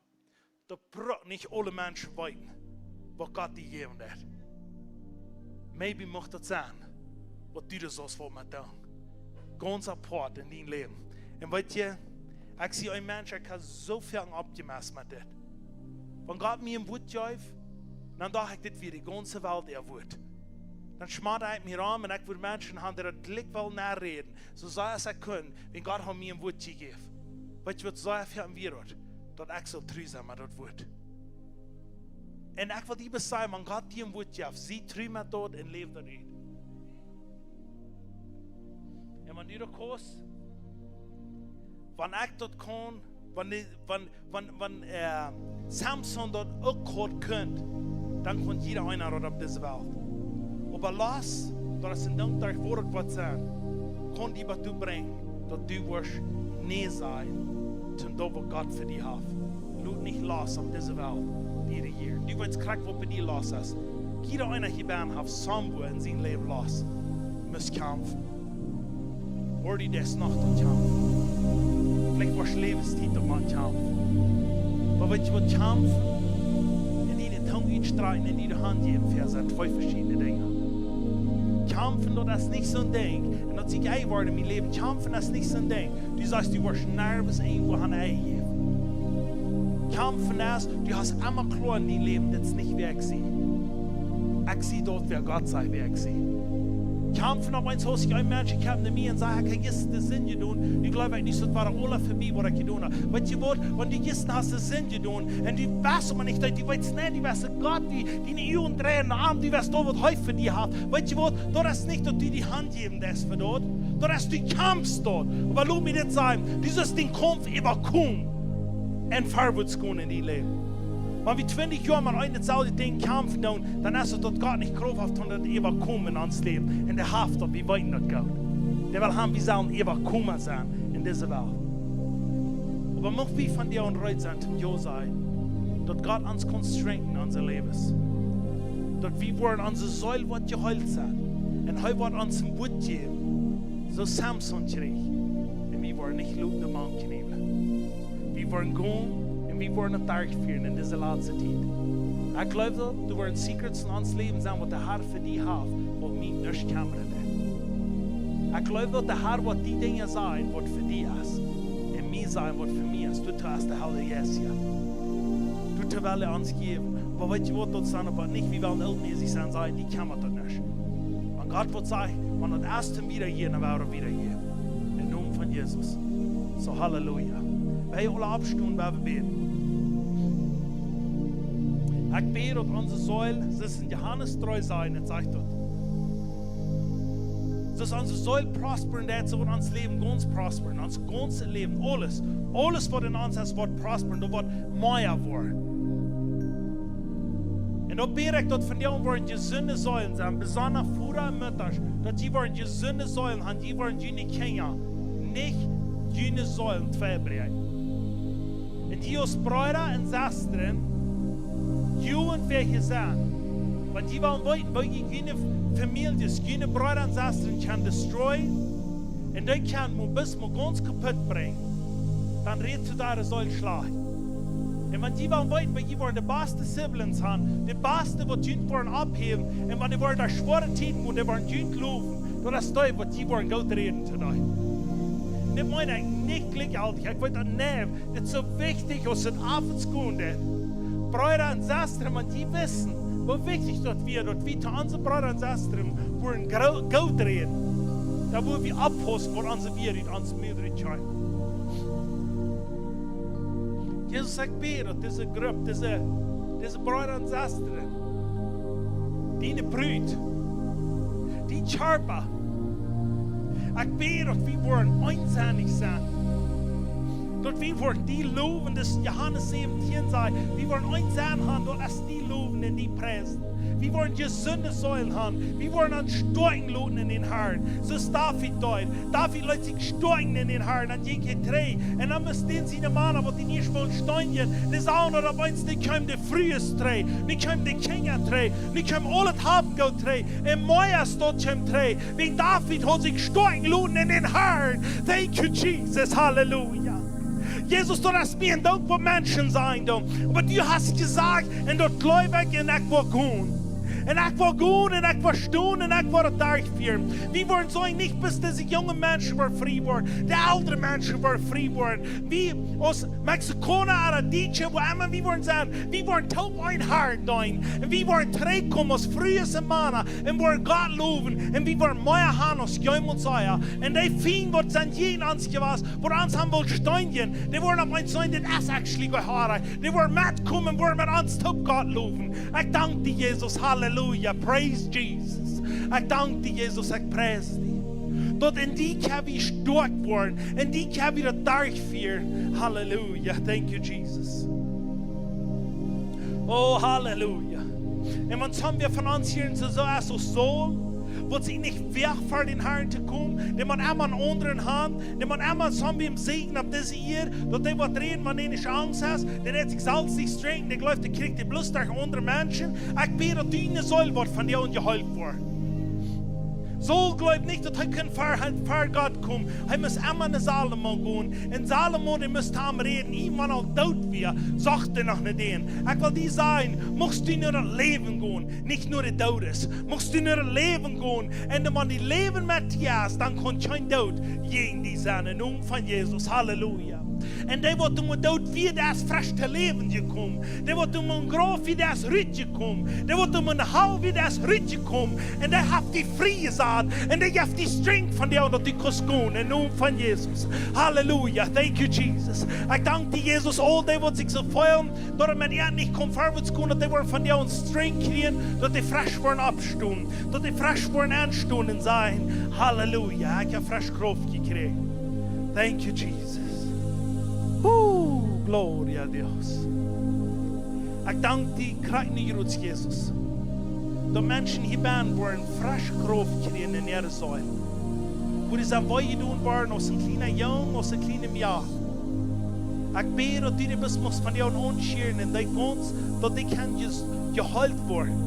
daut brukt nich aule Menschen weeten, waut Gott die jäwen deit. Maybe mucht daut sennen, waut du doa saust waut met doonen. Gaunz apoat en dien Läwen. Un weetst du, ekj sie een Mensch, ekj hab soo väl oppjemest met dit. Wan Gott mie een Wuat jeef, dan docht ekj, dit wia de gaunze Welt äa Wuat. Dan schmad ekj mie rom un ekj wull Menschen haben, dee daut jlikj wellen noräden, soo sea aus ekj kunn, wan Gott haud mie een Wuat jejäft. Weetst du waut, soo väl wia daut, daut ekj saul tru sennen met daut Wuat. Un ekj well die bloos sajen, wan Gott die een Wuat jeft, sie tru met daut un läw daut ut. Un wan du daut kaust, wan ekj daut kaun, wan, wan, wan, wan, äh, Samson daut uk haud kunt, dan kaun jieda eena daut opp dise Welt. Oba los, daut es een Dank, daut woat waut sennen, kaun die waut du brinjen, daut du woascht nä sajen to daut, waut Gott fa die haft. Lot nich los opp dise Welt, dee rejieren. Du weetst krakjt, waut bie die los es. Jieda eena hia bennen haft somewhere en sien Läwen los. Must kjamfen. Oba du deist noch daut kjamfen. Veleicht woascht Läwenstiet doamet kjamfen. Oba weetst du waut, kjamfen un diene Tung utstrakjen un die de Haunt jäwen, sent twee veschiedne Dinja. Kjamfen, daut es nich soon Dinkj. Un daut sie ekj woaren en mien Läwen. Kjamfen es nich soon Dinkj. Du sajchst, du woascht nuscht irjentwua aunjäwen. Kjamfen es, du hast emma kloa en dien Läwen, dit es nich wäa ekj sie. Ekj sie daut, wäa Gott sajcht, wäa ekj sie. Kjamfen, opp eemol haft sikj een Mensch, ekj hab ne Mie un saj, ekj hab jistren de Sind jedonen, nu jleew ekj nich, daut wia aul vebie, waut ekj jedonen hab. Weetst du waut, wan du jistren hast de Sind jedonen un du weetst oba nich, daut du weetst, nä, du weetst, Gott, du, diene Uagen dreien no am, du weetst daut, waut hee fa die haft. Weetst du waut, daut es nich, daut du die Haunt jäwen deist fa daut. Daut es, du kjamfst daut. Oba lot mie dit sajen, du saust dän Kaumf äwakomen un verwoats gonen en dien Läwen. Wan wie twintich Joa met een un daut selwje Dinkj kjamfen doonen, dan es et, daut Gott nich Krauft haft, om daut äwakomen en ons Läwen. Un hee haft daut, wie weeten daut goot. Hee well haben, wie sellen äwakomen sennen. dise Welt. Oba mucht wie von dee aun reed sennen, toom jo sajen, daut Gott ons kaun strengthen, onse Läwes. Daut wie woaren, onse Seel woat jeheelt sennen. Un hee woat ons een Wuat jäwen, soo aus Samson kjrieech. Un wie woaren nich loten de Mann kjnieen. Wie woaren gonen un wie woaren daut derchfieren en dise latste Tiet. Ekj jleew daut, doa woaren Secrets en ons Läwen sennen, waut de Herr fa die haft, waut mie nuscht kjemmren deit. Ekj jleew daut de Herr woat die Dinja sajen, waut fa die es. Un mie sajen, waut fa mie es. Doatoo es de Herr Jesus hia. Doatoo well hee ons jäwen. Oba weetst du waut, daut es dan oba nich, wie wellen ooltmässich sennen, sajen, die kjemmat daut nich. Wan Gott woat sajen, wan daut es, dan wieda hia, dan woa wie wieda hia. Em Nomen von Jesus. Soo, Halleluja. Wie aula oppstonen, woa wie bäden. Ekj bäd, daut onse Seel, soo aus en Johanes dree sajcht, daut sajcht daut. Soo aus onse Seel prosperen deit, soo woat ons Läwen gaunz prosperen. Ons gaunzet Läwen, aules. Aules waut en ons es, woat prosperen. Daut woat mea woaren. Un daut bäd ekj, daut von die woaren jesunde Seelen sennen, besonda Vodasch un Muttasch, daut jie woaren jesunde Seelen haben, jie woaren june Kjinja nich june Seelen twei bräakjen. Un jie aus Breeda un Sestren, jie woaren wea hia sennen. Wan jie wellen weeten, woo jie june Famieljes, june Breeda un Sestren kjennen destroyen, un dee kjennen mau bat mau gaunz kaputt brinjen, dan rät to äare Seel schlajcht. Un wan jie wellen weeten, woo jie woaren de baste siblings haben, de baste, waut junt woaren opphäwen, un wan dee woaren derch schwoare Tieden gonen, dee woaren junt lowen, daut es dee, waut jie woaren goot räden to dee. Dit meen ekj nich jlikjjeltich, ekj weet daut, nä, dit es soo wichtich, aus et oft es gonen deit. Breeda un Sestren, wan jie wisten, woo wichtich daut wia, daut wie to onse Breeda un Sestren woaren gro-, goot räden, dan woa wie oppaussen, waut onse Wieed ut onse Mul rut kjemt. Jesus, ekj bäd, daut dise Grupp, dise, dise Breeda un Sestren, diene Brut, dien Kjarpa, ekj bäd, daut wie woaren eensennich sennen. Daut wie woaren die lowen, daut Johanes säwentieen sajcht, wie woaren eensennich sennen, daut es die lowen un die priesen. Wie woaren jesunde Seelen haben. Wie woaren ons stoakjen loten en dän Herrn. Soo aus David deed. David leet sikj stoakjen en dän Herrn. Dan jinkj hee trigj. Un dan musst dän siene Mana, waut dän ieescht wullen steenjen, dee sagen, daut opp eemol, nu kjeemen de Frues trigj. Nu kjeemen de Kjinja trigj. Nu kjeemt aul daut Haben trigj. Un mea aus daut kjeemt trigj. Wäajen David haud sikj stoakjen loten en dän Herrn. Thank you, Jesus. Halleluja. Jesus, daut es mie een Dankboa Menschen sennen, du. Oba du hast jesajcht, un daut jleew ekj, un ekj woa gonen. Un ekj woa gonen, un ekj woa stonen, un ekj woa daut derchfieren. Wie woaren soo nich bloos dise junge Menschen woaren frie woaren, de eldre Menschen woaren frie woaren. Wie aus Mexikauna ooda Dietsche, wua emma wie woaren sennen, wie woaren toop eenen Herrn deenen. Un wie woaren trigjkomen aus Frues un Mana, un woaren Gott lowen, un wie woaren mea haben aus jemols ea. Un dee Fient, waut sent jäajen ons jewast, waut ons haben wullen steenjen, dee woaren opp eemol seenen, dit es actually Gott. Dee woaren metkomen, woaren met ons toop Gott lowen. Ekj dank die, Jesus. Halleluja. Praise Jesus. Ekj dank die, Jesus. Ekj priesen die. Daut en die kjenn wie stoakj woaren. En die kjenn wie daut derchfieren. Halleluja. Thank you, Jesus. Oh, halleluja. Un wan sommje von ons hia soo, soo es aus Saul, waut sikj nich woagt ver dän Herrn to komen, dee mott emma eenen aundren haben, dee mott emma soo wäm sieekjen opp dise Ieed, daut dee woat räden, wan hee nich Angst haft, dee deit sikj selfst nich strenjen, dee jleeft, dee kjricht dee bloos derch aundre Menschen. Ekj bäd, daut diene Seel woat von die aun jeheelt woaren. Saul jleewd nich, daut hee kunn ver, ver Gott komen. Hee must emma no Salomo gonen. Un Salomo, dee must am räden, ea hee aul doot wia, socht hee noch no dän. Ekj well die sajen, muchst du no daut Läwen gonen, nich no de Doodes. Muchst du no daut Läwen gonen. Un wan du läwst met Jesus, dan kaun kjeen Doot jäajen die sennen. Em Nomen von Jesus. Halleluja. Un dee, waut doa doot wia, dee es fresch to Läwen jekomen. Dee, waut doa em Grauf wia, dee es rutjekomen. Dee, waut doa em Hal wia, dee es rutjekomen. Un dee haft die frie jesat. Un dee jeft die Strenj von die, daut du kaust gonen. Em Nomen von Jesus. Halleluja. Thank you, Jesus. Ekj dank die, Jesus, aul dee, waut sikj soo feelen, daut et met an nich kaun verwoats gonen, daut dee woaren von die Strenj kjrieen, daut dee fresch woaren oppstonen, daut dee fresch woaren aunstonen un sajen: Halleluja, ekj hab fresch Krauft jekjräajen. Thank you, Jesus. Uh, gloria a Dios. Ekj dank die, krakjt nu, Jesus. Daut Menschen hia bennen woaren fresch Krauft kjrieen en äare Seel. Woo dee sent wee jedonen worden aus een kjliena Jung, aus een kjliena Mejal. Ekj bäd, daut du dee bloos muchst von dee aunschieren un dee gaunz, daut dee kaun je-, jeheelt woaren.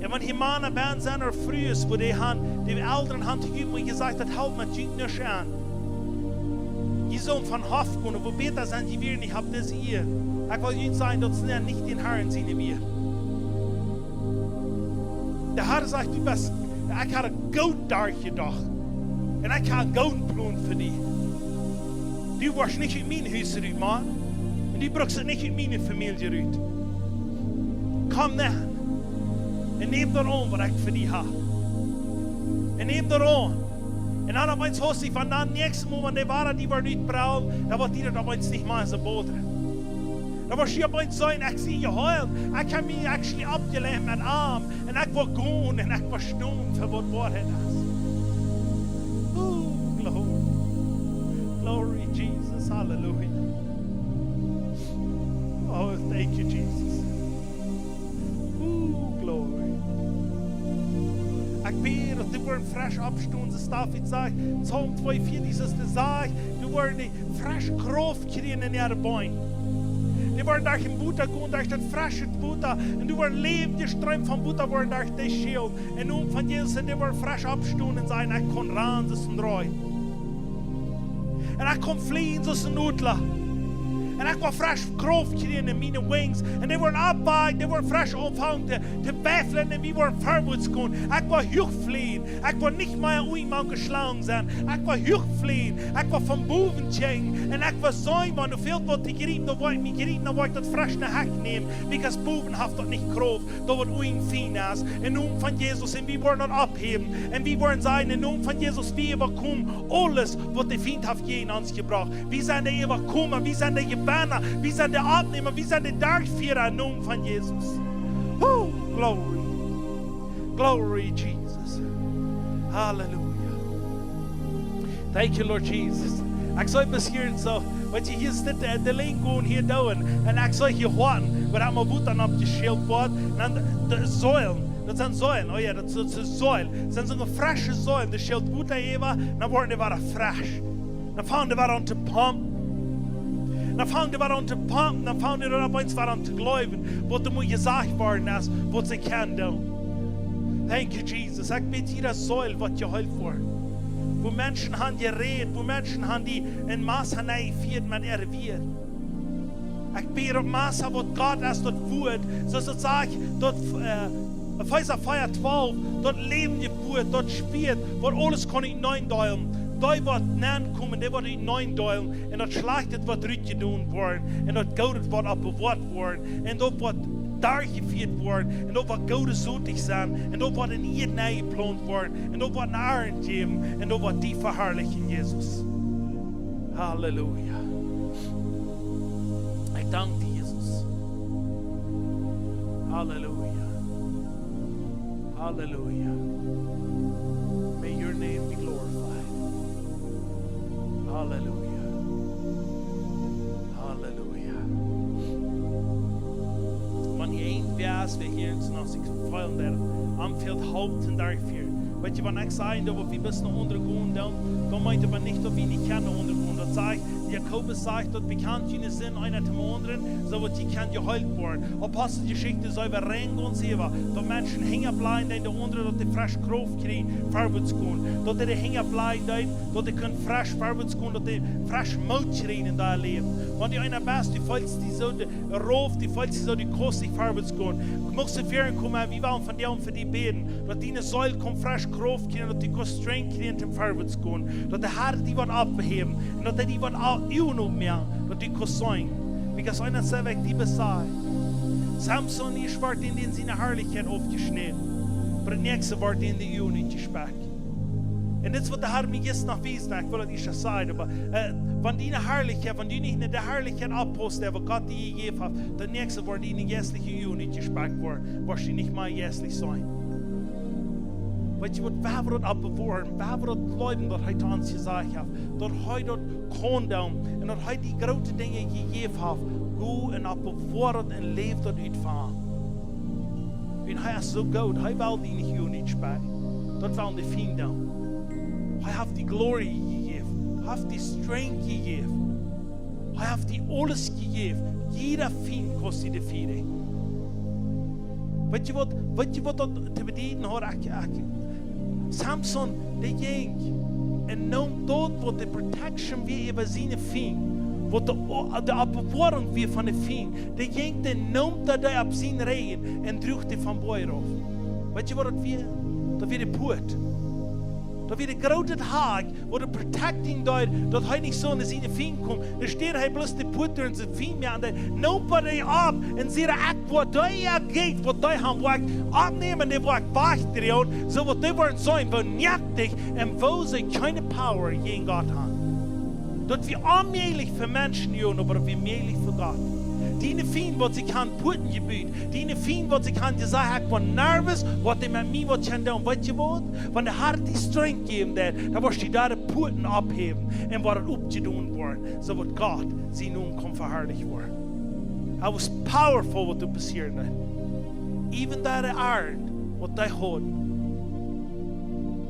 Un wan hia Mana bie sent ooda Frues, woo dee han, dee Elren han to junt mol jesajcht, daut halpt met junt nuscht aun. Jie sellen von Hoff gonen, woo bäta sent jie wieren, ekj hab dise Ea. Ekj well junt sajen, daut sent nich dän Harn siene Wieed. De Har sajcht: Du best, ekj hab goot derchjedocht. Un ekj hab een gooden Plon fa die. Du woascht nich ut mien Hus rut, Maun. Un du brukst nich ut miene Famielje rut. Komm nenn. Un nemm daut aun, waut ekj fa die hab. Un nemm daut aun. Un dan opp eemol hast du von daut näakjste Mol, wan dee wada die woaren utprellen, dan woat die daut opp eemol nich mea soo bodren. Dan woascht du opp eemol sajen: Ekj sie jeheelt. Ekj hab mie actually aufjeläft met am. Un ekj woa gonen un ekj woa stonen fa waut Woarheit es. Oh, glory. Glory, Jesus. Hallelujah. Oh, thank you, Jesus. Oh, glory. Ekj bäd, daut dee woaren fresch oppstonen, soo aus David sajcht, Psalm twee vea, dee sajcht, dee woaren dee fresch Krauft kjrieen en äare Been. Dee woaren derch daut Wota gonen, derch daut fresche Wota. Un doa woat läwendja Stroom von Wota woaren derch dee schellen. Em Nomen von Jesus, un dee woaren fresch oppstonen un sajen: Ekj kaun rannen soo aus een Ree. Un ekj kaun fleajen soo aus een Odla. Un ekj woa fresch Krauft kjrieen en miene wings. Un dee woaren oppwaken, dee woaren fresch aunfangen to, to waflen un wie woaren verwoats gonen. Ekj woa huach fleajen. Ekj woa nich mea unja mank de Schlangen sennen. Ekj woa huach fleajen. Ekj woa von bowen kjikjen. Un ekj woa seenen, wan doa väl woat to jriepen, dan woa ekj mie jriepen, dan woa ekj daut fresch no Hecht nämen. Because bowen haft daut nich Krauft, daut waut unjen fien es. Em Nomen von Jesus, un wie woaren daut opphäwen. Un wie woaren sajen, em Nomen von Jesus, wie äwakomen aules, waut de Fient haft jäajen ons jebrocht. Wie sent de Äwakomen, wie sent de Jewenna, wie sent de Aufnäma, wie sent de Derchfiera em Nomen von Jesus. Oh, glory. Glory, Jesus. Hallelujah. Thank you, Lord Jesus. Ekj saj bloos hia soo, weetst, hia es dit, eh, de Lien gonen hia doa. Un ekj saj hia Hoaten, wua emma Wota oppjeschellt woat. Un dan de, de Säulen. Daut sent Säulen. Oh jo, daut sent, sent Säulen. Daut sent soone fresche Säulen. Dee schellen Wota äwa, dan woaren dee wada fresch. Dan fangen dee wada aun to pumpen. Dan fangen dee wada aun to pumpen. Dan fangen dee dan opp eemol wada aun to jleewen, waut doa mol jesajcht worden es, waut see kjennen doonen. Thank you, Jesus. Ekj bäd, jieda Säul woat jeheelt woaren. Wua Menschen han jerät, wua Menschen han die en Mass han jefieet met äare Wieed. Ekj bäd, daut Mass, waut Gott es, daut Wuat, soo aus daut sajcht, daut, eh, Efeesa vea twalf, daut läwendje Wuat, daut Schwieet, waut aules kaun uteneen deelen. Dee waut nenkomen, dee woat uteneen deelen. Un daut Schlajchte woat rutjedonen woaren. Un daut Goode woat oppbewoat woaren. Un daut woat derchjefieet woaren. Un daut woat goode Sot sennen. Un daut woat en Ieed nenjeplaunt woaren. Un daut woat ne Arnt jäwen. Un daut woat die veharlichen, Jesus. Halleluja. Ekj dank die, Jesus. Halleluja. Halleluja. May your name be glorified. Halleluja. Halleluja. Wan hia een Varsch, wäa hia en Zukunft feilen deit, am fält Haupt un Derchfieren. Weetst, wan ekj saj, daut wie bloos no aundre gonen, dan, dan meent daut nich, daut wie nich kjennen no aundre gonen. Daut sajcht, Jakobus sajcht, daut bekjant june Sind eena däm aundren, soo daut jie kjennen jeheelt woaren. Aposteljeschicht säwen, rein gaunz äwa, daut Menschen hinjableiwen, dee de aundre, daut dee fresch Krauft kjrieen, verwoats gonen. Daut dee hinjableiwen, dee, daut dee kjennen fresch verwoats gonen, daut dee fresch Moot kjrieen en äa Läwen. Wan du eena best, du feelst die soo, de, rauf, du feelst die soo, du kaust nich verwoats gonen. Muchst du väaren komen, wie wellen von die, om fa die bäden. Daut diene Seel kaun fresch Krauft kjrieen, daut du kaust Strength kjrieen, om verwoats gonen. Daut de Har die woat oppheewen. Un daut hee die woat aul Uagen opmoaken, daut du kaust seenen. Because eena sajcht, ekj die besaj. Samson, hia woat dän, dän siene Harlichkjeit aufjeschnäden. Oba daut näakjste woat dän de Uagen utjespieekjt. Un dit es waut de Har mie jistren noch wiest, ekj well daut nich soo sajen, oba, eh, wan diene Harlichkjeit, wan du nich no de Harlichkjeit opphaust, dee waut Gott die jejäft haft, daut näakjste woat diene jeistliche Uagen utjespieekjt woaren, woascht du nich mea jeistlich seenen. Weetst, waut, wua wie daut oppbewoaren, wua wie daut jleewen, waut hee to ons jesajcht haft, daut hee daut kaun doonen, un daut hee die groote Dinja jejäft haft, go un oppbewoa daut un läw daut ut fa am. Wiels hee es soo goot, hee well die nich Uagen utspieekjen. Daut well de Fient doonen. Hee haft die glory jejäft. Hee haft die strength jejäft. Hee haft die aules jejäft. Jieda Fient kaust du defeaten. Weetst du waut, weetst du waut daut to bedieden haud? Ekj, ekj, Samson, dee jinkj un neem daut waut de protection wia äwa siene Fient, waut de, de Oppbewoarunk wia von de Fient. Dee jinkj, dee neem daut dee opp sienen Rigjen un druach dee vom Boajch auf. Weetst du waut daut wia? Daut wia de Puat. Daut wia de groote Hakj, waut de protecting deed, daut hee nich soo no siene Fient kjeem. Dan steit hee bloos de Puat derch siene Fient mea aun de Noba dee opp un säd: Ekj woa dee, ekj jeef waut dee haben, woa ekj oppnämen, dee woa ekj wajchdreien, soo daut dee woaren seenen, woo noaktich un woo see kjeene power jäajen Gott haben. Daut wia onmäajlich fa Menschen, jo, oba daut wia mäajlich fa Gott. Diene Fient, waut sikj haben Puaten jebut, diene Fient, waut sikj haben jesajcht: Ekj woa nervous, waut dee met mie waut kjennen doonen. Weetst du waut? Wan de Har die strength jäwen deit, dan woascht du doa de Puaten opphäwen un woat daut oppjedonen woaren, soo daut Gott sien Nomen kaun veharlicht woaren. Daut wia powerful, waut doa passieed. Even daut Arnt, waut dee haud,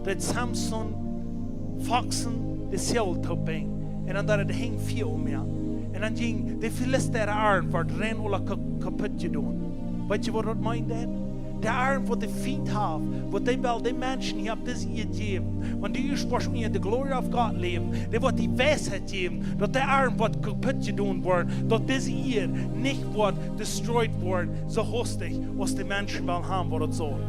daut Samson Foxen de Seel toop binjen. Un dan daut de Henj Fia om am. Un dan jinkj de Filista äa Arnt, waut rein aula ka-, kaput jedonen. Weetst du waut daut meent dan? De Arnt, waut de Fient haft, waut dee well de Menschen hia opp dise Ieed jäwen. Wan du ieescht woascht unja de glory of God läwen, dee woat die Weisheit jäwen, daut de Arnt woat kaput jedonen woaren, daut dise Ieed nich woat destroyed woaren, soo hastich aus de Menschen wellen haben, waut daut saul.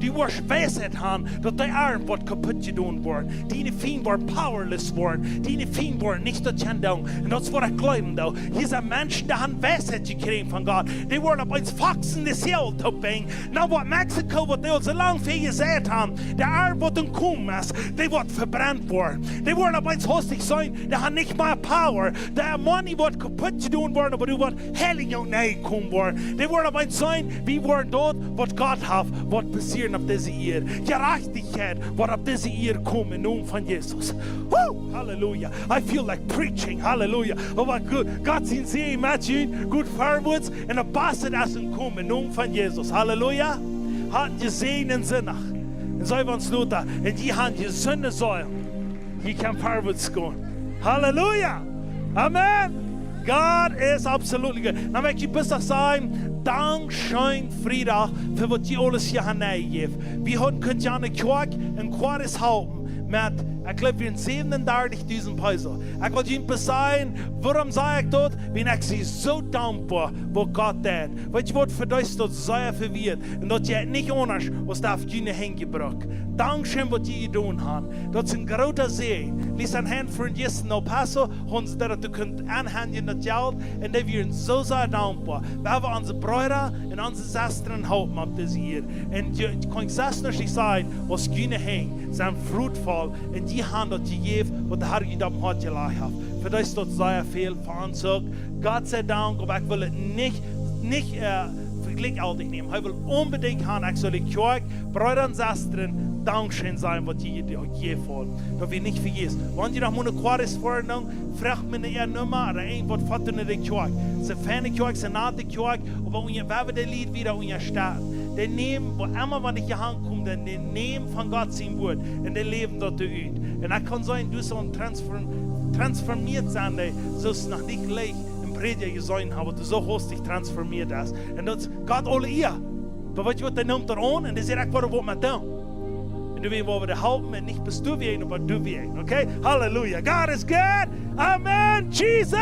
Du woascht Weisheit haben, daut de Arnt woat kaput jedonen woaren. Diene Fient woaren powerless woaren. Diene Fient woaren nich daut kjennen doonen. Un daut es waut ekj jleewen doo. Hia sent Menschen, dee haben Weisheit jekjräajen von Gott. Dee woaren opp eemol Foxen de Seel toop binjen. Nu woat Mexiko, waut dee aul soo lang väa jeseit haben, de Arnt, waut dan komen es, dee woat vebrennt woaren. Dee woaren opp eemol hastich seenen, dee haben nich mea power. De money woat kaput jedonen woaren, oba dee woat Heilunk nich komen woaren. Dee woaren opp eemol seenen, wie woaren daut, waut Gott haft, woat passieren opp dise Ieed. Jerajchtichkjeit woat opp dise Ieed komen em Nomen von Jesus. Woo! Halleluja. I feel like preaching. Halleluja. Oba Go-, Gott sien Säajen met junt, goot verwoats, un daut Baste es aum Komen em Nomen von Jesus. Halleluja. Haft een jesäajenden Sindach. Un soo wia ons Lotta. Un jie haben jesunde Seelen. Jie kjennen verwoats gonen. Halleluja. Amen. God is absolutely good. Nu well ekj junt bloos sajen, dankscheen Friedach fa waut jie aules hia haben nenjejäft. Wie hauden kunt jane Kjoakj un Quaris halpen met, ekj jleew, wie säwen un dartich dusent Peso. Ekj well junt bloos sajen, wuarom saj ekj daut? Wiels ekj sie soo dankboa, waut Gott deed. Weetst du waut, fa dee es daut sea väl wieet. Un daut jeit nich aundasch, aus daut june Henj jebrukt. Dankscheen, waut jie jedonen haben. Daut es een groota Säajen. Lies aun Henj von jistren no Paso, haben see daut, daut du kunst aunhenjen daut Jelt. Un dee wieren soo sea dankboa. Wie haben onse Breeda un onse Sestren halpen opp dise Ieed. Un jie, jie kjennen selfst nich sajen, aus june Henj sent fruchtvoll un jie haben daut jejäft, waut de Har junt opp daut Hoat jelajcht haft. Fa dee es daut sea väl, fa ons uk. Gott sei Dank, oba ekj well et nich, nich, äh, fa jlikjjeltich nämen. Hee well onbedinjt haben, ekj saul de Kjoakj, Breeda un Sestren, dankscheen sajen, waut jie, jie, jie faulen. Daut wie nich vejäfs. Wan jie noch mol een Quaris froagen, froagt mie no äa Numma ooda irjentwaut, foat no de Kjoakj. See feine Kjoakj, see nate Kjoakj, oba wie woaren dee Lied wada unjastetten. Dee nämen, wua emma wan ekj hia aunkom, dan dee nämen von Gott sien Wuat un dee läwen daut ut. Un ekj kaun sajen, du saust transform-, transformieet sennen, dee soo aus noch nich leicht een Prädja jeseenen haben, waut soo hastich transformieet es. Un daut es Gott aule Ea. Oba weetst du waut, dee nemt daut aun un dee sajcht: Ekj well waut met doonen. Un du weetst, wua wie dee halpen, un nich bloos du wäajen, oba du wäajen. Okay? Halleluja. God is good. Amen. Jesus.